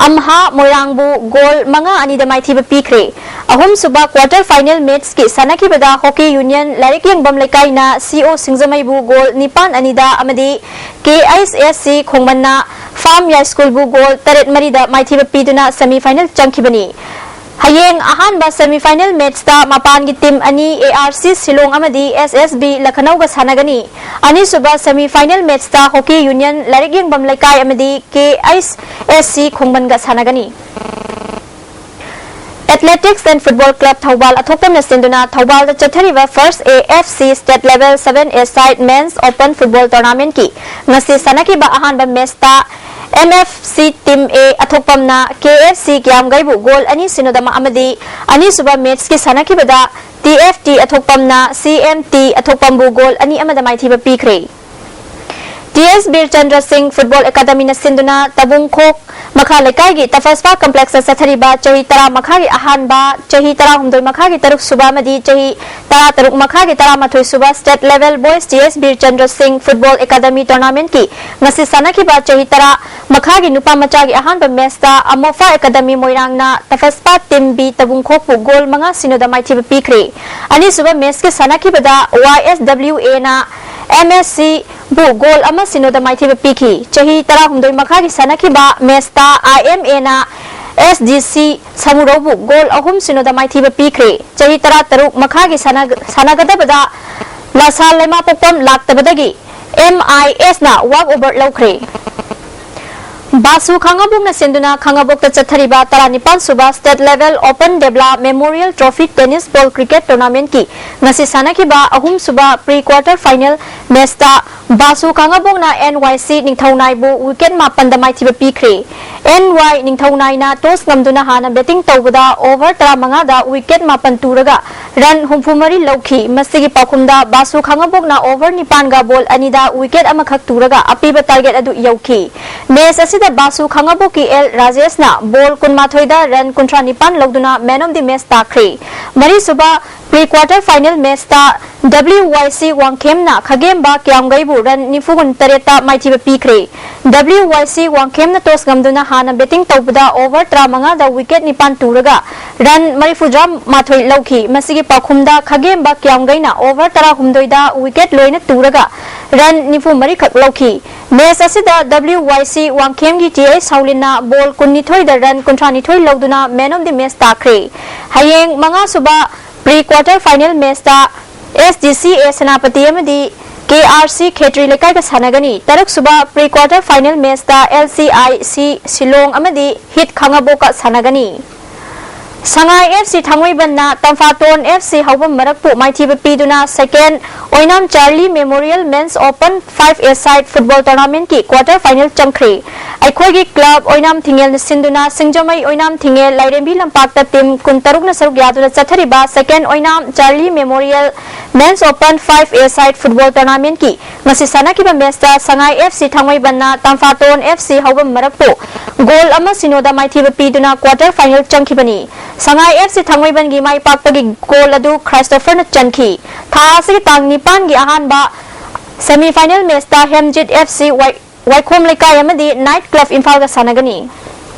ꯑꯝꯍꯥ ꯃꯣꯏꯔꯥꯡꯕꯨ ꯒꯣꯜ ꯃꯉꯥ ꯑꯅꯤꯗ ꯃꯥꯏꯊꯤꯕ ꯄꯤꯈ꯭ꯔꯦ꯫ ꯑꯍꯨꯝꯁꯨꯕ ꯀ꯭ꯋꯥꯇꯔ ꯐꯥꯏꯅꯦꯜ ꯃꯦꯆꯀꯤ ꯁꯥꯟꯅꯈꯤꯕꯗ ꯍꯣꯀꯤ ꯌꯨꯅꯤꯌꯟ ꯂꯥꯏꯔꯤꯛ ꯌꯦꯡꯐꯝ ꯂꯩꯀꯥꯏꯅ ꯁꯤ ꯑꯣ ꯁꯤꯡꯖꯃꯩꯕꯨ ꯒꯣꯜ ꯅꯤꯄꯥꯟ ꯑꯅꯤꯗ ꯑꯃꯗꯤ ꯀꯦ H S C ꯈꯣꯡꯃꯟꯅ farm ꯌꯥꯏꯁ꯭ꯀꯨꯜꯕꯨ goal ꯇꯔꯦꯠ ꯃꯔꯤꯗ ꯃꯥꯏꯊꯤꯕ ꯄꯤꯗꯨꯅ ꯁꯦꯃꯤꯐꯥꯏꯅꯦꯜ ꯆꯪꯈꯤꯕꯅꯤ꯫ ꯍꯌꯦꯡ ꯑꯍꯥꯟꯕ ꯁꯦꯃꯤꯐꯥꯏꯅꯦꯜ ꯃꯦꯆꯇ ꯃꯄꯥꯟꯒꯤ ꯇꯤꯝ ꯑꯅꯤ, ꯑꯦ ꯑꯥꯔ ꯁꯤ ꯁꯤꯂꯣꯡ ꯑꯃꯗꯤ ꯑꯦꯁ ꯑꯦꯁ ꯕꯤ ꯂꯈꯅꯧꯒ ꯁꯥꯟꯅꯒꯅꯤ꯫ ꯑꯅꯤꯁꯨꯕ ꯁꯦꯃꯤꯐꯥꯏꯅꯦꯜ ꯃꯦꯆꯇ ꯍꯣꯀꯤ ꯌꯨꯅꯤꯌꯟ ꯂꯥꯏꯔꯤꯛ ꯌꯦꯡꯐꯝ ꯂꯩꯀꯥꯏ ꯑꯃꯗꯤ ꯀꯦ ꯑꯩꯆ ꯑꯦꯁ ꯁꯤ ꯈꯣꯡꯃꯟꯒ ꯁꯥꯟꯅꯒꯅꯤ꯫ ꯑꯦꯊꯂꯦꯇꯤꯛꯁ ꯑꯦꯟ ꯐꯨꯠꯕꯣꯜ ꯀ꯭ꯂꯕ ꯊꯧꯕꯥꯜ ꯑꯊꯣꯛꯄꯝꯅ ꯁꯤꯟꯗꯨꯅ ꯊꯧꯕꯥꯜꯗ ꯆꯠꯊꯔꯤꯕ first A F C state level seven A side men's open football ꯇꯣꯔꯅꯥꯃꯦꯟꯠꯀꯤ ꯉꯁꯤ ꯁꯥꯟꯅꯈꯤꯕ ꯑꯍꯥꯟꯕ ꯃꯦꯆꯇ M F C team A ꯑꯊꯣꯛꯄꯝꯅ ꯀꯦ ꯑꯦꯐ ꯁꯤ ꯀꯤꯌꯥꯝꯒꯩꯕꯨ ꯒꯣꯜ ꯑꯅꯤ ꯁꯤꯅꯣꯗ ꯑꯃꯗꯤ ꯑꯅꯤꯁꯨꯕ ꯃꯦꯆꯀꯤ ꯁꯥꯟꯅꯈꯤꯕꯗ ꯇꯤ ꯑꯦꯐ ꯇꯤ ꯑꯊꯣꯛꯄꯝꯅ ꯁꯤ ꯑꯦꯝ ꯇꯤ ꯑꯊꯣꯛꯄꯝꯕꯨ ꯒꯣꯜ ꯑꯅꯤ ꯑꯃꯗ ꯃꯥꯏꯊꯤꯕ ꯄꯤꯈ꯭ꯔꯦ꯫ ꯇꯤ ꯑꯦꯁ ꯕꯤꯔꯆꯟꯗ꯭ꯔ ꯁꯤꯡ ꯐꯨꯠꯕꯣꯜ ꯑꯦꯀꯥꯗꯃꯤꯅ ꯁꯤꯟꯗꯨꯅ ꯇꯕꯨꯡꯈꯣꯛ ꯃꯈꯥ ꯂꯩꯀꯥꯏꯒꯤ ꯇꯐꯁꯄꯥ ꯀꯝꯄ꯭ꯂꯦꯛꯁꯇ ꯆꯠꯊꯔꯤꯕ ꯆꯍꯤ ꯇꯔꯥ ꯃꯈꯥꯒꯤ ꯑꯍꯥꯟꯕ, ꯆꯍꯤ ꯇꯔꯥꯍꯨꯝꯗꯣꯏ ꯃꯈꯥꯒꯤ ꯇꯔꯨꯛ ꯁꯨꯕ ꯑꯃꯗꯤ ꯆꯍꯤ ꯇꯔꯥ ꯇꯔꯨꯛ ꯃꯈꯥꯒꯤ ꯇꯔꯥ ꯃꯥꯊꯣꯏ ꯁꯨꯕ ꯁ꯭ꯇꯦꯠ ꯂꯦꯚꯦꯜ ꯕꯣꯏꯁ ꯇꯤ ꯑꯦꯁ ꯕꯤꯔꯆꯟꯗ꯭ꯔ ꯁꯤꯡ ꯐꯨꯠꯕꯣꯜ ꯑꯦꯀꯥꯗꯃꯤ ꯇꯣꯔꯅꯥꯃꯦꯟꯠꯀꯤ ꯉꯁꯤ ꯁꯥꯟꯅꯈꯤꯕ ꯆꯍꯤ ꯇꯔꯥ ꯃꯈꯥꯒꯤ ꯅꯨꯄꯥ ꯃꯆꯥꯒꯤ ꯑꯍꯥꯟꯕ ꯃꯦꯆꯇ ꯑꯃꯣꯐꯥ ꯑꯦꯀꯥꯗꯃꯤ ꯃꯣꯏꯔꯥꯡꯅ ꯇꯐꯁꯄꯥ ꯇꯤꯝ ꯕꯤ ꯇꯕꯨꯡꯈꯣꯛꯄꯨ ꯒꯣꯜ ꯃꯉꯥ ꯁꯤꯅꯣꯗ ꯃꯥꯏꯊꯤꯕ ꯄꯤꯈ꯭ꯔꯦ꯫ ꯑꯅꯤꯁꯨꯕ ꯃꯦꯆꯀꯤ ꯁꯥꯟꯅꯈꯤꯕꯗ ꯋꯥꯏ ꯑꯦꯁ ꯗꯕ꯭ꯂꯤꯎ ꯑꯦꯅ ꯑꯦꯝ ꯑꯦꯁ ꯁꯤ ꯕꯨ ꯒꯣꯜ ꯑꯃ ꯁꯤꯅꯣꯗ ꯃꯥꯏꯊꯤꯕ ꯄꯤꯈꯤ꯫ ꯆꯍꯤ ꯇꯔꯥꯍꯨꯝꯗꯣꯏ ꯃꯈꯥꯒꯤ ꯁꯥꯟꯅꯈꯤꯕ ꯃꯦꯆꯇ ꯑꯥꯏ ꯑꯦꯝ ꯑꯦꯅ ꯑꯦꯁ ꯗꯤ ꯁꯤ ꯁꯃꯨꯔꯧꯕꯨ ꯒꯣꯜ ꯑꯍꯨꯝ ꯁꯤꯅꯣꯗ ꯃꯥꯏꯊꯤꯕ ꯄꯤꯈ꯭ꯔꯦ꯫ ꯆꯍꯤ ꯇꯔꯥꯇꯔꯨꯛ ꯃꯈꯥꯒꯤ ꯁꯥꯟꯅ-, ꯁꯥꯟꯅꯒꯗꯕꯗ ꯂꯥꯁꯥ ꯂꯩꯃꯥꯄꯣꯛꯄꯝ ꯂꯥꯛꯇꯕꯗꯒꯤ ꯑꯦꯝ ꯑꯥꯏ ꯑꯦꯁꯅ ꯋꯥꯛ ꯑꯣꯚꯔ ꯂꯧꯈ꯭ꯔꯦ꯫ ꯕꯥꯁꯨ ꯈꯥꯉꯕꯣꯛꯅ ꯁꯤꯟꯗꯨꯅ ꯈꯥꯉꯕꯣꯛꯇ ꯆꯠꯊꯔꯤꯕ ꯇꯔꯥꯅꯤꯄꯥꯟ ꯁꯨꯕ state level open Debla memorial trophy tennis ball cricket ꯇꯣꯔꯅꯥꯃꯦꯟꯠꯀꯤ ꯉꯁꯤ ꯁꯥꯟꯅꯈꯤꯕ ꯑꯍꯨꯝꯁꯨꯕ ꯄ꯭ꯔꯤ ꯀ꯭ꯋꯥꯔꯇꯔ ꯐꯥꯏꯅꯦꯜ ꯃꯦꯆꯇ ꯕꯥꯁꯨ ꯈꯥꯉꯕꯣꯛꯅ ꯑꯦꯟ ꯋꯥꯏ ꯁꯤ ꯅꯤꯡꯊꯧꯅꯥꯏꯕꯨ ꯋꯤꯀꯦꯠ ꯃꯥꯄꯟꯗ ꯃꯥꯏꯊꯤꯕ ꯄꯤꯈ꯭ꯔꯦ꯫ ꯑꯦꯟ ꯋꯥꯏ ꯅꯤꯡꯊꯧꯅꯥꯏꯅ ꯇꯣꯁ ꯉꯝꯗꯨꯅ ꯍꯥꯟꯅ ꯕꯦꯇꯤꯡ ꯇꯧꯕꯗ ꯑꯣꯚꯔ ꯇꯔꯥꯃꯉꯥꯗ ꯋꯤꯀꯦꯠ ꯃꯥꯄꯟ ꯇꯨꯔꯒ ꯔꯟ ꯍꯨꯝꯐꯨ ꯃꯔꯤ ꯂꯧꯈꯤ꯫ ꯃꯁꯤꯒꯤ ꯄꯥꯎꯈꯨꯝꯗ ꯕꯥꯁꯨ ꯈꯥꯉꯕꯣꯛꯅ ꯑꯣꯚꯔ ꯅꯤꯄꯥꯟꯒ ꯕꯣꯜ ꯑꯅꯤꯗ ꯋꯤꯀꯦꯠ ꯑꯃꯈꯛ ꯇꯨꯔꯒ ꯑꯄꯤꯕ ꯇꯥꯔꯒꯦꯠ ꯑꯗꯨ ꯌꯧꯈꯤ꯫ ꯃꯦꯆ ꯑꯁꯤꯗ ꯕꯥꯁꯨ ꯈꯥꯉꯕꯣꯛꯀꯤ ꯑꯦꯜ ꯔꯥꯖꯦꯁꯅ ꯕꯣꯜ ꯀꯨꯟꯃꯥꯊꯣꯏꯗ ꯔꯟ ꯀꯨꯟꯊ꯭ꯔꯥ ꯅꯤꯄꯥꯟ ꯂꯧꯗꯨꯅ ꯃꯦꯟ ꯑꯣꯐ ꯗꯤ ꯃꯦꯆ ꯇꯥꯈ꯭ꯔꯦ꯫ ꯃꯔꯤꯁꯨꯕ pre quarter final ꯃꯦꯆꯇ W Y ꯁꯤ ꯋꯥꯡꯈꯦꯝꯅ ꯈꯥꯒꯦꯝꯕ ꯀꯤꯌꯥꯝꯒꯩꯕꯨ ꯔꯟ ꯅꯤꯐꯨ ꯇꯔꯦꯠꯇ ꯃꯥꯏꯊꯤꯕ ꯄꯤꯈ꯭ꯔꯦ꯫ ꯗꯕ꯭ꯂꯤꯎ ꯋꯥꯏ ꯁꯤ ꯋꯥꯡꯈꯦꯝꯅ ꯇꯣꯁ ꯉꯝꯗꯨꯅ ꯍꯥꯟꯅ ꯕꯦꯇꯤꯡ ꯇꯧꯕꯗ ꯑꯣꯚꯔ ꯇꯔꯥꯃꯉꯥꯗ ꯋꯤꯀꯦꯠ ꯅꯤꯄꯥꯟ ꯇꯨꯔꯒ ꯔꯟ ꯃꯔꯤꯐꯨꯇꯔꯥꯃꯥꯊꯣꯏ ꯂꯧꯈꯤ꯫ ꯃꯁꯤꯒꯤ ꯄꯥꯎꯈꯨꯝꯗ ꯈꯥꯒꯦꯝꯕ ꯀꯤꯌꯥꯝꯒꯩꯅ ꯑꯣꯚꯔ ꯇꯔꯥꯍꯨꯝꯗꯣꯏꯗ ꯋꯤꯀꯦꯠ ꯂꯣꯏꯅ ꯇꯨꯔꯒ ꯔꯟ ꯅꯤꯐꯨ ꯃꯔꯤꯈꯛ ꯂꯧꯈꯤ꯫ ꯃꯦꯆ ꯑꯁꯤꯗ ꯗꯕ꯭ꯂꯤꯎ ꯋꯥꯏ ꯁꯤ ꯋꯥꯡꯈꯦꯝꯒꯤ ꯇꯤ ꯑꯩꯆ ꯁꯥꯎꯂꯤꯟꯅ ꯕꯣꯜ ꯀꯨꯟꯅꯤꯊꯣꯏꯗ ꯔꯟ ꯀꯨꯟꯊ꯭ꯔꯥꯅꯤꯊꯣꯏ ꯂꯧꯗꯨꯅ ꯃꯦꯟ ꯑꯣꯐ ꯗꯤ ꯃꯦꯆ ꯇꯥꯈ꯭ꯔꯦ꯫ ꯍꯌꯦꯡ ꯃꯉꯥꯁꯨꯕ ꯄ꯭ꯔꯤ ꯀ꯭ꯋꯥꯔꯇꯔ ꯐꯥꯏꯅꯦꯜ ꯃꯦꯆꯇ S D C A Senapati ꯑꯃꯗꯤ ꯀꯦ ꯑꯥꯔ ꯁꯤ ꯈꯦꯇ꯭ꯔꯤ ꯂꯩꯀꯥꯏꯒ ꯁꯥꯟꯅꯒꯅꯤ꯫ ꯇꯔꯨꯛꯁꯨꯕ ꯄ꯭ꯔꯤ ꯀ꯭ꯋꯥꯔꯇꯔ ꯐꯥꯏꯅꯦꯜ ꯃꯦꯆꯇ ꯑꯦꯜ ꯁꯤ ꯑꯥꯏ ꯁꯤ ꯁꯤꯂꯣꯡ ꯑꯃꯗꯤ ꯍꯤꯠ ꯈꯥꯉꯕꯣꯛꯀ ꯁꯥꯟꯅꯒꯅꯤ꯫ ꯁꯉꯥꯏ F C ꯊꯥꯡꯃꯩꯕꯟꯅ ꯇꯝꯐꯥꯇꯣꯟ F C ꯍꯧꯕ ꯃꯔꯛꯄꯨ ꯃꯥꯏꯊꯤꯕ ꯄꯤꯗꯨꯅ second Oinam Charlie Memorial Men's Open five A side football tournamentꯀꯤ quarter final ꯆꯪꯈ꯭ꯔꯦ꯫ ꯑꯩꯈꯣꯏꯒꯤ club ꯑꯣꯏꯅꯥꯝ ꯊꯤꯡꯉꯦꯜꯅ ꯁꯤꯟꯗꯨꯅ ꯁꯤꯡꯖꯃꯩ ꯑꯣꯏꯅꯥꯝ ꯊꯤꯡꯉꯦꯜ ꯂꯥꯏꯔꯦꯝꯕꯤ ꯂꯝꯄꯥꯛꯇ team ꯀꯨꯟꯇꯔꯨꯛꯅ ꯁꯔꯨꯛ ꯌꯥꯗꯨꯅ ꯆꯠꯊꯔꯤꯕ second Oinam Charlie Memorial Men's Open five A side football tournamentꯀꯤ ꯉꯁꯤ ꯁꯥꯟꯅꯈꯤꯕ matchꯇ ꯁꯉꯥꯏ F C ꯊꯥꯡꯃꯩꯕꯟꯅ ꯇꯝꯐꯥꯇꯣꯟ F C ꯍꯧꯕ ꯃꯔꯛꯄꯨ goal ꯑꯃ ꯁꯤꯅꯣꯗ ꯃꯥꯏꯊꯤꯕ ꯄꯤꯗꯨꯅ quarter final ꯆꯪꯈꯤꯕꯅꯤ꯫ ꯁꯉꯥꯏ F C ꯊꯥꯡꯃꯩꯕꯟꯒꯤ ꯃꯥꯏ ꯄꯥꯛꯄꯒꯤ goal ꯑꯗꯨ ꯈ꯭ꯔꯥꯏꯁꯇꯣꯐꯔꯅ ꯆꯟꯈꯤ꯫ ꯊꯥ ꯑꯁꯤꯒꯤ ꯇꯥꯡ ꯅꯤꯄꯥꯟꯒꯤ ꯑꯍꯥꯟꯕ semi final matchꯇ Hemjit F C ꯋꯥꯏ-, ꯋꯥꯏꯈꯣꯝ ꯂꯩꯀꯥꯏ ꯑꯃꯗꯤ Night Club ꯏꯝꯐꯥꯜꯒ ꯁꯥꯟꯅꯒꯅꯤ꯫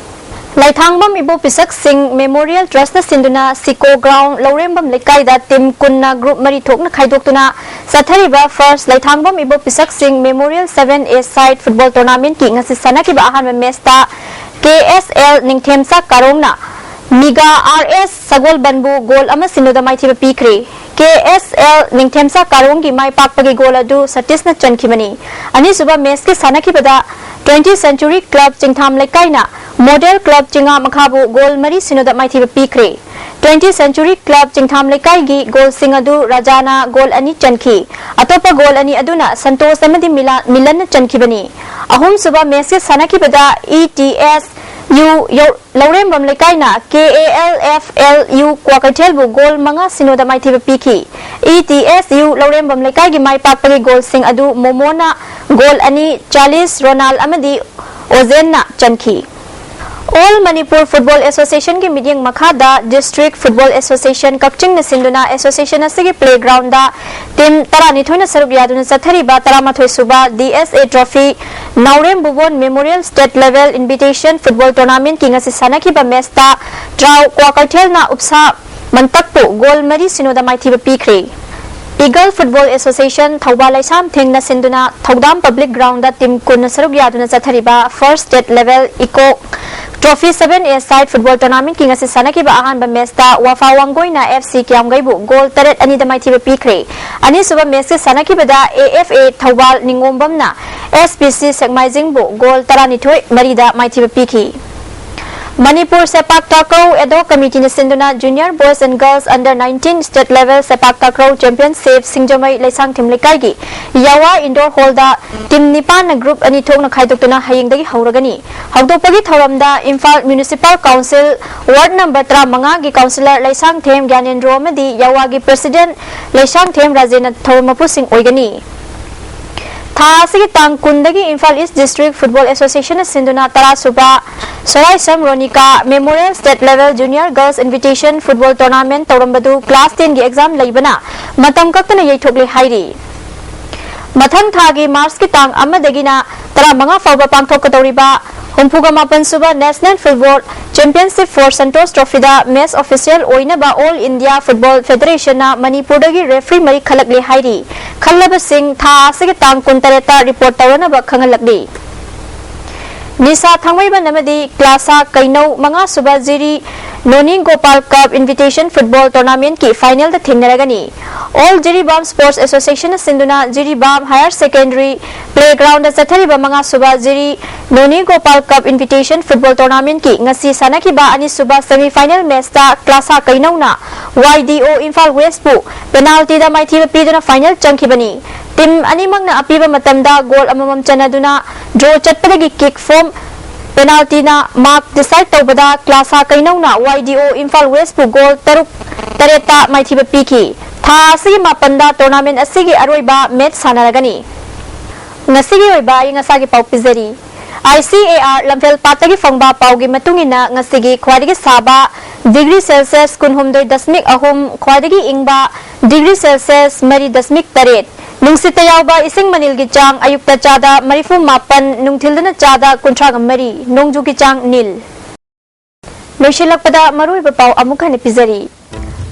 ꯂꯩꯊꯥꯡꯕꯝ ꯏꯕꯣ ꯄꯤꯁꯛ ꯁꯤꯡ Memorial Trustꯅ ꯁꯤꯟꯗꯨꯅ ꯁꯤꯀꯣ ground ꯂꯧꯔꯦꯝꯕꯝ ꯂꯩꯀꯥꯏꯗ team ꯀꯨꯟꯅ group ꯃꯔꯤ ꯊꯣꯛꯅ ꯈꯥꯏꯗꯣꯛꯇꯨꯅ ꯆꯠꯊꯔꯤꯕ first ꯂꯩꯊꯥꯡꯕꯝ ꯏꯕꯣ ꯄꯤꯁꯛ ꯁꯤꯡ Memorial seven A side football tournamentꯀꯤ ꯉꯁꯤ ꯁꯥꯟꯅꯈꯤꯕ ꯑꯍꯥꯟꯕ matchꯇ K S L ꯅꯤꯡꯊꯦꯝꯆꯥ ꯀꯥꯔꯣꯡꯅ ꯃꯤꯒꯥ R S ꯁꯒꯣꯜꯕꯟꯕꯨ goal ꯑꯃ ꯁꯤꯅꯣꯗ ꯃꯥꯏꯊꯤꯕ ꯄꯤꯈ꯭ꯔꯦ꯫ K S L ꯅꯤꯡꯊꯦꯝꯆꯥ ꯀꯥꯔꯣꯡꯒꯤ ꯃꯥꯏ ꯄꯥꯛꯄꯒꯤ goal ꯑꯗꯨ ꯁꯇꯤꯁꯅ ꯆꯟꯈꯤꯕꯅꯤ꯫ ꯑꯅꯤꯁꯨꯕ matchꯀꯤ ꯁꯥꯟꯅꯈꯤꯕꯗ twenty Century Club ꯆꯤꯡꯊꯥꯝ ꯂꯩꯀꯥꯏꯅ Model Club ꯆꯤꯡꯉꯥ ꯃꯈꯥꯕꯨ goal ꯃꯔꯤ ꯁꯤꯅꯣꯗ ꯃꯥꯏꯊꯤꯕ ꯄꯤꯈ꯭ꯔꯦ꯫ Twenty Century Club ꯆꯤꯡꯊꯥꯝ ꯂꯩꯀꯥꯏꯒꯤ goalꯁꯤꯡ ꯑꯗꯨ ꯔꯥꯖꯥꯅ goal ꯑꯅꯤ ꯆꯟꯈꯤ꯫ ꯑꯇꯣꯞꯄ goal ꯑꯅꯤ ꯑꯗꯨꯅ ꯁꯟꯇꯣꯁ ꯑꯃꯗꯤ ꯃꯤꯂꯥ-, ꯃꯤꯂꯟꯅ ꯆꯟꯈꯤꯕꯅꯤ꯫ ꯑꯍꯨꯝꯁꯨꯕ matchꯀꯤ ꯁꯥꯟꯅꯈꯤꯕꯗ E T S U ꯌꯧ-, ꯂꯧꯔꯦꯝꯕꯝ ꯂꯩꯀꯥꯏꯅ K A L F L U ꯀ꯭ꯋꯥꯀꯩꯊꯦꯜꯕꯨ goal ꯃꯉꯥ ꯁꯤꯅꯣꯗ ꯃꯥꯏꯊꯤꯕ ꯄꯤꯈꯤ꯫ E T S U ꯂꯧꯔꯦꯝꯕꯝ ꯂꯩꯀꯥꯏꯒꯤ ꯃꯥꯏ ꯄꯥꯛꯄꯒꯤ goalꯁꯤꯡ ꯑꯗꯨ ꯃꯣꯃꯣꯅ goal ꯑꯅꯤ, ꯆꯥꯔꯂꯤꯁ ꯔꯣꯅꯥꯜ ꯑꯃꯗꯤ ꯑꯣꯖꯦꯟꯅ ꯆꯟꯈꯤ꯫ All Manipur Football Associationꯒꯤ ꯃꯤꯠꯌꯦꯡ ꯃꯈꯥꯗ District Football Association ꯀꯛꯆꯤꯡꯅ ꯁꯤꯟꯗꯨꯅ association ꯑꯁꯤꯒꯤ playgroundꯗ team ꯇꯔꯥꯅꯤꯊꯣꯏꯅ ꯁꯔꯨꯛ ꯌꯥꯗꯨꯅ ꯆꯠꯊꯔꯤꯕ ꯇꯔꯥꯃꯥꯊꯣꯏ ꯁꯨꯕ D S A Trophy Naorem ꯕꯨꯕꯣꯟ Memorial State Level Invitation Football Tournamentꯀꯤ ꯉꯁꯤ ꯁꯥꯟꯅꯈꯤꯕ matchꯇ ꯇ꯭ꯔꯥꯎ ꯀ꯭ꯋꯥꯀꯩꯊꯦꯜꯅ ꯎꯞꯁꯥ ꯃꯟꯇꯛꯄꯨ goal ꯃꯔꯤ ꯁꯤꯅꯣꯗ ꯃꯥꯏꯊꯤꯕ ꯄꯤꯈ꯭ꯔꯦ꯫ Eagle Football Association ꯊꯧꯕꯥꯜ ꯂꯩꯁꯥꯝꯊꯦꯡꯅ ꯁꯤꯟꯗꯨꯅ ꯊꯧꯗꯥꯝ Public Groundꯗ team ꯀꯨꯟꯅ ꯁꯔꯨꯛ ꯌꯥꯗꯨꯅ ꯆꯠꯊꯔꯤꯕ First State Level Eco Trophy seven A side football tournamentꯀꯤ ꯉꯁꯤ ꯁꯥꯟꯅꯈꯤꯕ ꯑꯍꯥꯟꯕ matchꯇ ꯋꯥꯐꯥ ꯋꯥꯡꯒꯣꯏꯅ F C ꯀꯤꯌꯥꯝꯒꯩꯕꯨ goal ꯇꯔꯦꯠ ꯑꯅꯤꯗ ꯃꯥꯏꯊꯤꯕ ꯄꯤꯈ꯭ꯔꯦ꯫ ꯑꯅꯤꯁꯨꯕ matchꯀꯤ ꯁꯥꯟꯅꯈꯤꯕꯗ A F A Thoubal ꯅꯤꯉꯣꯝꯕꯝꯅ S P C ꯁꯦꯛꯃꯥꯏꯖꯤꯡꯕꯨ goal ꯇꯔꯥꯅꯤꯊꯣꯏ ꯃꯔꯤꯗ ꯃꯥꯏꯊꯤꯕ ꯄꯤꯈꯤ꯫ ꯃꯅꯤꯄꯨꯔ ꯁꯦꯄꯥꯛ ꯇꯥꯀ꯭ꯔꯧ ꯑꯦꯗꯣꯛ ꯀꯃꯤꯇꯤꯅ ꯁꯤꯟꯗꯨꯅ Junior Boys and Girls Under nineteen State Level ꯁꯦꯄꯥꯛ ꯇꯥꯀ꯭ꯔꯧ Championship ꯁꯤꯡꯖꯃꯩ ꯂꯩꯁꯥꯡꯊꯦꯝ ꯂꯩꯀꯥꯏꯒꯤ ꯌꯥꯋꯥ Indoor Hallꯗ team ꯅꯤꯄꯥꯟꯅ group ꯑꯅꯤ ꯊꯣꯛꯅ ꯈꯥꯏꯗꯣꯛꯇꯨꯅ ꯍꯌꯦꯡꯗꯒꯤ ꯍꯧꯔꯒꯅꯤ꯫ ꯍꯧꯗꯣꯛꯄꯒꯤ ꯊꯧꯔꯝꯗ Imphal Municipal Council Ward number ꯇꯔꯥꯃꯉꯥꯒꯤ Councillor Leishangthem ꯒ꯭ꯌꯥꯅꯦꯟꯗ꯭ꯔꯣ ꯑꯃꯗꯤ ꯌꯥꯋꯥꯒꯤ President ꯂꯩꯁꯥꯡꯊꯦꯝ ꯔꯥꯖꯦꯟꯅ ꯊꯧꯔꯝ ꯃꯄꯨꯁꯤꯡ ꯑꯣꯏꯒꯅꯤ꯫ ꯊꯥ ꯑꯁꯤꯒꯤ ꯇꯥꯡ ꯀꯨꯟꯗꯒꯤ ꯏꯝꯐꯥꯜ East District Football Associationꯅ ꯁꯤꯟꯗꯨꯅ ꯇꯔꯥꯁꯨꯕ ꯁꯣꯔꯥꯏꯁꯝ ꯔꯣꯅꯤꯀꯥ Memorial State Level Junior Girls Invitation Football Tournament ꯇꯧꯔꯝꯕꯗꯨ class tenꯒꯤ exam ꯂꯩꯕꯅ ꯃꯇꯝ ꯀꯛꯇꯅ ꯌꯩꯊꯣꯛꯂꯦ ꯍꯥꯏꯔꯤ꯫ ꯃꯊꯪ ꯊꯥꯒꯤ Marchꯀꯤ ꯇꯥꯡ ꯑꯃꯗꯒꯤꯅ ꯇꯔꯥꯃꯉꯥ ꯐꯥꯎꯕ ꯄꯥꯡꯊꯣꯛꯀꯗꯧꯔꯤꯕ ꯍꯨꯝꯐꯨꯒ ꯃꯥꯄꯟ ꯁꯨꯕ National Football Championship for Santosh Trophyꯗ match official ꯑꯣꯏꯅꯕ All India Football Federationꯅ ꯃꯅꯤꯄꯨꯔꯗꯒꯤ referee ꯃꯔꯤ ꯈꯜꯂꯛꯂꯦ ꯍꯥꯏꯔꯤ꯫ ꯈꯜꯂꯕꯁꯤꯡ ꯊꯥ ꯑꯁꯤꯒꯤ ꯇꯥꯡ ꯀꯨꯟꯇꯔꯦꯠꯇ report ꯇꯧꯔꯅꯕ ꯈꯪꯍꯜꯂꯛꯂꯤ꯫ ꯅꯤꯁꯥ ꯊꯥꯡꯃꯩꯕꯟ ꯑꯃꯗꯤ ꯀ꯭ꯂꯥꯁꯥ ꯀꯩꯅꯧ ꯃꯉꯥꯁꯨꯕ ꯖꯤꯔꯤ ꯅꯣꯅꯤ Gopal Cup Invitation Football Tournamentꯀꯤ finalꯗ ꯊꯦꯡꯅꯔꯒꯅꯤ꯫ All Jiribam Sports Associationꯅ ꯁꯤꯟꯗꯨꯅ ꯖꯤꯔꯤꯕꯥꯝ Higher Secondary Playgroundꯗ ꯆꯠꯊꯔꯤꯕ ꯃꯉꯥꯁꯨꯕ ꯖꯤꯔꯤ ꯅꯣꯅꯤ ꯒꯣꯄꯥꯜ Cup Invitation Football Tournamentꯀꯤ ꯉꯁꯤ ꯁꯥꯟꯅꯈꯤꯕ ꯑꯅꯤꯁꯨꯕ semi final matchꯇ ꯀ꯭ꯂꯥꯁꯥ ꯀꯩꯅꯧꯅ ꯋꯥꯏ ꯗꯤ ꯑꯣ ꯏꯝꯐꯥꯜ Westꯄꯨ penaltyꯗ ꯃꯥꯏꯊꯤꯕ ꯄꯤꯗꯨꯅ final ꯆꯪꯈꯤꯕꯅꯤ꯫ Team ꯑꯅꯤꯃꯛꯅ ꯑꯄꯤꯕ ꯃꯇꯝꯗ goal ꯑꯃꯃꯝ ꯆꯟꯅꯗꯨꯅ draw ꯆꯠꯄꯗꯒꯤ kick from penaltyꯅ mark decide ꯇꯧꯕꯗ ꯀ꯭ꯂꯥꯁꯥ ꯀꯩꯅꯧꯅ ꯋꯥꯏ ꯗꯤ ꯑꯣ ꯏꯝꯐꯥꯜ Westꯄꯨ goal ꯇꯔꯨꯛ ꯇꯔꯦꯠꯇ ꯃꯥꯏꯊꯤꯕ ꯄꯤꯈꯤ꯫ ꯊꯥ ꯑꯁꯤꯒꯤ ꯃꯥꯄꯟꯗ tournament ꯑꯁꯤꯒꯤ ꯑꯔꯣꯏꯕ match ꯁꯥꯟꯅꯔꯒꯅꯤ꯫ ꯉꯁꯤꯒꯤ ꯑꯣꯏꯕ ꯑꯏꯪ ꯑꯁꯥꯒꯤ ꯄꯥꯎ ꯄꯤꯖꯔꯤ꯫ ꯑꯥꯏ ꯁꯤ ꯑꯦ ꯑꯥꯔ ꯂꯝꯐꯦꯜ ꯄꯥꯠꯇꯒꯤ ꯐꯪꯕ ꯄꯥꯎꯒꯤ ꯃꯇꯨꯡ ꯏꯟꯅ ꯉꯁꯤꯒꯤ ꯈ꯭ꯋꯥꯏꯗꯒꯤ ꯁꯥꯕ degree Celsius ꯀꯨꯟꯍꯨꯝꯗꯣꯏ ꯗꯁꯃꯤꯛ ꯑꯍꯨꯝ, ꯈ꯭ꯋꯥꯏꯗꯒꯤ ꯏꯪꯕ degree Celsius ꯃꯔꯤ ꯗꯁꯃꯤꯛ ꯇꯔꯦꯠ, ꯅꯨꯡꯁꯤꯠꯇ ꯌꯥꯎꯕ ꯏꯁꯤꯡ ꯃꯅꯤꯜꯒꯤ ꯆꯥꯡ ꯑꯌꯨꯛꯇ ꯆꯥꯗ ꯃꯔꯤꯐꯨ ꯃꯥꯄꯟ, ꯅꯨꯡꯊꯤꯜꯗꯅ ꯆꯥꯗ ꯀꯨꯟꯊ꯭ꯔꯥꯒ ꯃꯔꯤ, ꯅꯣꯡꯖꯨꯒꯤ ꯆꯥꯡ ꯅꯤꯜ꯫ ꯂꯣꯏꯁꯤꯜꯂꯛꯄꯗ ꯃꯔꯨꯑꯣꯏꯕ ꯄꯥꯎ ꯑꯃꯨꯛ ꯍꯟꯅ ꯄꯤꯖꯔꯤ꯫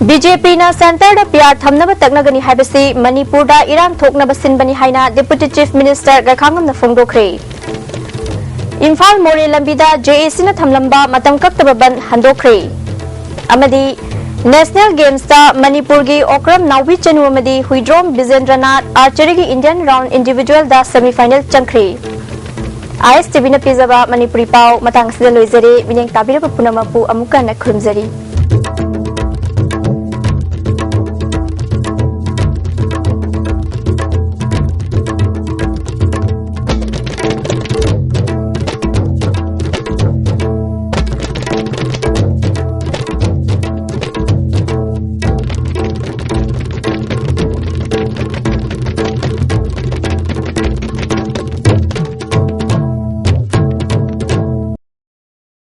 ꯕꯤ ꯖꯦ ꯄꯤꯅ centreꯗ ꯄꯤ ꯑꯥꯔ ꯊꯝꯅꯕ ꯇꯛꯅꯒꯅꯤ ꯍꯥꯏꯕꯁꯤ ꯃꯅꯤꯄꯨꯔꯗ ꯏꯔꯥꯡ ꯊꯣꯛꯅꯕ ꯁꯤꯟꯕꯅꯤ ꯍꯥꯏꯅ Deputy Chief Minister ꯒꯥꯏꯈꯥꯉꯝꯅ ꯐꯣꯡꯗꯣꯛꯈ꯭ꯔꯦ꯫ ꯏꯝꯐꯥꯜ ꯃꯣꯔꯦ ꯂꯝꯕꯤꯗ ꯖꯦ ꯑꯦ ꯁꯤꯅ ꯊꯝꯂꯝꯕ ꯃꯇꯝ ꯀꯛꯇꯕ ꯕꯟ ꯍꯟꯗꯣꯛꯈ꯭ꯔꯦ꯫ ꯑꯃꯗꯤ National Gamesꯇ ꯃꯅꯤꯄꯨꯔꯒꯤ ꯑꯣꯀ꯭ꯔꯝ ꯅꯥꯎꯕꯤ ꯆꯅꯨ ꯑꯃꯗꯤ Huidrom ꯕꯤꯖꯦꯟꯗ꯭ꯔꯅꯥꯊ archeryꯒꯤ Indian round individualꯗ semi final ꯆꯪꯈ꯭ꯔꯦ꯫ ꯑꯥꯏ ꯑꯦꯁ ꯇꯤ ꯚꯤꯅ ꯄꯤꯖꯕ ꯃꯅꯤꯄꯨꯔꯤ ꯄꯥꯎ ꯃꯇꯥꯡ ꯑꯁꯤꯗ ꯂꯣꯏꯖꯔꯦ꯫ ꯃꯤꯠꯌꯦꯡ ꯇꯥꯕꯤꯔꯕ ꯄꯨꯝꯅꯃꯛꯄꯨ ꯑꯃꯨꯛꯀ ꯍꯟꯅ ꯈꯨꯔꯨꯝꯖꯔꯤ꯫